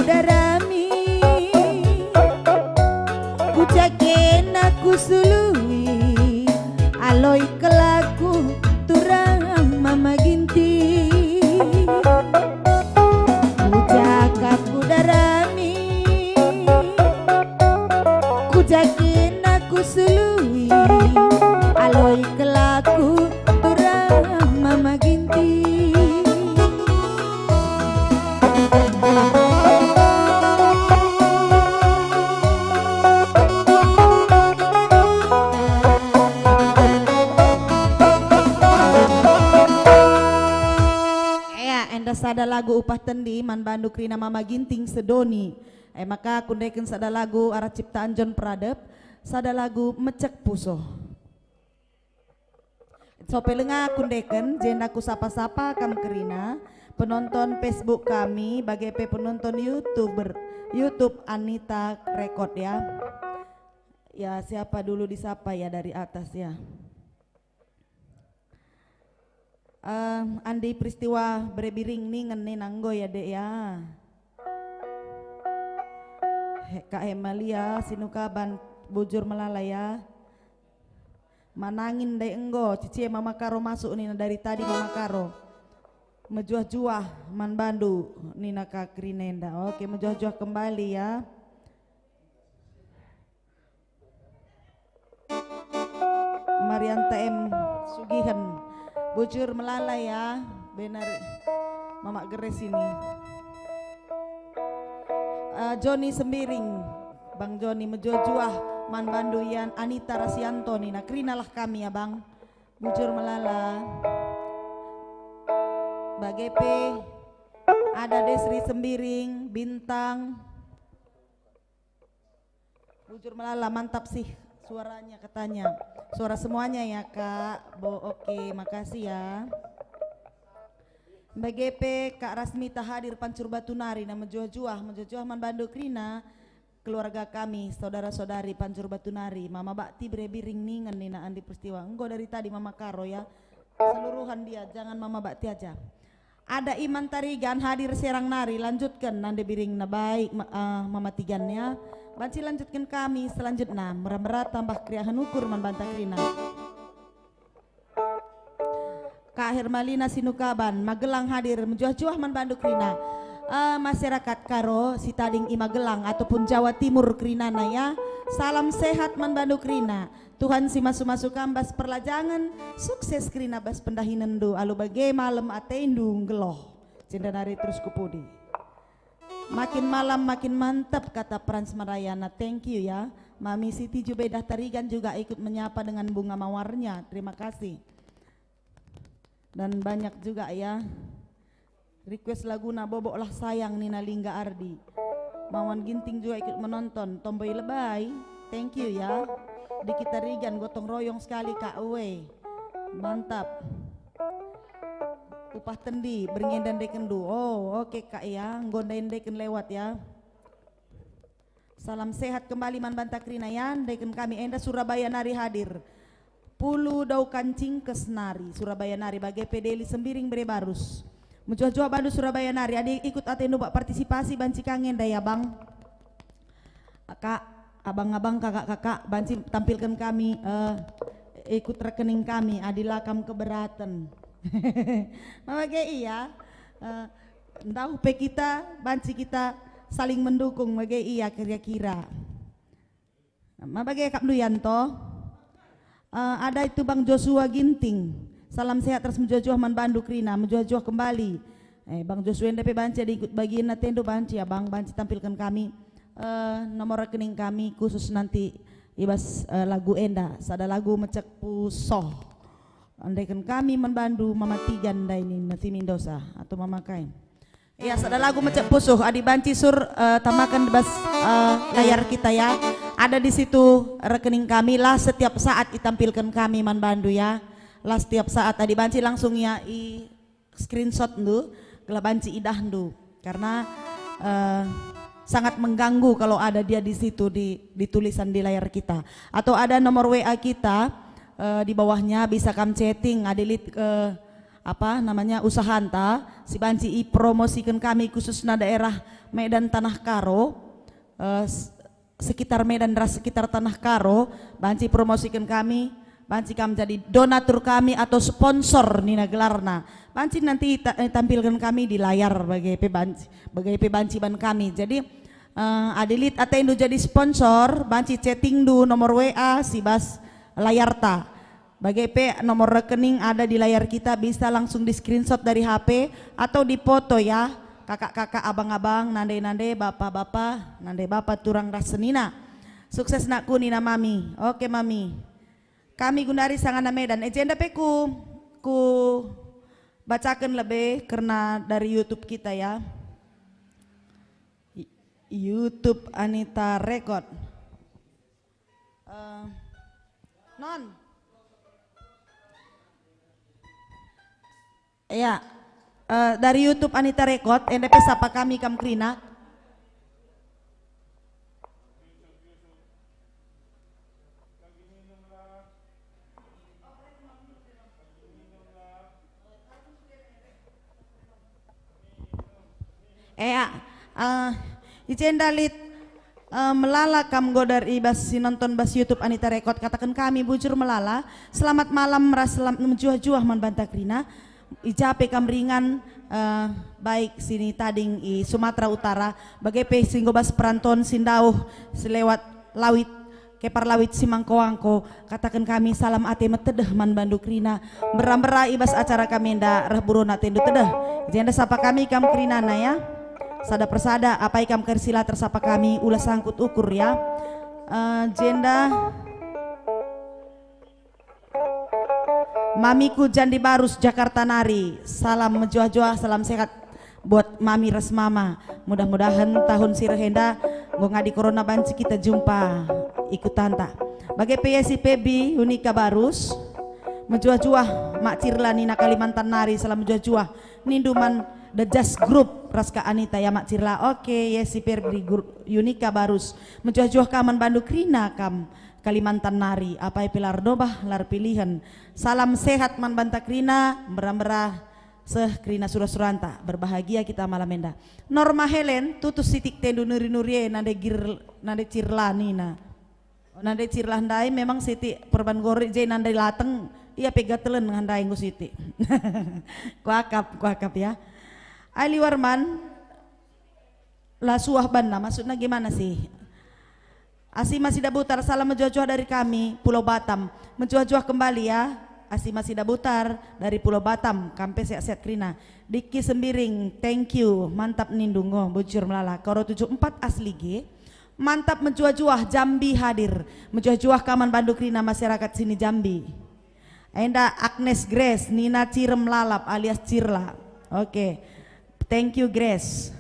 darami, kucaken aku sului, aloi kelaku turang Mama Ginting. Kucakap ku darami, kucaken aku sului, aloi kelaku turang Mama Ginting. Ea, enda sada lagu upah tendi man bandu kerina Mama Ginting sedoni. E maka kundeken sada lagu arah ciptaan John Peradep, sada lagu Mecek Pusuh. Sope lenga kundeken, jenda kusapa-sapa kam kerina penonton Facebook kami, bage pe penonton YouTuber, YouTube Anita Record ya. Ya, siapa dulu disapa ya dari atas ya? Eh, Andi Peristiwa Bere Biring ningen nina enggo ya, Dek, ya. He, Kak Hemalia, Sinukaban, bujur melala ya. Manangin ndai enggo, cicie Mama Karo masuk nina dari tadi Mama Karo. Mejuah-juah man bandu nina ka kerina enda. Oke, mejuah-juah kembali ya. Marianta M Sugihen, bujur melala ya, benar Mamak Geres ini. Eh, Joni Sembiring, Bang Joni, mejuah-juah man bandu Yan Anita Rasianto nina, kerinalah kami ya Bang, bujur melala. Bage pe ada Desri Sembiring, Bintang. Bujur melala, mantap sih suaranya katanya. Suara semuanya ya, Kak. Bo, oke, makasih ya. Bage pe Kak Rasmita hadir Pancur Batu nari, na mejuah-juah, mejuah-juah man bandu kerina keluarga kami, saudara-saudari Pancur Batu nari, Mama Bakti Bere Biring ningen nina Andi Peristiwa. Enggo dari tadi Mama Karo ya. Seluruhan dia, jangan Mama Bakti aja. Ada Iman Tarigan hadir Serang nari, lanjutken nande biringna baik, ma-, ah, Mama Tigan ya. Banci lanjutken kami selanjutna, mera-mera tambah keriahen ukur man banta kerina. Kak Hermalina Sinukaban, Magelang hadir, mejuah-juah man bandu kerina. Eh, masyarakat Karo si tading i Magelang ataupun Jawa Timur kerinana ya. Salam sehat man bandu kerina. Tuhan si masu-masu kam bas perlajangen, sukses kerina bas pendahinenndu, alu bage malem atendu nggeluh. Jenda nari terus ku pudi. Makin malam makin mantap, kata Frans Merayana. Thank you ya. Mami Siti Jubaidah Tarigan juga ikut menyapa dengan bunga mawarnya. Terima kasih. Dan banyak juga ya request laguna Boboklah Sayang nina Lingga Ardi. Mawan Ginting juga ikut menonton, Tomboi Lebai. Thank you ya. Di Kita Rigan gotong royong sekali, Kak. Uwe. Mantap. Upah tendi, berngi enda ndekenndu. Oh, oke, Kak ya. Enggo ndai ndeken lewat ya. Salam sehat kembali man banta kerina ya, ndeken kami enda Surabaya nari hadir. Pulu Daukan Cingkes nari, Surabaya nari, bage pe Deli Sembiring Bere Barus. Mejuah-juah bandu Surabaya nari, adi ikut atendu bak partisipasi banci ka nge enda ya, Bang. Kak, abang-abang, kakak-kakak, banci tampilken kami, eh, ikut rekening kami, adi la kam keberaten. Bage ia, eh, ndauh pe kita, banci kita saling mendukung, bage ia kira-kira. Ma bage kap ndu Yanto? Eh, ada itu Bang Joshua Ginting. Salam sehat ras mejuah-juah man bandu kerina, mejuah-juah kembali. Eh, Bang Joshua enda pe banci ada ikut bagian atendu banci ya Bang, banci tampilken kami, eh, nomor rekening kami khusus nanti i bas, eh, lagu enda, sada lagu Mecek Pusuh. Andaiken kami man bandu Mama Tigan ndai nina Timindosa atau Mama Kain. Ya, sada lagu Mecek Pusuh, adi banci sur, eh, tamaken bas, eh, layar kita ya. Ada di situ rekening kami, la setiap saat itampilken kami man bandu ya. La setiap saat, adi banci langsung ya i screenshot ndu, gelah banci idah ndu. Karena, eh, sangat mengganggu kalau ada dia di situ di, di tulisan di layar kita. Atau ada nomor W A kita, eh, di bawahnya bisa kam chatting, adi lit, eh, apa namanya, usahanta si banci ipromosiken kami, khususna daerah Medan, Tanah Karo, eh, s-, sekitar Medan ras sekitar Tanah Karo, banci promosiken kami, banci kam jadi donatur kami atau sponsor nina gelarna. Banci nanti ta-, eh, tampilken kami di layar bage pe banci, bage pe banci ban kami. Jadi, eh, adi lit atendu jadi sponsor, banci chattingndu nomor W A si bas layarta. Bage pe nomor rekening ada di layar kita, bisa langsung di-screenshot dari H P atau dipoto ya, kakak-kakak, abang-abang, nande-nande, bapa-bapa, nande bapa, turang ras senina. Sukses nakku, nina mami. Oke, mami. Kami gundari sangana Medan. E, jenda pe ku, ku bacaken lebe kerna dari YouTube kita ya. Y-, YouTube Anita Record. Eh, non. Ya, eh, dari YouTube Anita Record, enda pe sapa kami kam kerina. Ea, eh, i jenda lit, eh, melala kam enggo dari bas si nonton bas YouTube Anita Record, kataken kami bujur melala, selamat malam ras selam-, mejuah-juah man banta kerina. I ja pe kam ringan, eh, baik sini tading i Sumatera Utara, bage pe si enggo bas peranton si ndauh si lewat lawit, kepar lawit si mangko-angko, kataken kami salam ate metedeh man bandu kerina. Mbera-mbera i bas acara kami enda reh buruna atendu tedeh. Jenda sapa kami kam kerinana ya. Sada persada, apai kam kari si la tersapa kami, ula sangkut ukur ya. Eh, jenda Mamiku Jandi Barus, Jakarta nari. Salam mejuah-juah, salam sehat buat Mami ras Mama. Mudah-mudahan tahun si reh enda enggo ngadi corona banci kita jumpa i kutanta. Bage pe Yesi Pebi, Yunika Barus. Mejuah-juah, Mak Cirla nina Kalimantan nari, salam mejuah-juah. Nindu man The Just Group ras Kak Anita ya, Mak Cirla. Oke, Yesi Pebi, Gur-, Yunika Barus. Mejuah-juah ka man bandu kerina kam. Kalimantan nari, apai pe la erdobah, la erpilihen. Salam sehat man banta kerina, mbera-mbera seh kerina sura-suranta. Berbahagia kita malam enda. Norma Helen, tutus sitik tendu nuri-nuri e, nande gir-, nande Cirla nina. Oh, nande Cirla ndai memang sitik perban gori je nande lateng, ia pe gatelen nge ndai enggo sitik. Kuakap, kuakap ya. Ali Warman, La suah banna, maksudna gimana sih? Asima Sidabutar, salam mejuah-juah dari kami, Pulau Batam. Mejuah-juah kembali ya, Asima Sidabutar dari Pulau Batam, kam pe sehat-sehat kerina. Diki Sembiring, thank you, mantap nindu ngo, bujur melala. Koro tujuh empat asli ge, mantap mejuah-juah, Jambi hadir. Mejuah-juah ka man bandu kerina masyarakat sini Jambi. Enda Agnes Grace, nina Cirem Lalap alias Cirla. Oke. Thank you, Grace.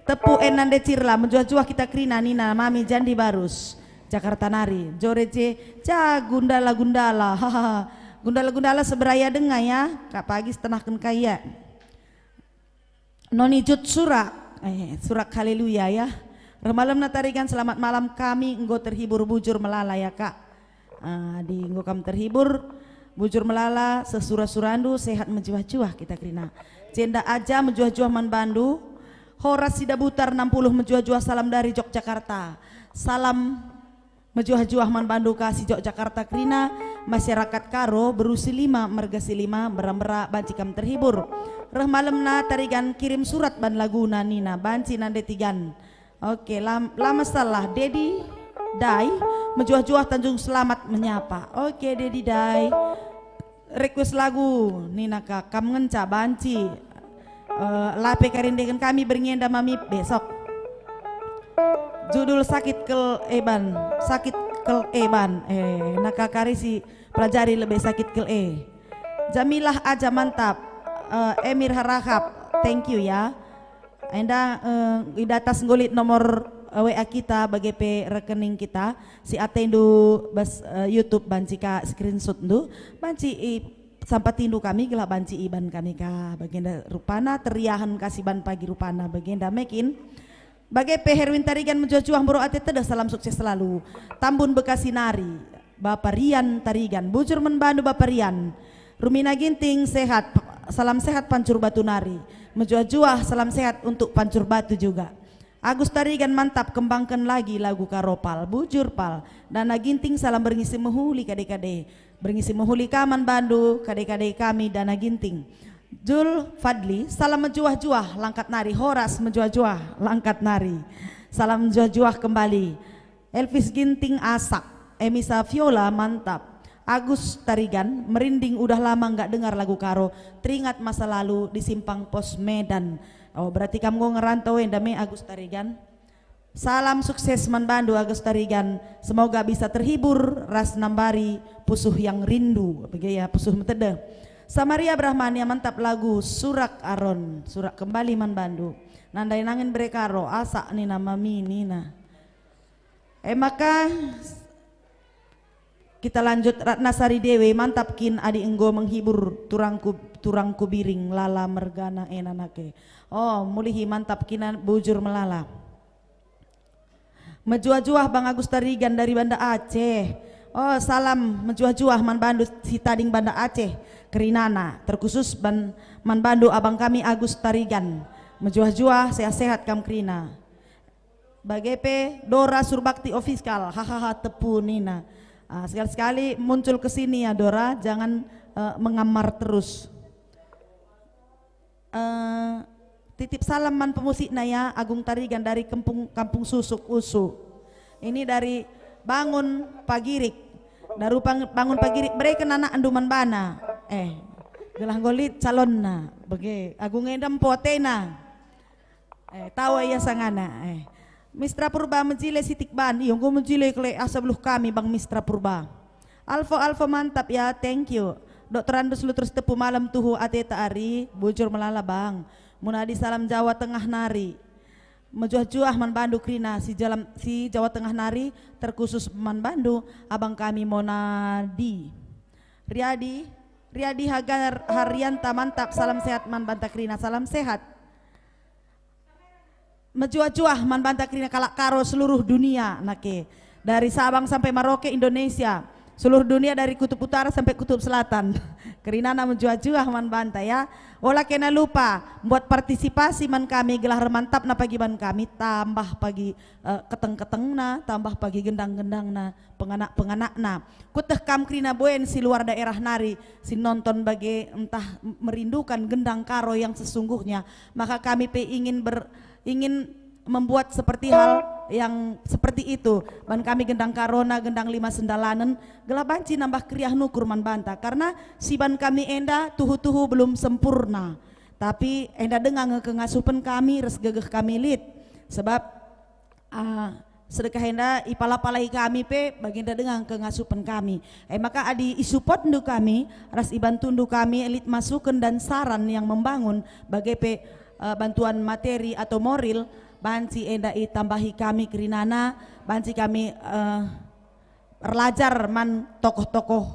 Tepu en nande Cirla, mejuah-juah kita kerina nina Mami Jandi Barus, Jakarta nari. Jore je, ja gundala-gundala. Hahaha. Gundala-gundala seberaya denga ya, Kak pagi setenahken kai ya. Noni jut surak, eh, surak haleluya ya. Remalemna tarigan, selamat malam, kami enggo terhibur bujur melala ya, Kak. Ah, adi enggo kam terhibur, bujur melala, seh sura-surandu, sehat mejuah-juah kita kerina. Jenda aja mejuah-juah man bandu, Horas Sidabutar enam puluh mejuah-juah, salam dari Yogyakarta. Salam mejuah-juah man bandu ka si Yogyakarta kerina, masyarakat Karo, beru si lima, merga si lima, mbera-mbera, banci kam terhibur. Reh malemna tarigan kirim surat ban laguna nina, banci nande tigan. Oke, lam-, la masalah. Dedi Dai, mejuah-juah Tanjung Selamat menyapa. Oke, Dedi Dai. Request lagu nina ka, kam ngenca banci. Eh, la pe karindeken kami berngi enda Mami besok. Judul Sakit Kel Eban, Sakit Kel Eban. Eh, naka kari si pelajari lebe Sakit Kel E. Jamilah aja mantap. Eh, Emir Harahap, thank you ya. Enda, eh, i datas nggo lit nomor, eh, W A kita, bage pe rekening kita, si atendu bas, eh, YouTube banci ka screenshotndu, banci i sampatindu kami gelah banci iban kami ka, bagenda rupana teriahen ka si ban pagi rupana, bagenda mekin. Bage pe Herwin Tarigan mejuah-juah mboro ate tedeh, salam sukses selalu. Tambun Bekasi nari. Bapa Rian Tarigan, bujur man bandu Bapa Rian. Rumina Ginting sehat, salam sehat Pancur Batu nari. Mejuah-juah, salam sehat untuk Pancur Batu juga. Agus Tarigan mantap, kembangken lagi lagu Karo pal. Bujur pal. Dana Ginting salam berngi si mehuli kade-kade. Berngi si mehuli ka man bandu kade-kade kami Dana Ginting. Jul Fadli, salam mejuah-juah, langkat nari, horas mejuah-juah, langkat nari. Salam mejuah-juah kembali. Elvis Ginting asak, Emisa Viola mantap. Agus Tarigan, merinding, udah lama nggak dengar lagu Karo, teringat masa lalu di Simpang Pos Medan. Oh, berarti kam enggo ngerantau enda me Agus Tarigan. Salam sukses man bandu Agus Tarigan. Semoga bisa terhibur ras nambari pusuh yang rindu. Bage ya, pusuh metedeh. Samaria Brahmania mantap lagu Surak Aron. Surak kembali man bandu. Nandai nangin bere Karo, asak nina mami nina. E maka kita lanjut, Ratna Sari Dewi, mantap kin adi enggo menghibur turangku, turangku Biring, Lala mergana ena nake. Oh, mulihi, mantap kina, bujur melala. Mejuah-juah Bang Agus Tarigan dari Banda Aceh. Oh, salam mejuah-juah man bandu si tading Banda Aceh, kerinana, terkhusus ban, man bandu abang kami Agus Tarigan. Mejuah-juah, sehat-sehat kam kerina. Bage pe Dora Surbakti Official, hahaha, tepu nina. Ah, sekali-sekali muncul ke sini ya Dora, jangan, eh, mengamar terus. Eh, titip salam man pemusikna ya, Agung Tarigan dari Kempung, Kampung Susuk, Usu. Ini dari Bangun Pagirik. Daru Pang-, Bangun Pagirik, bereken anakndu man bana. Eh, gelah enggo lit calonna. Bage, Agung enda mpo atena. Eh, tawa ia sangana, eh. Mistra Purba mejile sitik ban, iyo enggo mejile kele asa beluh kami Bang Mistra Purba. Alfo, Alfo mantap ya, thank you. Dokter Andus lu terus tepu malem tuhu ateta ari, bujur melala Bang. Munadi salam Jawa Tengah nari. Mejuah-juah man bandu kerina si jalam, si Jawa Tengah nari, terkhusus man bandu, abang kami Monadi. Riadi, Riadi Hagar Harrianta mantap, salam sehat man banta kerina, salam sehat. Mejuah-juah man banta kerina kalak Karo seluruh dunia nake. Dari Sabang sampai Merauke Indonesia, seluruh dunia dari kutub utara sampai kutub selatan. Kerinana mejuah-juah man banta ya. Ola kena lupa buat partisipasi man kami gelah ermantapna pagi ban kami, tambah pagi, eh, keteng-ketengna, tambah pagi gendang-gendangna, penganak-penganakna. Kueteh kam kerina buen si luar daerah nari, si nonton bage ntah merindukan gendang Karo yang sesungguhnya, maka kami pe ingin ber-, ingin membuat seperti hal yang seperti itu. Ban kami gendang Karona, gendang Lima Sendalanen, gelah banci nambah keriah nukur man banta, karena si ban kami enda tuhu-tuhu belum sempurna. Tapi enda denga nge kengasupen kami ras gegeh kami lit. Sebab Ah, sedekah enda ipala-palai kami pe, bagenda denga kengasupen kami. E maka adi isupotndu kami, ras ibantundu kami lit masuken dan saran yang membangun, bage pe, eh, bantuan materi atau moral, banci enda itambahi kami kerinana, banci kami, eh, erlajar man tokoh-tokoh,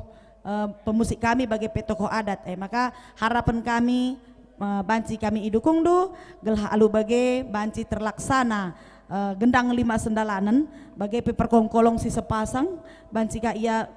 eh, pemusik kami bage pe tokoh adat. Eh, maka harapen kami, eh, banci kami idukungndu, gelah alu bage banci terlaksana, eh, gendang Lima Sendalanen, bage pe perkolong-kolong si sepasang, banci ka ia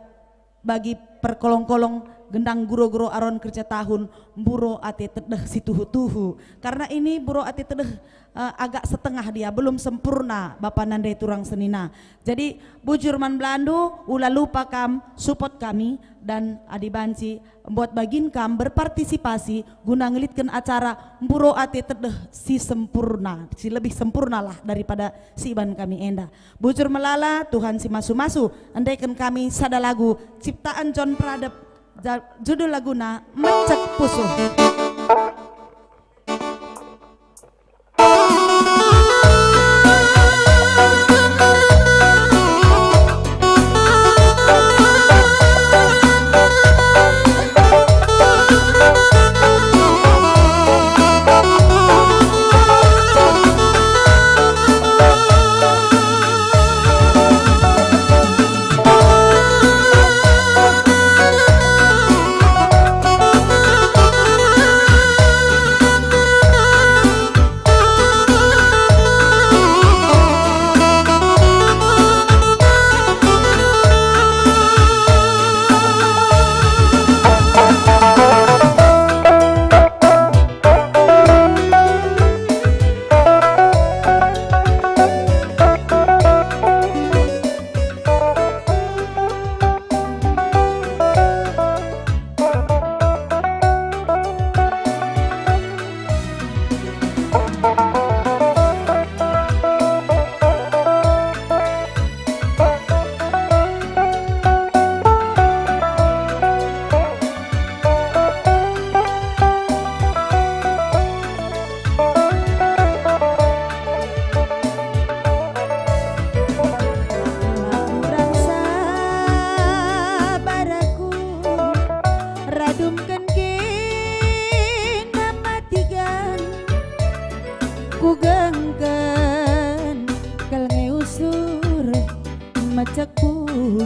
bagi perkolong-kolong gendang guro-guro Aron Kerja Tahun, Mburo Ate Tedeh si tuhu-tuhu. Karena ini Mburo Ate Tedeh, eh, agak setengah dia, belum sempurna bapa nande turang senina. Jadi, bujur man bandu, ula lupa kam support kami, dan adi banci mbuat bagin kam berpartisipasi guna ngelitken acara Mburo Ate Tedeh si sempurna, si lebih sempurnalah daripada si iban kami enda. Bujur melala, Tuhan si masu-masu, endeken kami sada lagu ciptaan John Pradep, ja-, judul laguna Mecek Pusuh.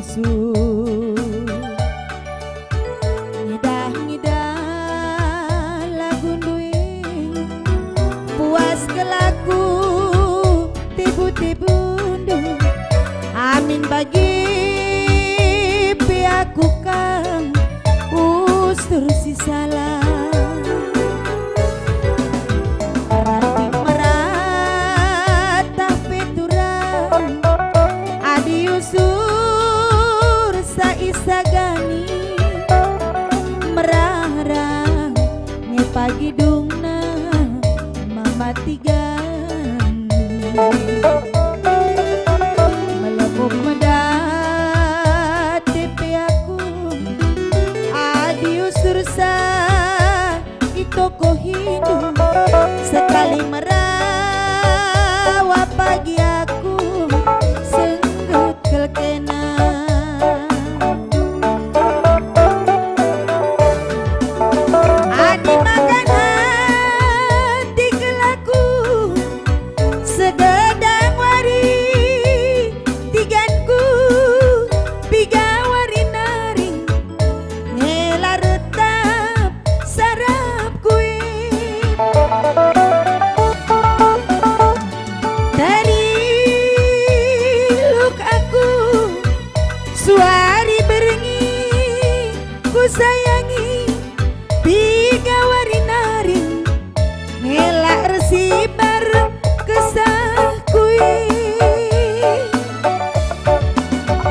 Yesus. Ngidah-ngidah lagundu e, puas kal aku tibu-tibundu. Amin bagi pe aku kam ustur si salah. Ranting meratah pe turang, adi usur sa isagani, merarang nge pagi dungna mamati gani. Melemuk medat pe aku, adi usur sa i toko hindu, sekali merawa pagi aku sengget kal kena. Adi makan hati kal aku, segedang wari tiganku, piga wari nari, ngela retap sarapku e. Teriluk aku, suari berngi kusayangi, piga wari nari, ngela ersibar kesahku e. E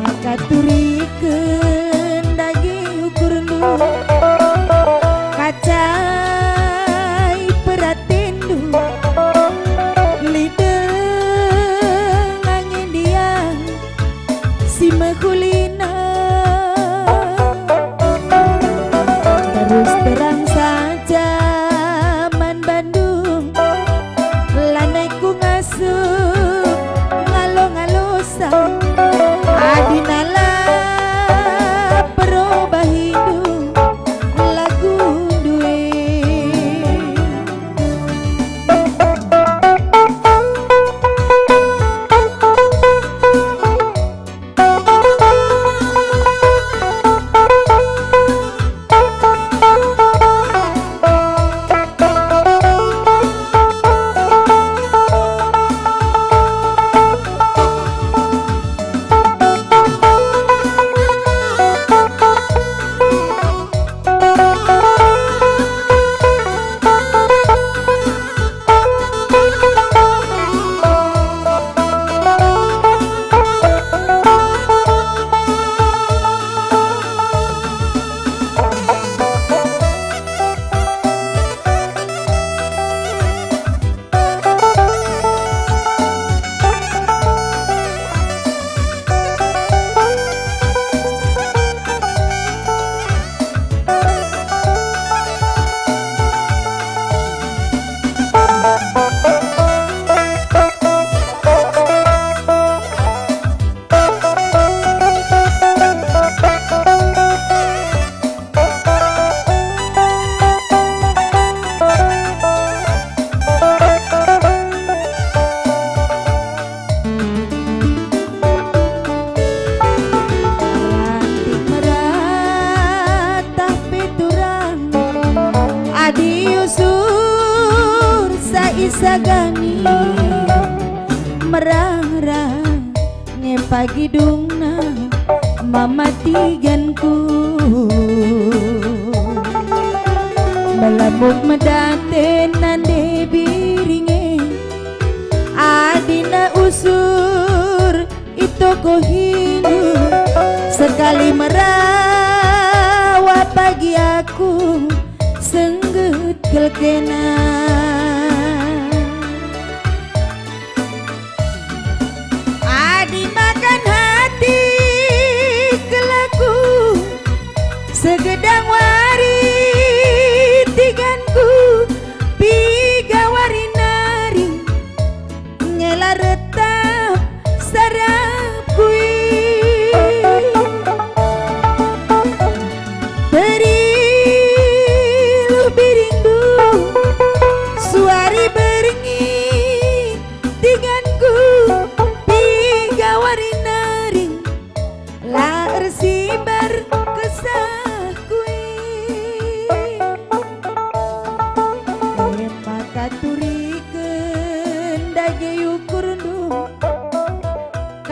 maka turiken dage ukurndu, kacai peratendu, lideng ange ndiang si mehulina. Terus terang saja man bandu, lanai ku ngasup ngalo-ngalosa. Adi nala perobahindu lagundu e. Ranting meratah pe turang, adi usur sa isagani, merarang nge pagi dungna mamatiganku. Melemuk medate nande biringe, adina usur i toko hindu, sekali merawa pagi aku sengget kal kena. Adi makan hati kal aku, segedang wari tiganku, piga wari nari, ngela retap sarapku e. Periluh biringku, suari berngi tiganku, piga wari nari,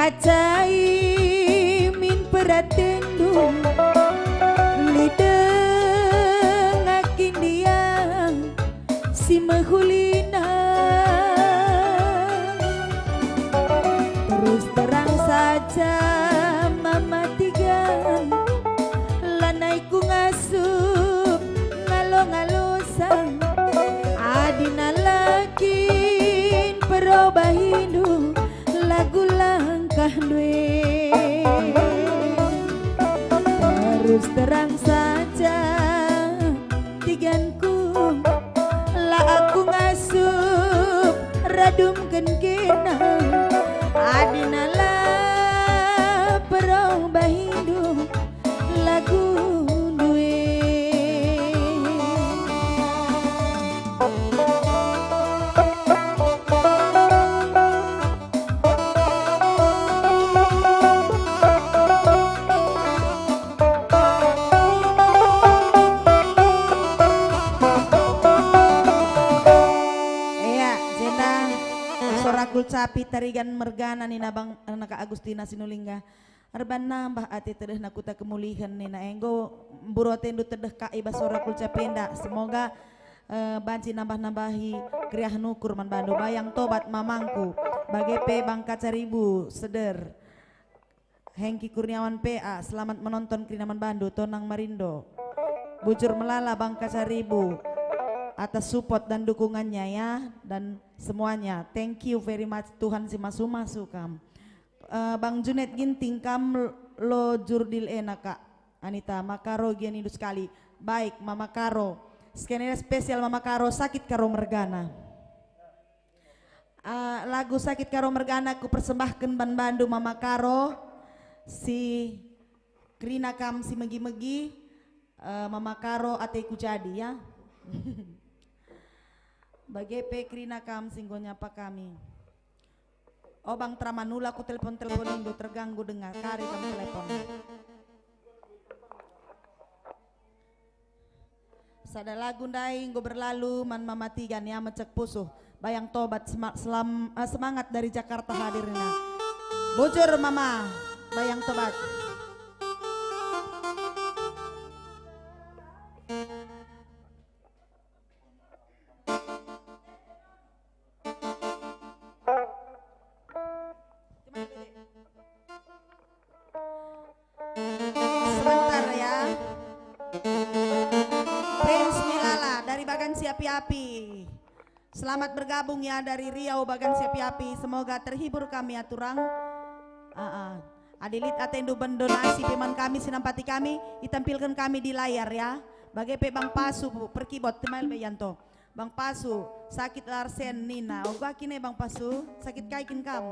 Cai min peratendu, lit denga kindiang si mehulina. Terus terang saja Mama Tigan, lanai ku ngasup ngalo-ngalosa. Adina la kin perobahindu, lagu langkahndu e. Terus terang saja, Tiganku, la aku ngasup radumken kena. Adina la perobahindu, lagundu e. Ea, jenda sora kulcapi tarigan mergana nina bang naka Agustina Sinulingga. Erban nambah ate tedehna kuta kemulihen nina, enggo mburu atendu tedeh ka i bas sora kulcapi enda. Semoga, eh, banci nambah-nambahi keriahen ukur man bandu. Bayang Tobat mamangku, bage pe Bang Kacaribu Seder. Hengki Kurniawan P A, selamat menonton kerina man bandu, Tonang Marindo. Bujur melala Bang Kacaribu atas support dan dukungannya ya, dan semuanya. Thank you very much, Tuhan si masu-masu kam. Eh, Bang Junet Ginting, kam lo jurdil ena, Kak. Anita Makaro gia nindu sekali. Baik, Mama Karo. Skenera spesial Mama Karo, Sakit Karo mergana. Eh, lagu Sakit Karo mergana kupersembahken ban bandu Mama Karo, si kerina kam si megi-megi, eh, Mama Karo ateku jadi, ya. Bage pe kerina kam si enggo nyapa kami. O Bang Tramanula, ku telepon-teleponindu terganggu denga, kari kam telepon. Sada lagu ndai enggo berlalu man Mama Tigan ya, mecek pusuh. Bayang Tobat, sema-, selam-, eh, semangat dari Jakarta hadirna. Bujur Mama, Bayang Tobat. Sebentar ya. Prince Milala dari Bagan Siapi-api. Selamat bergabung ya dari Riau, Bagan Siapi-api. Semoga terhibur kami ya, turang. Ah, ah. Adi lit atendu mendonasi pe man kami, sinampati kami, itampilken kami di layar ya. Bage pe Bang Pasu, Bu, perkibot, Temail Bayanto. Bang Pasu, sakit Larsen nina. Ogo kin e Bang Pasu, sakit kai kin kam?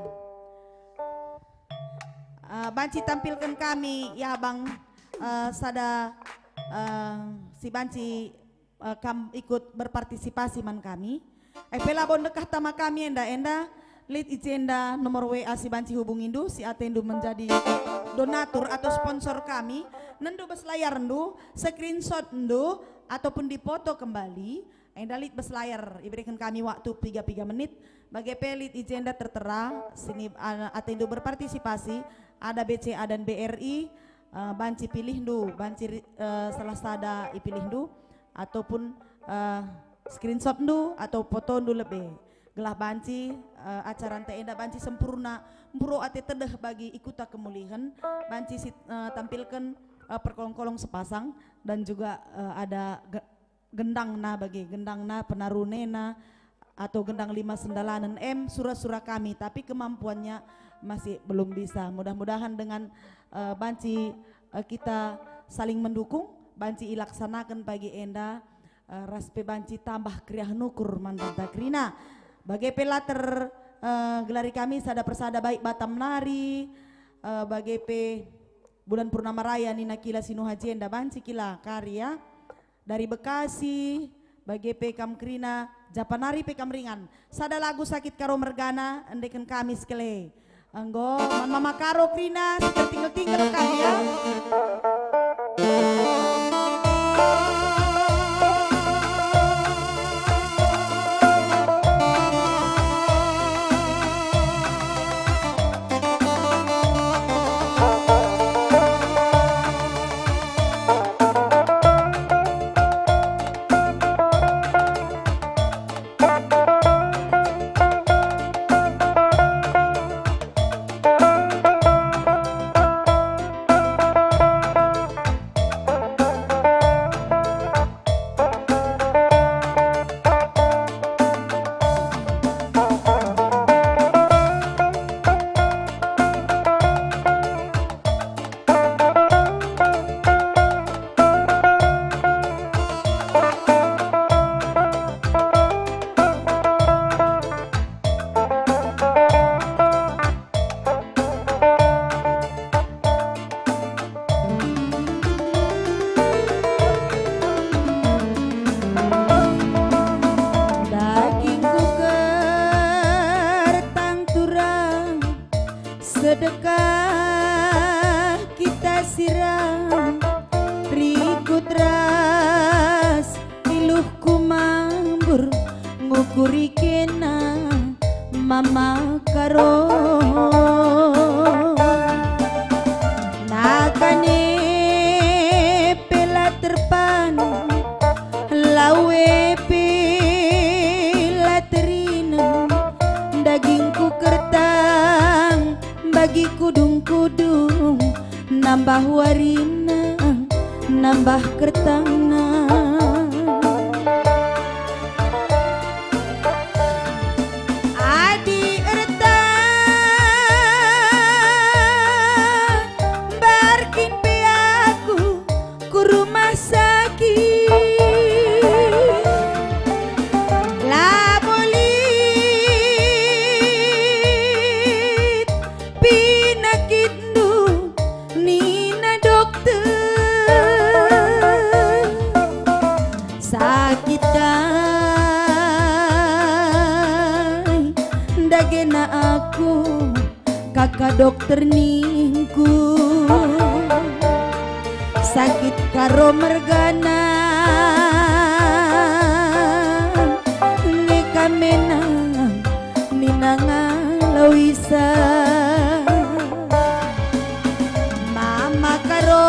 Eh, banci tampilken kami ya Bang, eh, sada, eh, si banci, eh, kam ikut berpartisipasi man kami. Eh, pe labo ndekah tama kami enda, enda lit i jenda nomor W A si banci hubungindu, si atendu menjadi donatur atau sponsor kami, nendu bas layarndu, screenshotndu, ataupun dipoto kembali. Enda lit bas layar ibereken kami waktu piga-piga menit. Bage pe lit i jenda tertera, sini, a-, atendu berpartisipasi, ada B C A dan B R I, eh, banci pilihndu, banci ri-, eh, salah sada ipilihndu, ataupun, eh, screenshotndu atau fotondu lebe. Gelah banci, eh, acaranta enda banci sempurna, mburu ate tedeh bagi i kuta kemulihen, banci si, eh, tampilken, eh, perkolong-kolong sepasang, dan juga, eh, ada ge-, gendangna bage, gendangna, penarunena, atau gendang lima sendalanen em sura-sura kami, tapi kemampuannya masih belum bisa. Mudah-mudahan dengan, eh, banci, eh, kita saling mendukung, banci ilaksanaken pagi enda, eh, ras pe banci tambah keriahen ukur man banta kerina. Bage pe la ter, eh, gelari kami sada persada baik Batam nari, eh, bage pe Bulan Purnama Raya nina kila si nuha jenda banci kila kari ya. Dari Bekasi, bage pe kam kerina, Japanari pe kam ringan. Sada lagu Sakit Karo mergana, endeken kami sekele. Enggo, man Mama Karo kerina, si tertinggal-tinggal kam ya. Sedekah kita siram, rikut ras iluhku mambur, ngukuri kena Mama Karo. Nakane pe la terpanu, lawe pe la terinem, dagingku kertang bagi kudung-kudung, nambah warina, nambah kertangna. Adi erta mbar kin pe aku ku rumah sakit. Labo lit penakitndu, nina dokter. Sakit kai ndagena aku, kaka dokter ningku. Sakit Karo mergana, nge ka menang, nina Aloisa. Mama Karo,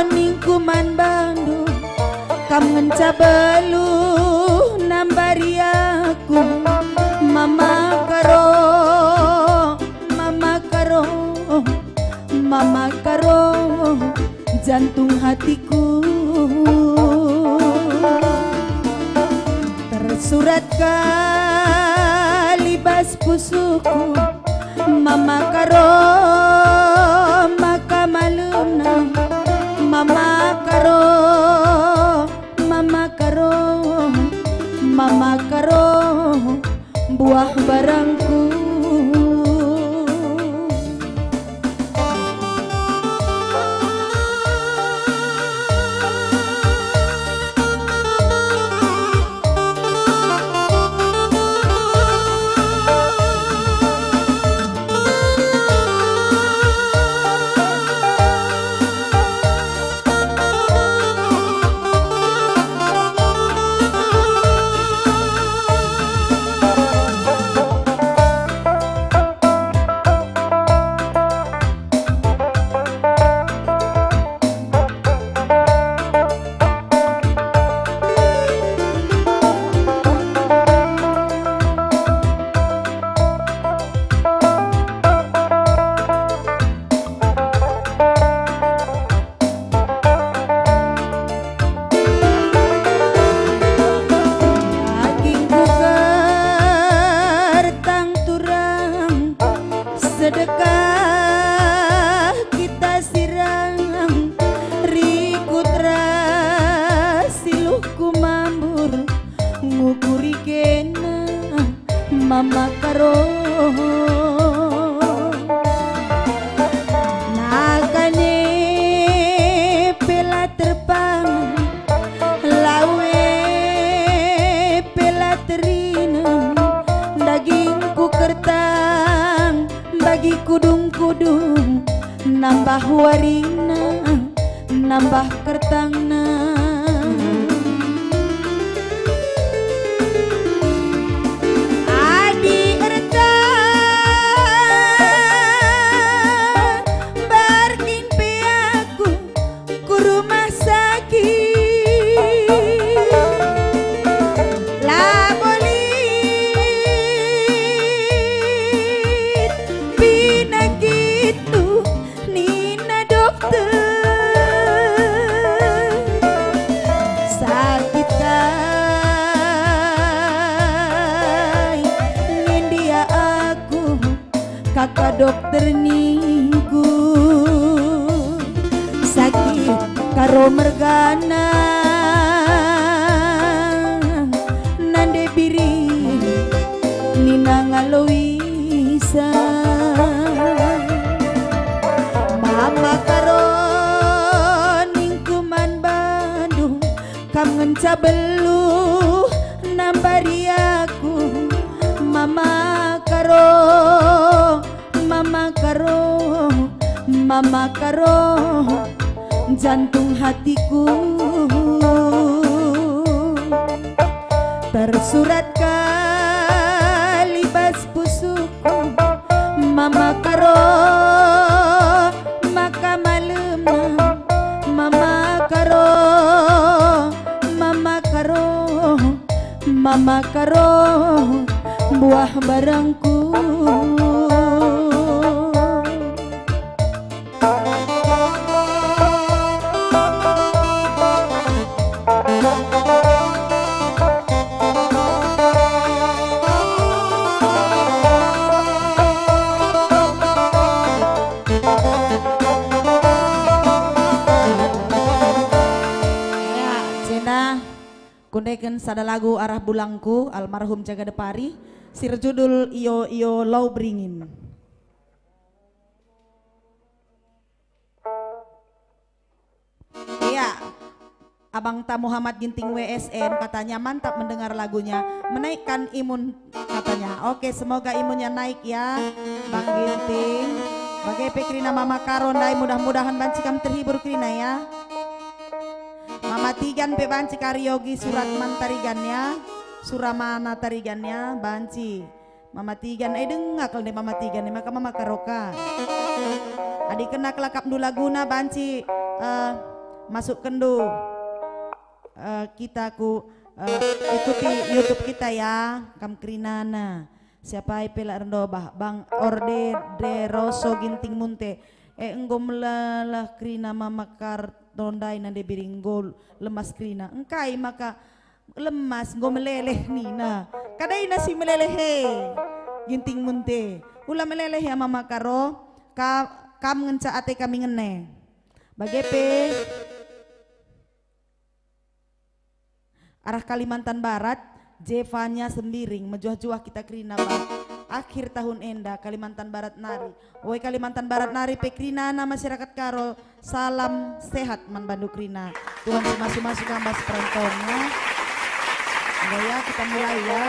ningku man bandu, kam ngenca beluh nambari aku. Mama Karo, Mama Karo, Mama Karo, jantung hatiku. Tersurat kal i bas pusuhku, Mama Karo maka maluna. Mama Karo, Mama Karo, Mama Karo, buah barangku. Dagingku kertang turang, sedekah kita siram, rikut ras iluhku mambur, ngukuri kena Mama Karo. Nakane pe la terpang, lawe pe la terinem, dagingku kertang bagi kudung-kudung, nambah warina, nambah kertangna. Adi erta mbar kin pe aku ku rumah sakit, labo lit penakitndu, nina dokter. Sakit kai ngendia aku, kaka dokter ningku. Sakit Karo mergana, nande biri, nina Aloisa. Mama Karo, ningku man bandu, kam ngenca beluh nambari aku. Mama Karo, Mama Mama Karo, jantung hatiku, tersurat kal i bas pusuhku. Mama Karo, maka malem, Mama Karo, Mama Karo, Mama Karo, buah barangku. Ya, cenda. Kundeken sada lagu arah bulangku, almarhum Jaga Depari, si erjudul Iyo-iyo Lau Beringin. Iya, Abangta Muhammad Ginting W S N katanya mantap mendengar lagunya, menaikkan imun katanya. Oke, semoga imunnya naik ya, Bang Ginting. Bage pe kerina Mama Karo ndai, mudah-mudahan banci kam terhibur kerina ya. Mama Tigan pe banci kariogi surat man Tarigan ya. Suramana Tarigan ya, banci. Mama Tigan, eh, denga kal ndai Mama Tigan, eh, maka Mama Karo ka. Adi kena kelakapndu laguna banci, eh, masukkenndu, eh, kita ku, eh, ikuti YouTube kita ya, kam kerinana. Siapai pe la erndobah, Bang Orde Deroso Ginting Munte. Eh, enggo meleleh kerina Mama Karo ndai nande biring, enggo lemas kerina. Engkai maka lemas, enggo meleleh nina. Kadaina si meleleh he, Ginting Munte. Ula meleleh ya Mama Karo, ka-, kam ngenca ate kami ngene. Bage pe. Arah Kalimantan Barat, Jevanya Sembiring, mejuah-juah kita kerina bas akhir tahun enda, Kalimantan Barat nari. Oi Kalimantan Barat nari pe kerinana masyarakat Karo, salam sehat man bandu kerina. Tuhan si masu-masu kam bas perantauan ya. Enggo ya, kita mulai ya.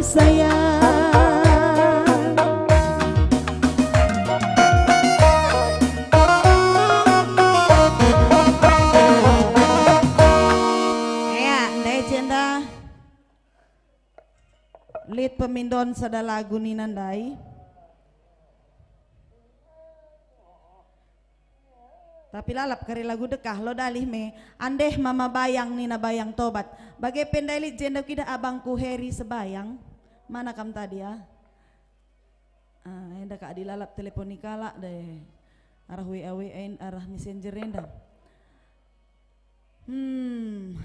Sayang. Ea, ndai jenda. Lit pemindon sada lagu nina ndai. Tapi lalap kari lagu dekah, lo dalih me. Andeh mama bayang nina bayang tobat. Bage pe ndai lit jenda kuidah abangku Heri Sebayang. Mana kam tadi, ya? Ah, enda ka adi lalap telepon ni kalak deh. Arah W A W A en, arah messenger enda. Hmm.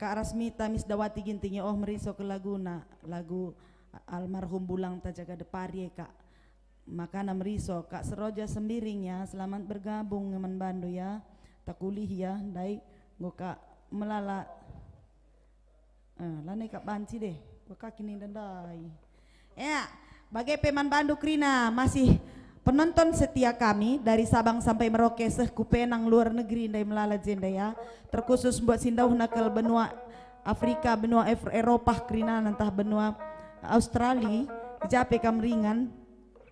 Kak Rasmita Misdawati Ginting, ya oh, meriso ke laguna, lagu almarhum Bulang Tajaga Depari e, Kak. Makana meriso, Kak Seroja Sembiring, ya, selamat bergabung man bandu, ya. Takulih, ya, ndai, enggo Kak melala. Eh, lanai Kak banci deh, enggo Kak kini ndai. Ya, bage pe man bandu kerina masih penonton setia kami dari Sabang sampai Merauke seh ku Penang luar negeri ndai melala jenda ya. Terkhusus buat si ndauhna kal benua Afrika, benua Ev-, Eropah kerina ntah benua Australi, i ja pe kam ringan.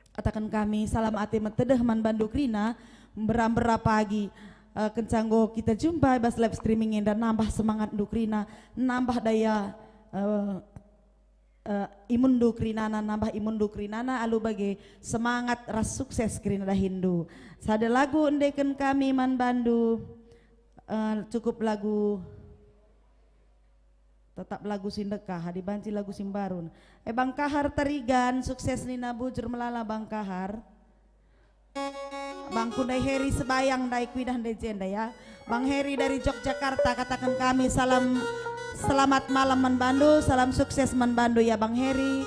Kataken kami salam ate metedeh man bandu kerina, mbera-mbera pagi, eh, kenca enggo kita jumpa i bas live streaming enda nambah semangatndu kerina, nambah daya, eh, eh, imunndu kerinana, nambah imunndu kerinana, alu bage semangat ras sukses kerina dahinndu. Sada lagu endeken kami man bandu, eh, cukup lagu, tetap lagu si ndekah, adi banci lagu si mbaru. Eh, Bang Kahar Tarigan, sukses nina bujur melala Bang Kahar. Bang ku ndai Heri Sebayang ndai kuidah ndai jenda ya. Bang Heri dari Yogyakarta, kataken kami salam, selamat malam man bandu, salam sukses man bandu ya Bang Heri,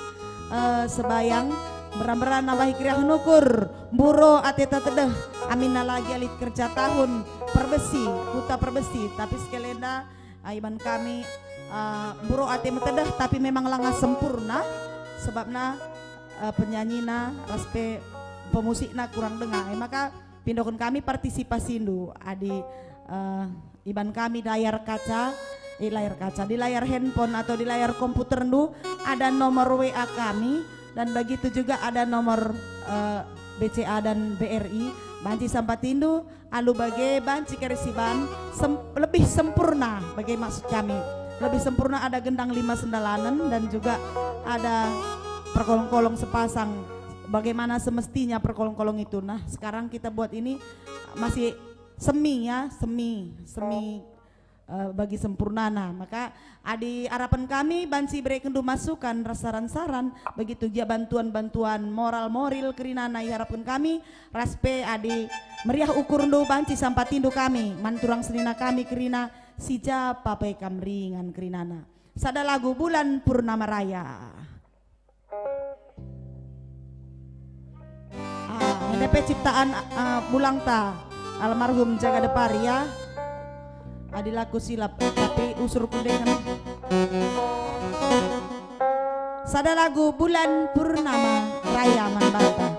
eh, Sebayang. Mbera-mbera nambahi keriahen ukur, mburo ateta tedeh, aminna lagi alit kerja tahun perbesi, kuta perbesi, tapi sekali enda, ah, iban kami, ah, mburo ate metedeh, tapi memang langa sempurna, sebabna, eh, penyanyina ras pe pemusikna kurang denga. Eh, maka pindoken kami partisipasindu, adi, eh, iban kami layar kaca, eh, layar kaca, di layar handphone atau di layar komputerndu ada nomor W A kami, dan begitu juga ada nomor, eh, B C A dan B R I. Banci sampatindu, alu bage banci kari siban sem-, lebih sempurna, bage maksud kami. Lebih sempurna ada gendang lima sendalanen dan juga ada perkolong-kolong sepasang. Bagaimana semestinya perkolong-kolong itu. Nah, sekarang kita buat ini masih semi ya, semi, semi, eh, bagi sempurnana. Maka adi arapen kami banci berekenndu masukan ras saran-saran, begitu gia bantuan-bantuan moral-moril kerinana iharapken kami, ras pe adi meriah ukurndu banci sampatindu kami, man turang senina kami kerina, si ja pe kam ringan kerinana. Sada lagu Bulan Purnama Raya. Ah, enda pe ciptaan, ah, bulangta, almarhum Jaga Depari, ya. Adi la kusilap, tapi usur kundeken. Sada lagu Bulan Purnama Raya man banta.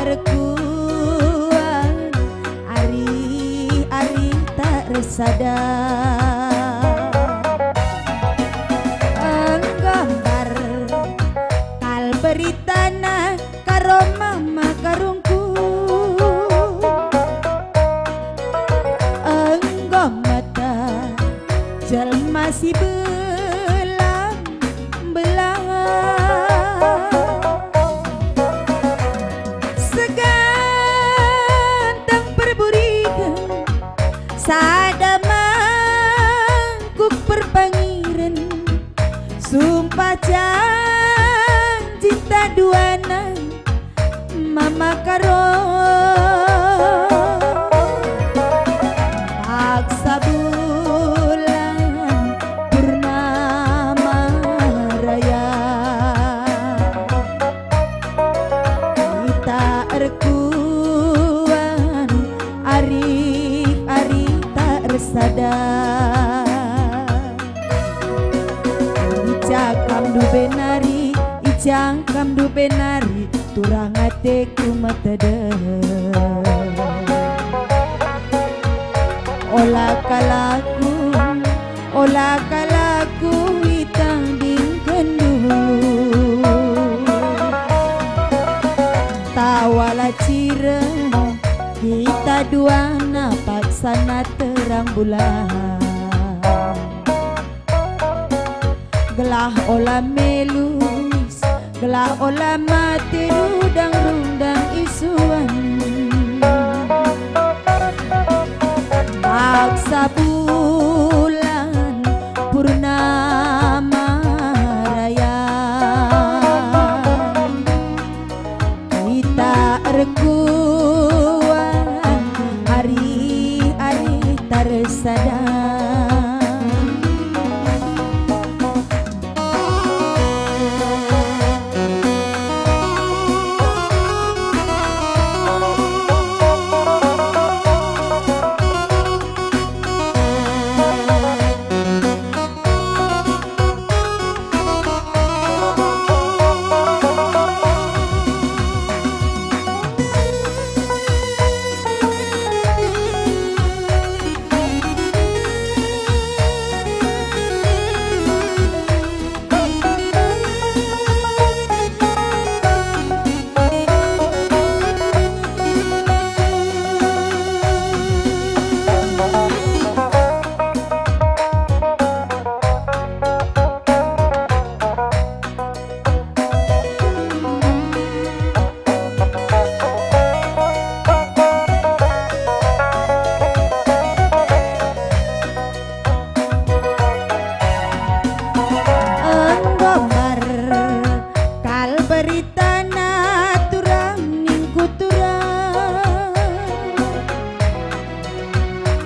Erkuan arih-arih tak ersada. Enggo mbar kal beritana karo mama karungku. Enggo meta jelma si belang-belang. Segantang perburigen, sada mangkuk perpangiren, sumpah janjinta duana, Mama Karo. Paksa bulan purnama raya, kita erkuan arih-arih tak ersada. Icakam dube nari, icakam dube nari, turang ateku metedeh. Ola kal aku, ola kal aku itandingkenndu. Tawalah cireng, kita duana paksana terang bulan. Gelah ola melus, gelah ola mate rundang-rundang isuan. Paksa bulan purnama raya, kita erkuan arih-arih tak ersada. Enggo mbar kal beritana turang ningku turang.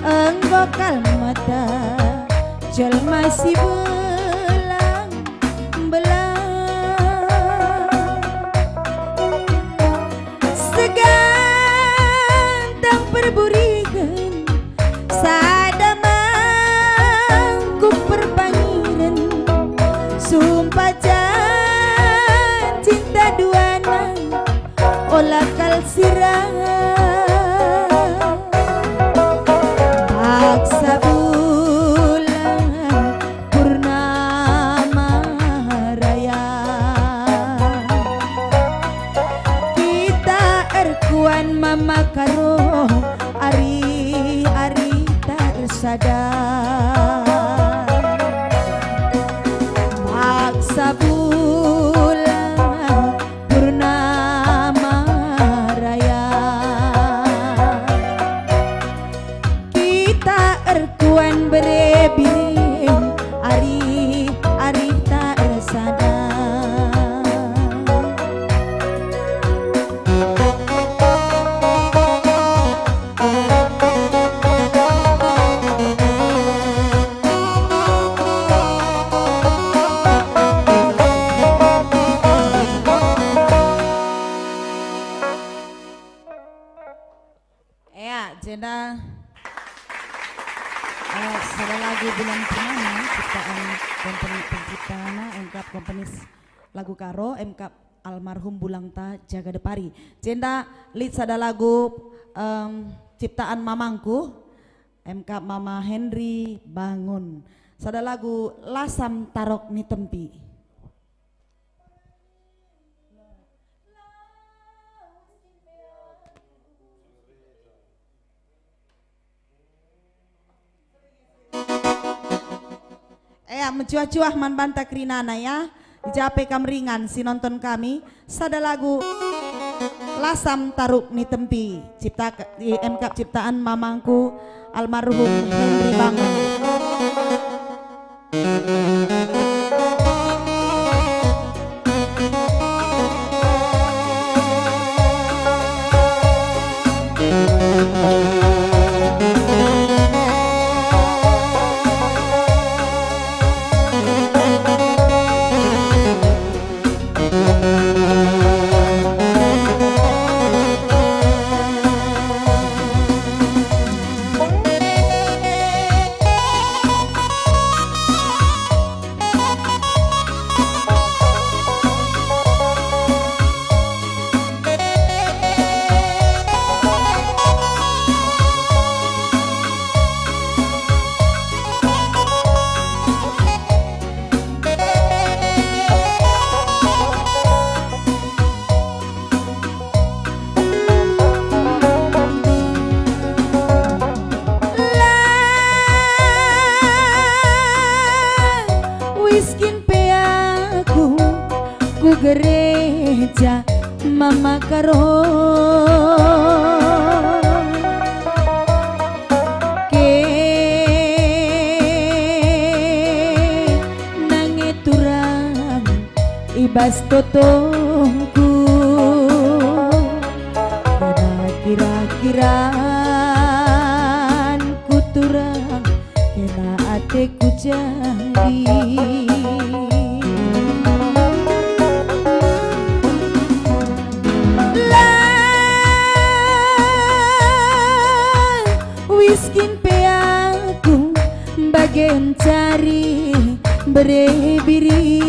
Enggo kal meta jelma si belang-belang. Segantang perburigen, sada mangkuk perpangiren, sumpah janjinta duana, ola kal sirang. Paksa bulan purnama raya, kita erkuan mama karo, arih-arih tak ersada. Paksa bulan purnama raya, kita erkuan bere biring, arih-arih tak ersada. Ea, jenda, eh, sada lagu Bulan Purnama, ciptaan kompeni penciptana, Emkap Kompeni s-, Lagu Karo, Emkap almarhum bulangta Jaga Depari. Jenda lit sada lagu, em, ciptaan mamangku, M K Mama Henry Bangun. Sada lagu Lasam Tarok ni Tempi. Eh, ya, mecuah-cuah man banta kerinana ya. Jape kam ringan si nonton kami, sada lagu Lasam Tarok ni Tempi, cipta, M K ciptaan mamangku almarhum Henry Bangun. Wis kin pe aku ku gereja Mama Karo. Ke nange turang i bas totongku. Kena kira-kiran ku turang, kena ateku jadi. La wis kin pe aku bage ncari bere biri.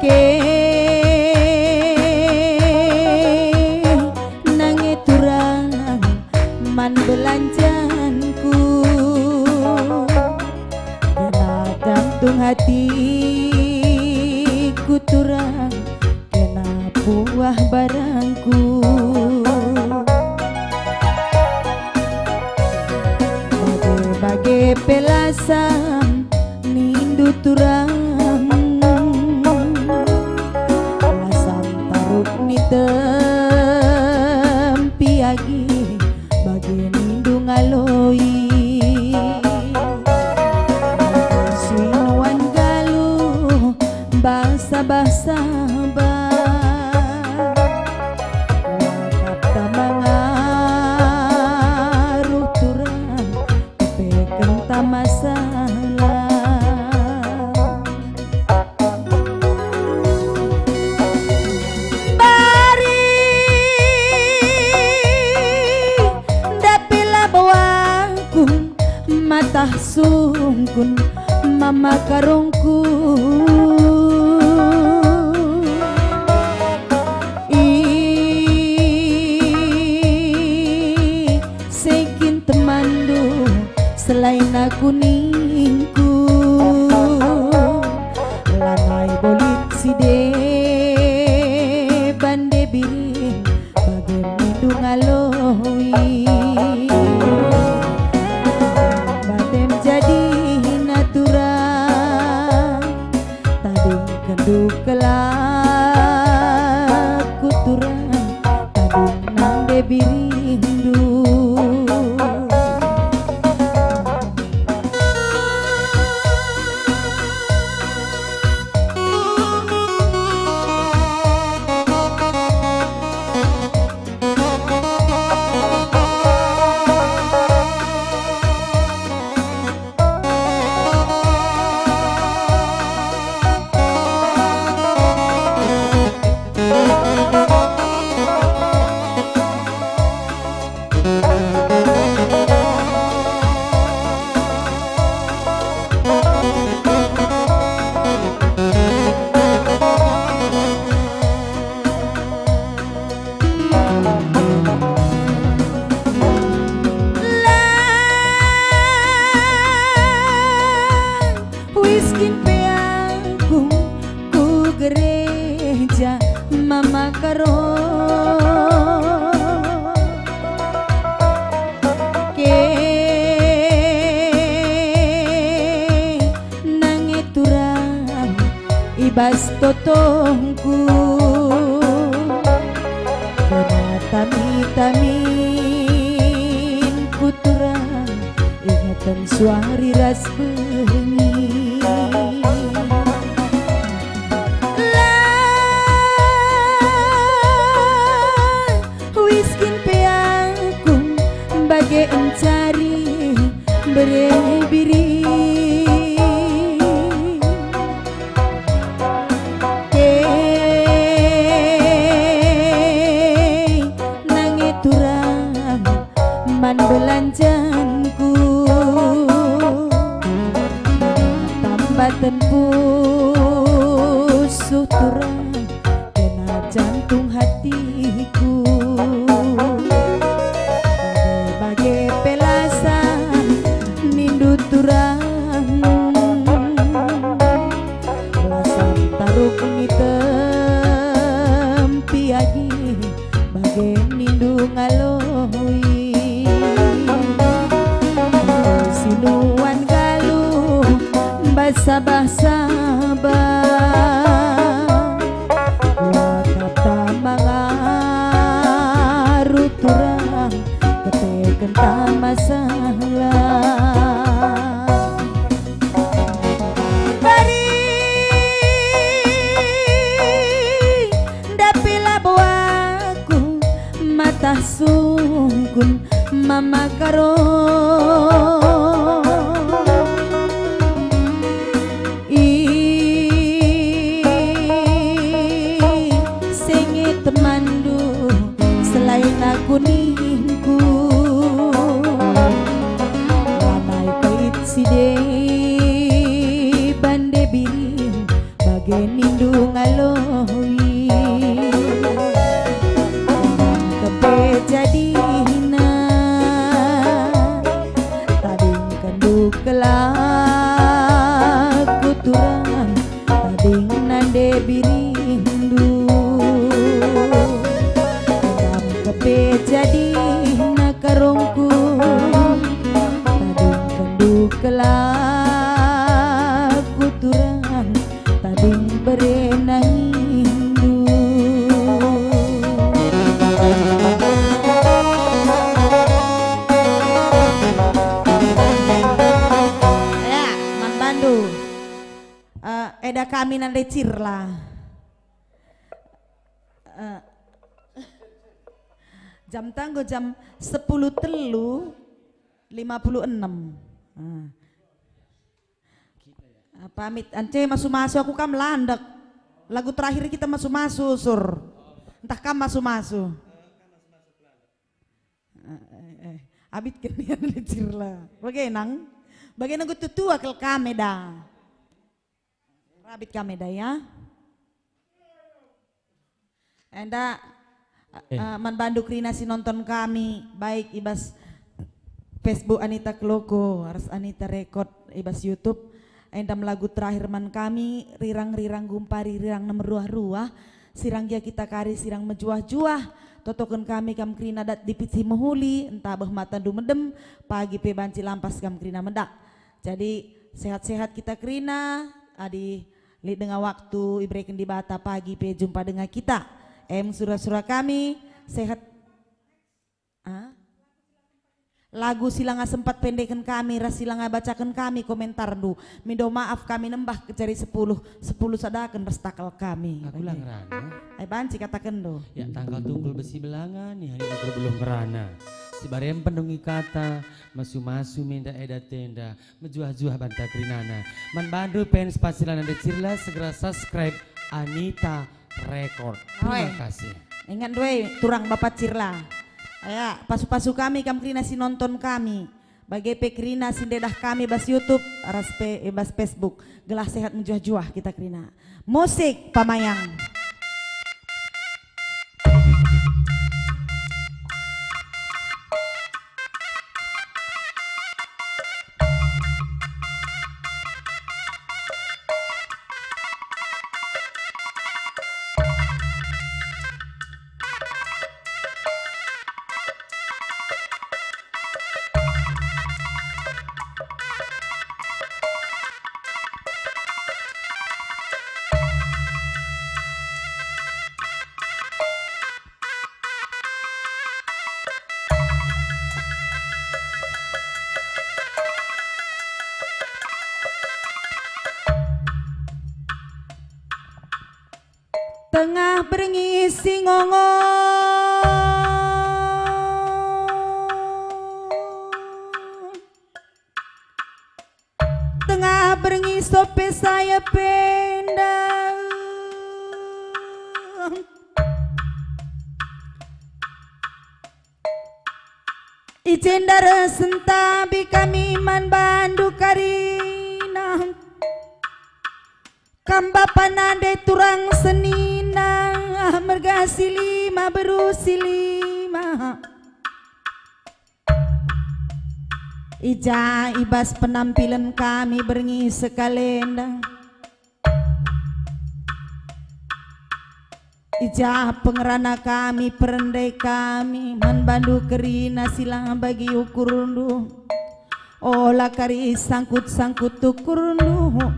Ke nange turang man belanjanku. Kena gantung hatiku turang, kena puah barangku. Bage-bage pe lasam nindu turang, lasam tarok ni tempi agi, bage nindu ngaloi. Sinuan galuh basa-basa ba. Wakapta mangaruh turang, ipekenta masalah. Bari ndapi labo aku matah sungkun mama karongku. Ise kin temanndu selain aku ningku. Lanai bo lit si deban de biring, bage nindu ngaloi. Batem jadi na turang, tadingkenndu kelaku turang, tading nande biringndu. gereja Mama Karo. Ke nange turang i bas totongku, kena tami-tamin ku turang, ingeten suari ras bengi. La, uiskin pe aku bage encari bere biri. Ke nange turang man belanjanku, tambaten pusuh turang kena jantung hatiku. Bage-bage pelasan nindu turang, pelasan taruk ni tempi agi bage nindu ngaloi. Sinuan galuh basabah-sabah, kuakap ta mangaru turang, ketekenta masalah. Bari ndapi labo aku matah sungkun Mama Karo. I senge temanndu selain aku ningku. Lanai pait si de bande biring bage nindu ngaloi. Jangan kepe jadina, tadingkenndu kelaku turang, tading nande birindu. Jangan kepe jadina karongku, tadingkenndu kelaku turang, tading bere nangindu. Ya, man bandu. Eh, eda kami nande Cirla. Eh, jam tanggo jam sepuluh telu lima puluh enam. Ah. Ah, pamit. Ance masu-masu aku kam landek. Lagu terakhir kita masu-masu, Sur. Entah kam masu-masu. Eh, eh, eh. Abit kenian licir lah. Bage nang? Bage nang tutua kel kame da. Rabit kame da ya. Enda, eh, eh, man bandu kerina si nonton kami, baik i bas Facebook Anita Kloko, ras Anita Rekod, i bas YouTube. Enda me lagu terakhir man kami, rirang-rirang gumpari rirang nem ruah-ruah, sirang gia kita kari sirang mejuah-juah, totoken kami kam kerina dat dipit si mehuli, ntabeh matandu medem, pagi pe banci lampas kam kerina medak. Jadi, sehat-sehat kita kerina, adi lit denga waktu ibereken Dibata pagi pe jumpa denga kita. Em sura-sura kami, sehat. Ah? Lagu si langa sempat pendeken kami ras si langa bacaken kami komentarndu. Mindo maaf kami nembah kejari sepuluh, sepuluh sadaken ras takal kami. Aku la ngerana. Ai banci katakenndu. Ya, tangkal tungkul besi belanga, nih hari ukur belum ngerana. Si barem pendungi kata, masu-masu minda eda tenda, mejuah-juah banta kerinana. Man bandu fans Pacilan Nande Cirla segera subscribe Anita Record. Terima kasih. Ingat ndue turang Bapak Cirla. Ya, pasu-pasu kami kam kerina si nonton kami. Bage pe kerina si ndedah kami bas YouTube, ras pe, eh, bas Facebook. Gelah sehat mejuah-juah kita kerina. Musik, Pamayang. Tengah berngi si ngongong, tengah berngi sope saya penda. I jenda reh sentabi kami man bandu karina. Kam bapa nande turang senina, merga si lima beru si lima. I ja i bas penampilen kami berngi sekalenda. I ja pengerana kami, perende kami, man bandu kerina si la bagi ukurndu. Ola kari sangkut-sangkut ukurndu.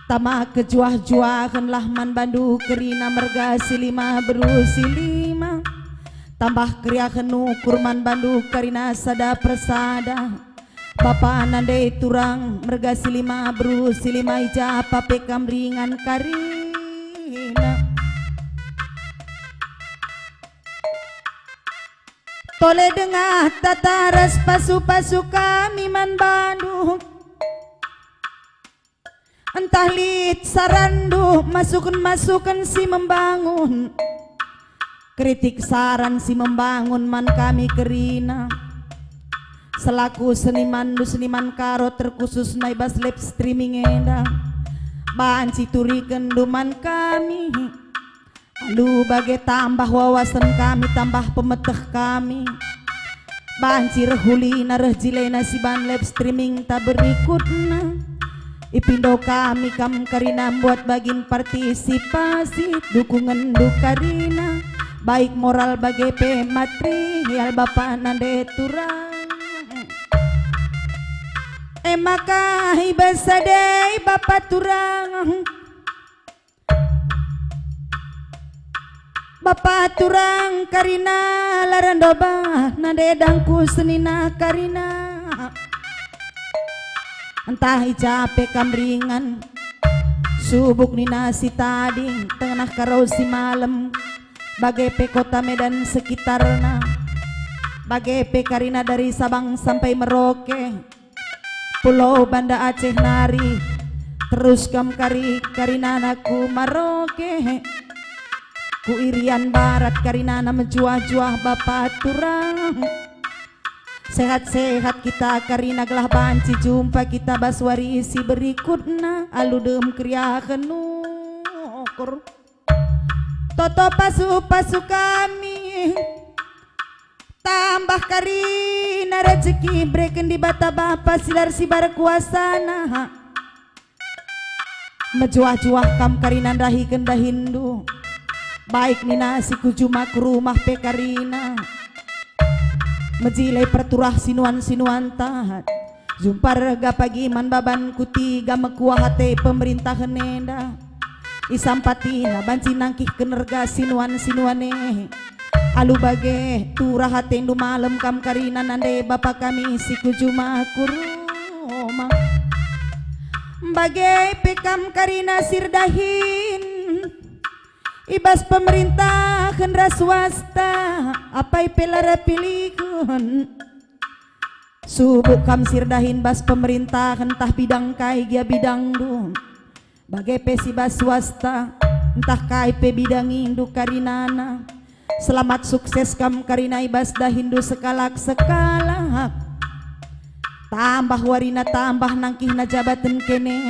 Tama kejuah-juahenlah man bandu kerina merga si lima beru si lima. Tambah keriahen ukur man bandu kerina sada persada. Bapa nande turang merga si lima beru si lima, i ja pe kam ringan karina. Tole denga tata ras pasu-pasu kami man bandu. Ntah lit saranndu masuken-masuken si membangun, kritik saran si membangun man kami kerina. Selaku senimanndu, seniman Karo terkhususna i bas live streaming enda, banci turikenndu man kami. Alu bage tambah wawasen kami, tambah pemeteh kami. Banci reh ulina, reh jilena si ban live streaming ta berikutna. Ipindo kami kam kerina mbuat bagin partisipasi, dukungenndu kerina, baik moral bage pe material, bapa nande turang. E maka i bas ade bapa turang. Bapa turang kerina, la reh ndobah nande dangku senina kerina. Ntah i ja pe kam ringan, subuk nina si tading, tengah karo si malem, bage pe kota Medan sekitarna, bage pe kerina dari Sabang sampai Merauke. Pulau Banda Aceh nari, terus kam kari, karinana ku Merauke, ku Irian Barat karinana mejuah-juah bapa turang. Sehat-sehat kita karina gelah banci jumpa kita bas wari si berikutna alu dem keriahen ukur. Toto pasu-pasu kami. Tambah karina rejeki bereken Dibata Bapa si la ersibar kuasana. Mejuah-juah kam karina ndahiken dahinndu. Baik nina si ku juma ku rumah pe karina. Mejile perturah sinuan-sinuanta. Jumpa rega pagi man baban kutiga mekuah ate pemerintahen enda. Isampatina banci nangkihken rega sinuan-sinuan e. Alu bage, turah atendu malem kam karina nande bapa kami si ku juma ku rumah. Bage pe kam karina si erdahin i bas pemerintahen ras swasta, apai pe la erpilihen. Subuk kam si erdahin bas pemerintahen ntah bidang kai gia bidangndu, bage pe si bas swasta, ntah kai pe bidangindu karinana. Selamat sukses kam karina i bas dahinndu sekalak-sekalak. Tambah warina tambah nangkihna jabaten kene.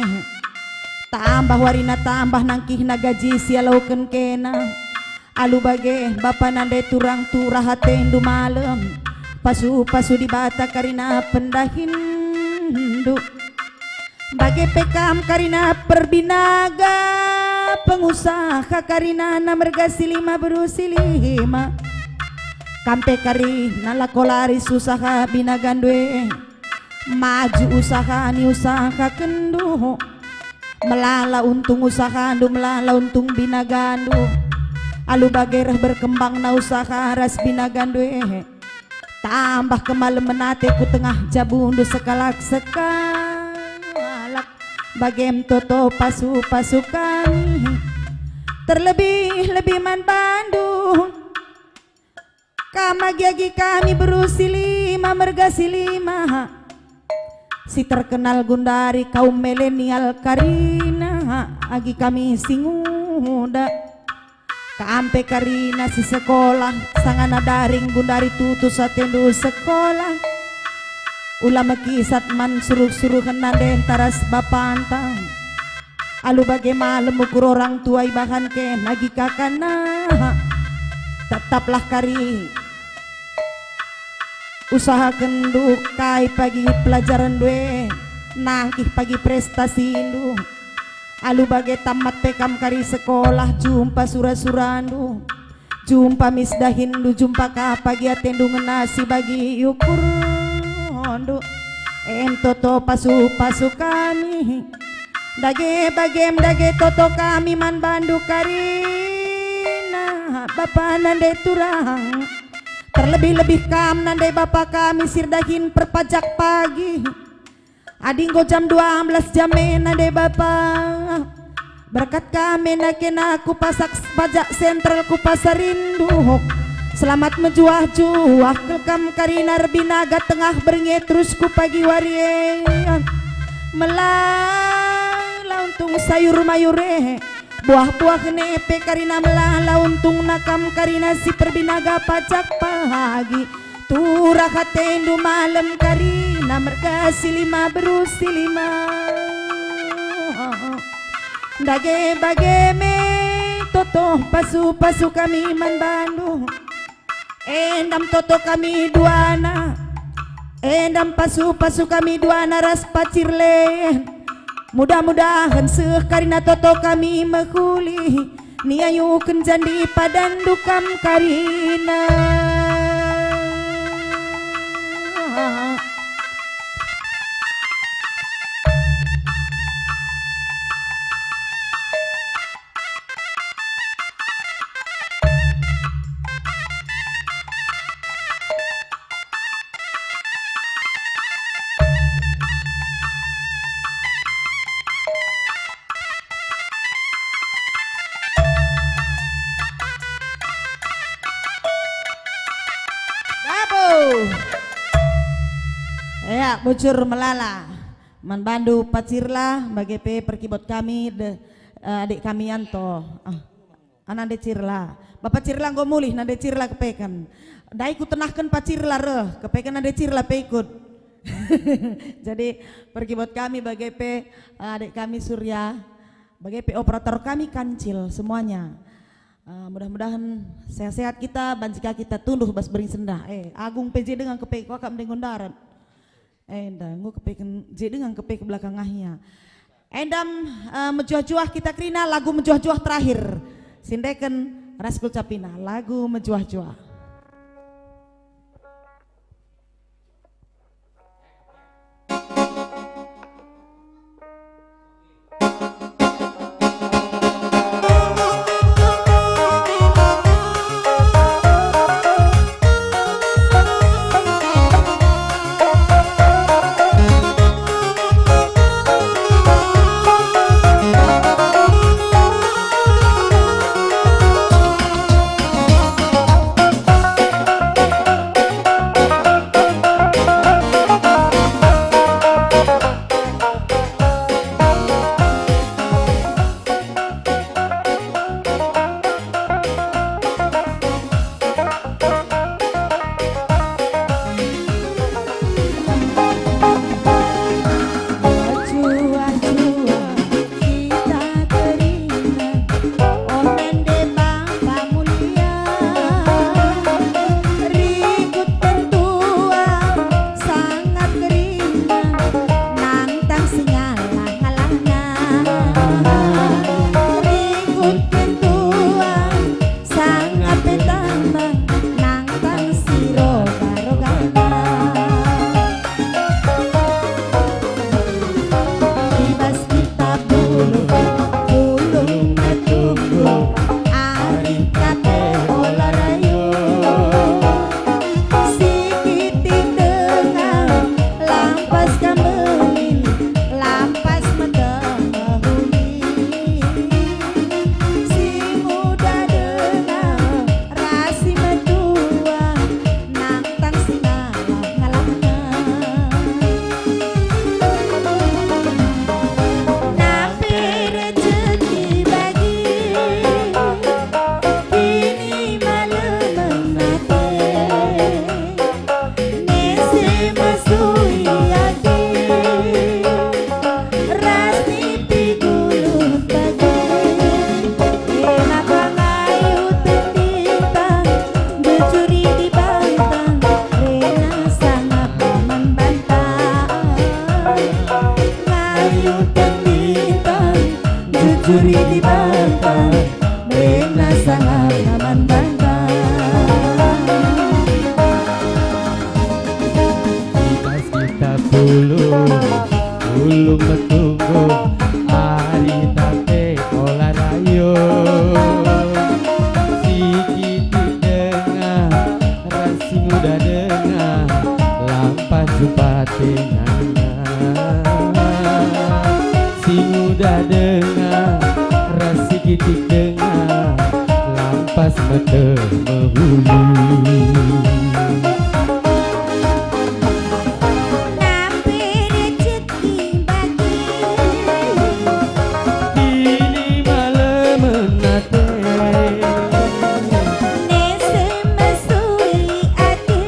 Tambah warina tambah nangkihna gaji si ialoken kena. Alu bage, bapa nande turang turah atendu malem. Pasu-pasu Dibata karina pendahinndu. Bage pe kam karina perbinaga, pengusaha karinana merga si lima beru si lima. Kam pe karina lako laris usaha binagandu e. Maju usaha niusahakenndu. Melala untung usahandu, melala untung binagandu. Alu bage reh berkembangna usaha ras binagandu e. Tambah kemalemen ate ku tengah jabundu sekalak-sekalak. Bage me toto pasu-pasu kami. Terlebih-lebih man bandu, kam agi-agi kami beru si lima, merga si lima, si terkenal gundari kaum milenial karina, agi kami si nguda. Kam pe karina si sekolah, sangana daring gundari tutus atendu sekolah. Ula mekisat man suruh-suruhen nande ntah ras bapanta. Alu bage malem ukur orang tua ibahan ke nagi kakana. Tetaplah kari. Usahakenndu kai pagi pelajarenndu e, nangkih pagi prestasindu. Alu bage tamat pe kam kari sekolah, jumpa sura-surandu, jumpa mis dahinndu, jumpa ka pagi atendu ngena si bagi iukurndu. Em toto pasu-pasu kami, dage bagem dage toto kami man bandu karina, bapa nande turang. Terlebih-lebih kam nande bapa kami si erdahin perpajak pagi. Adi enggo jam dua belas jam e nande bapa, berkat kami nakena ku pasak pajak sentral ku Pasar Induk. Selamat mejuah-juah kel kam karina erbinaga tengah berngi terus ku pagi wari e. Melala untung sayur mayur e. Buah-buah nepe karina melala untungna kam karina si perbinaga pajak pagi. Turah atendu malem karina merga si lima beru si lima. Dage bage me toto pasu-pasu kami man bandu. Endam toto kami duana, endam pasu-pasu kami duana ras pacir len. Mudah-mudahen seh karina toto kami mehuli, niayuken jandi padandu kam karina. Dabo. Ya, bujur melala. Man bandu Pa Cirla, bage pe perkibot kami, de, eh, adik kami Yanto. Ah, ah, nande Cirla. Bapa Cirla enggo mulih, nande Cirla kepeken. Ndai kutenahken Pa Cirla reh, kepeken nande Cirla pe ikut. Jadi, perkibot kami bage pe, eh, adik kami Surya, bage pe operator kami Kancil, semuanya. Eh, mudah-mudahan sehat-sehat kita, banci ka kita tunduh bas bering sendah. Eh, Agung pe je denga kepe, kuakap ndai enggo ndarat. Enda, enggo kepeken je denga kepe ke belakang ah ia. Endam, eh, mejuah-juah kita kerina lagu mejuah-juah terakhir. Sindeken ras kulcapina, lagu mejuah-juah. Banta, berena sangap man banta. Ibas kita pulung, pulung metunggung, ari tape ola rayo. Si kitik denga, ras si nguda denga, lampas jumpa tenana. Si nguda denga, ras si kitik denga, lampas meteh mehuli. Nampe rejeki bage. Ini malemen ate. Nese mesui ate.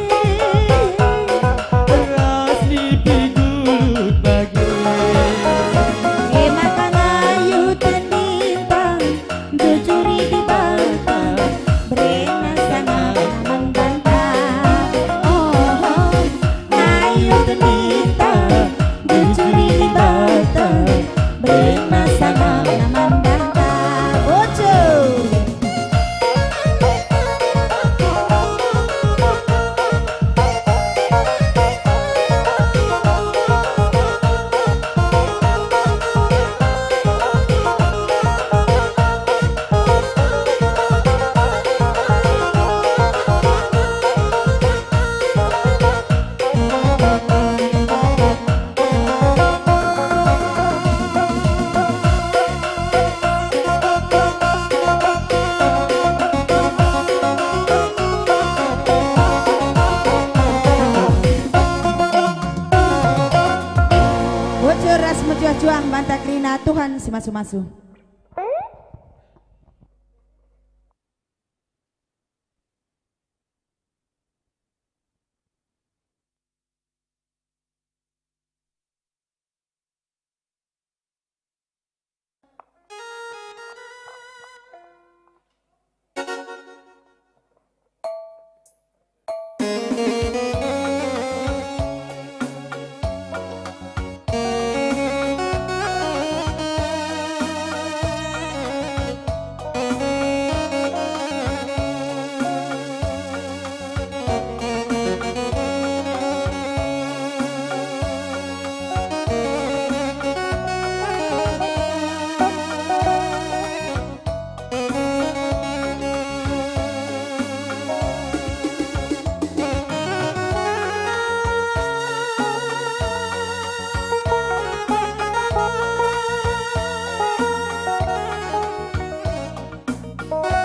Ras nipi gulut bage. E maka ngayuh tendintang, jujuri Dibata, berena sangap man banta. Oh, ngayuh tendintang, jujuri Dibata, berena sangap man banta. Bocor. Bujur ras mejuah-juah man banta kerina, Tuhan si masu-masu.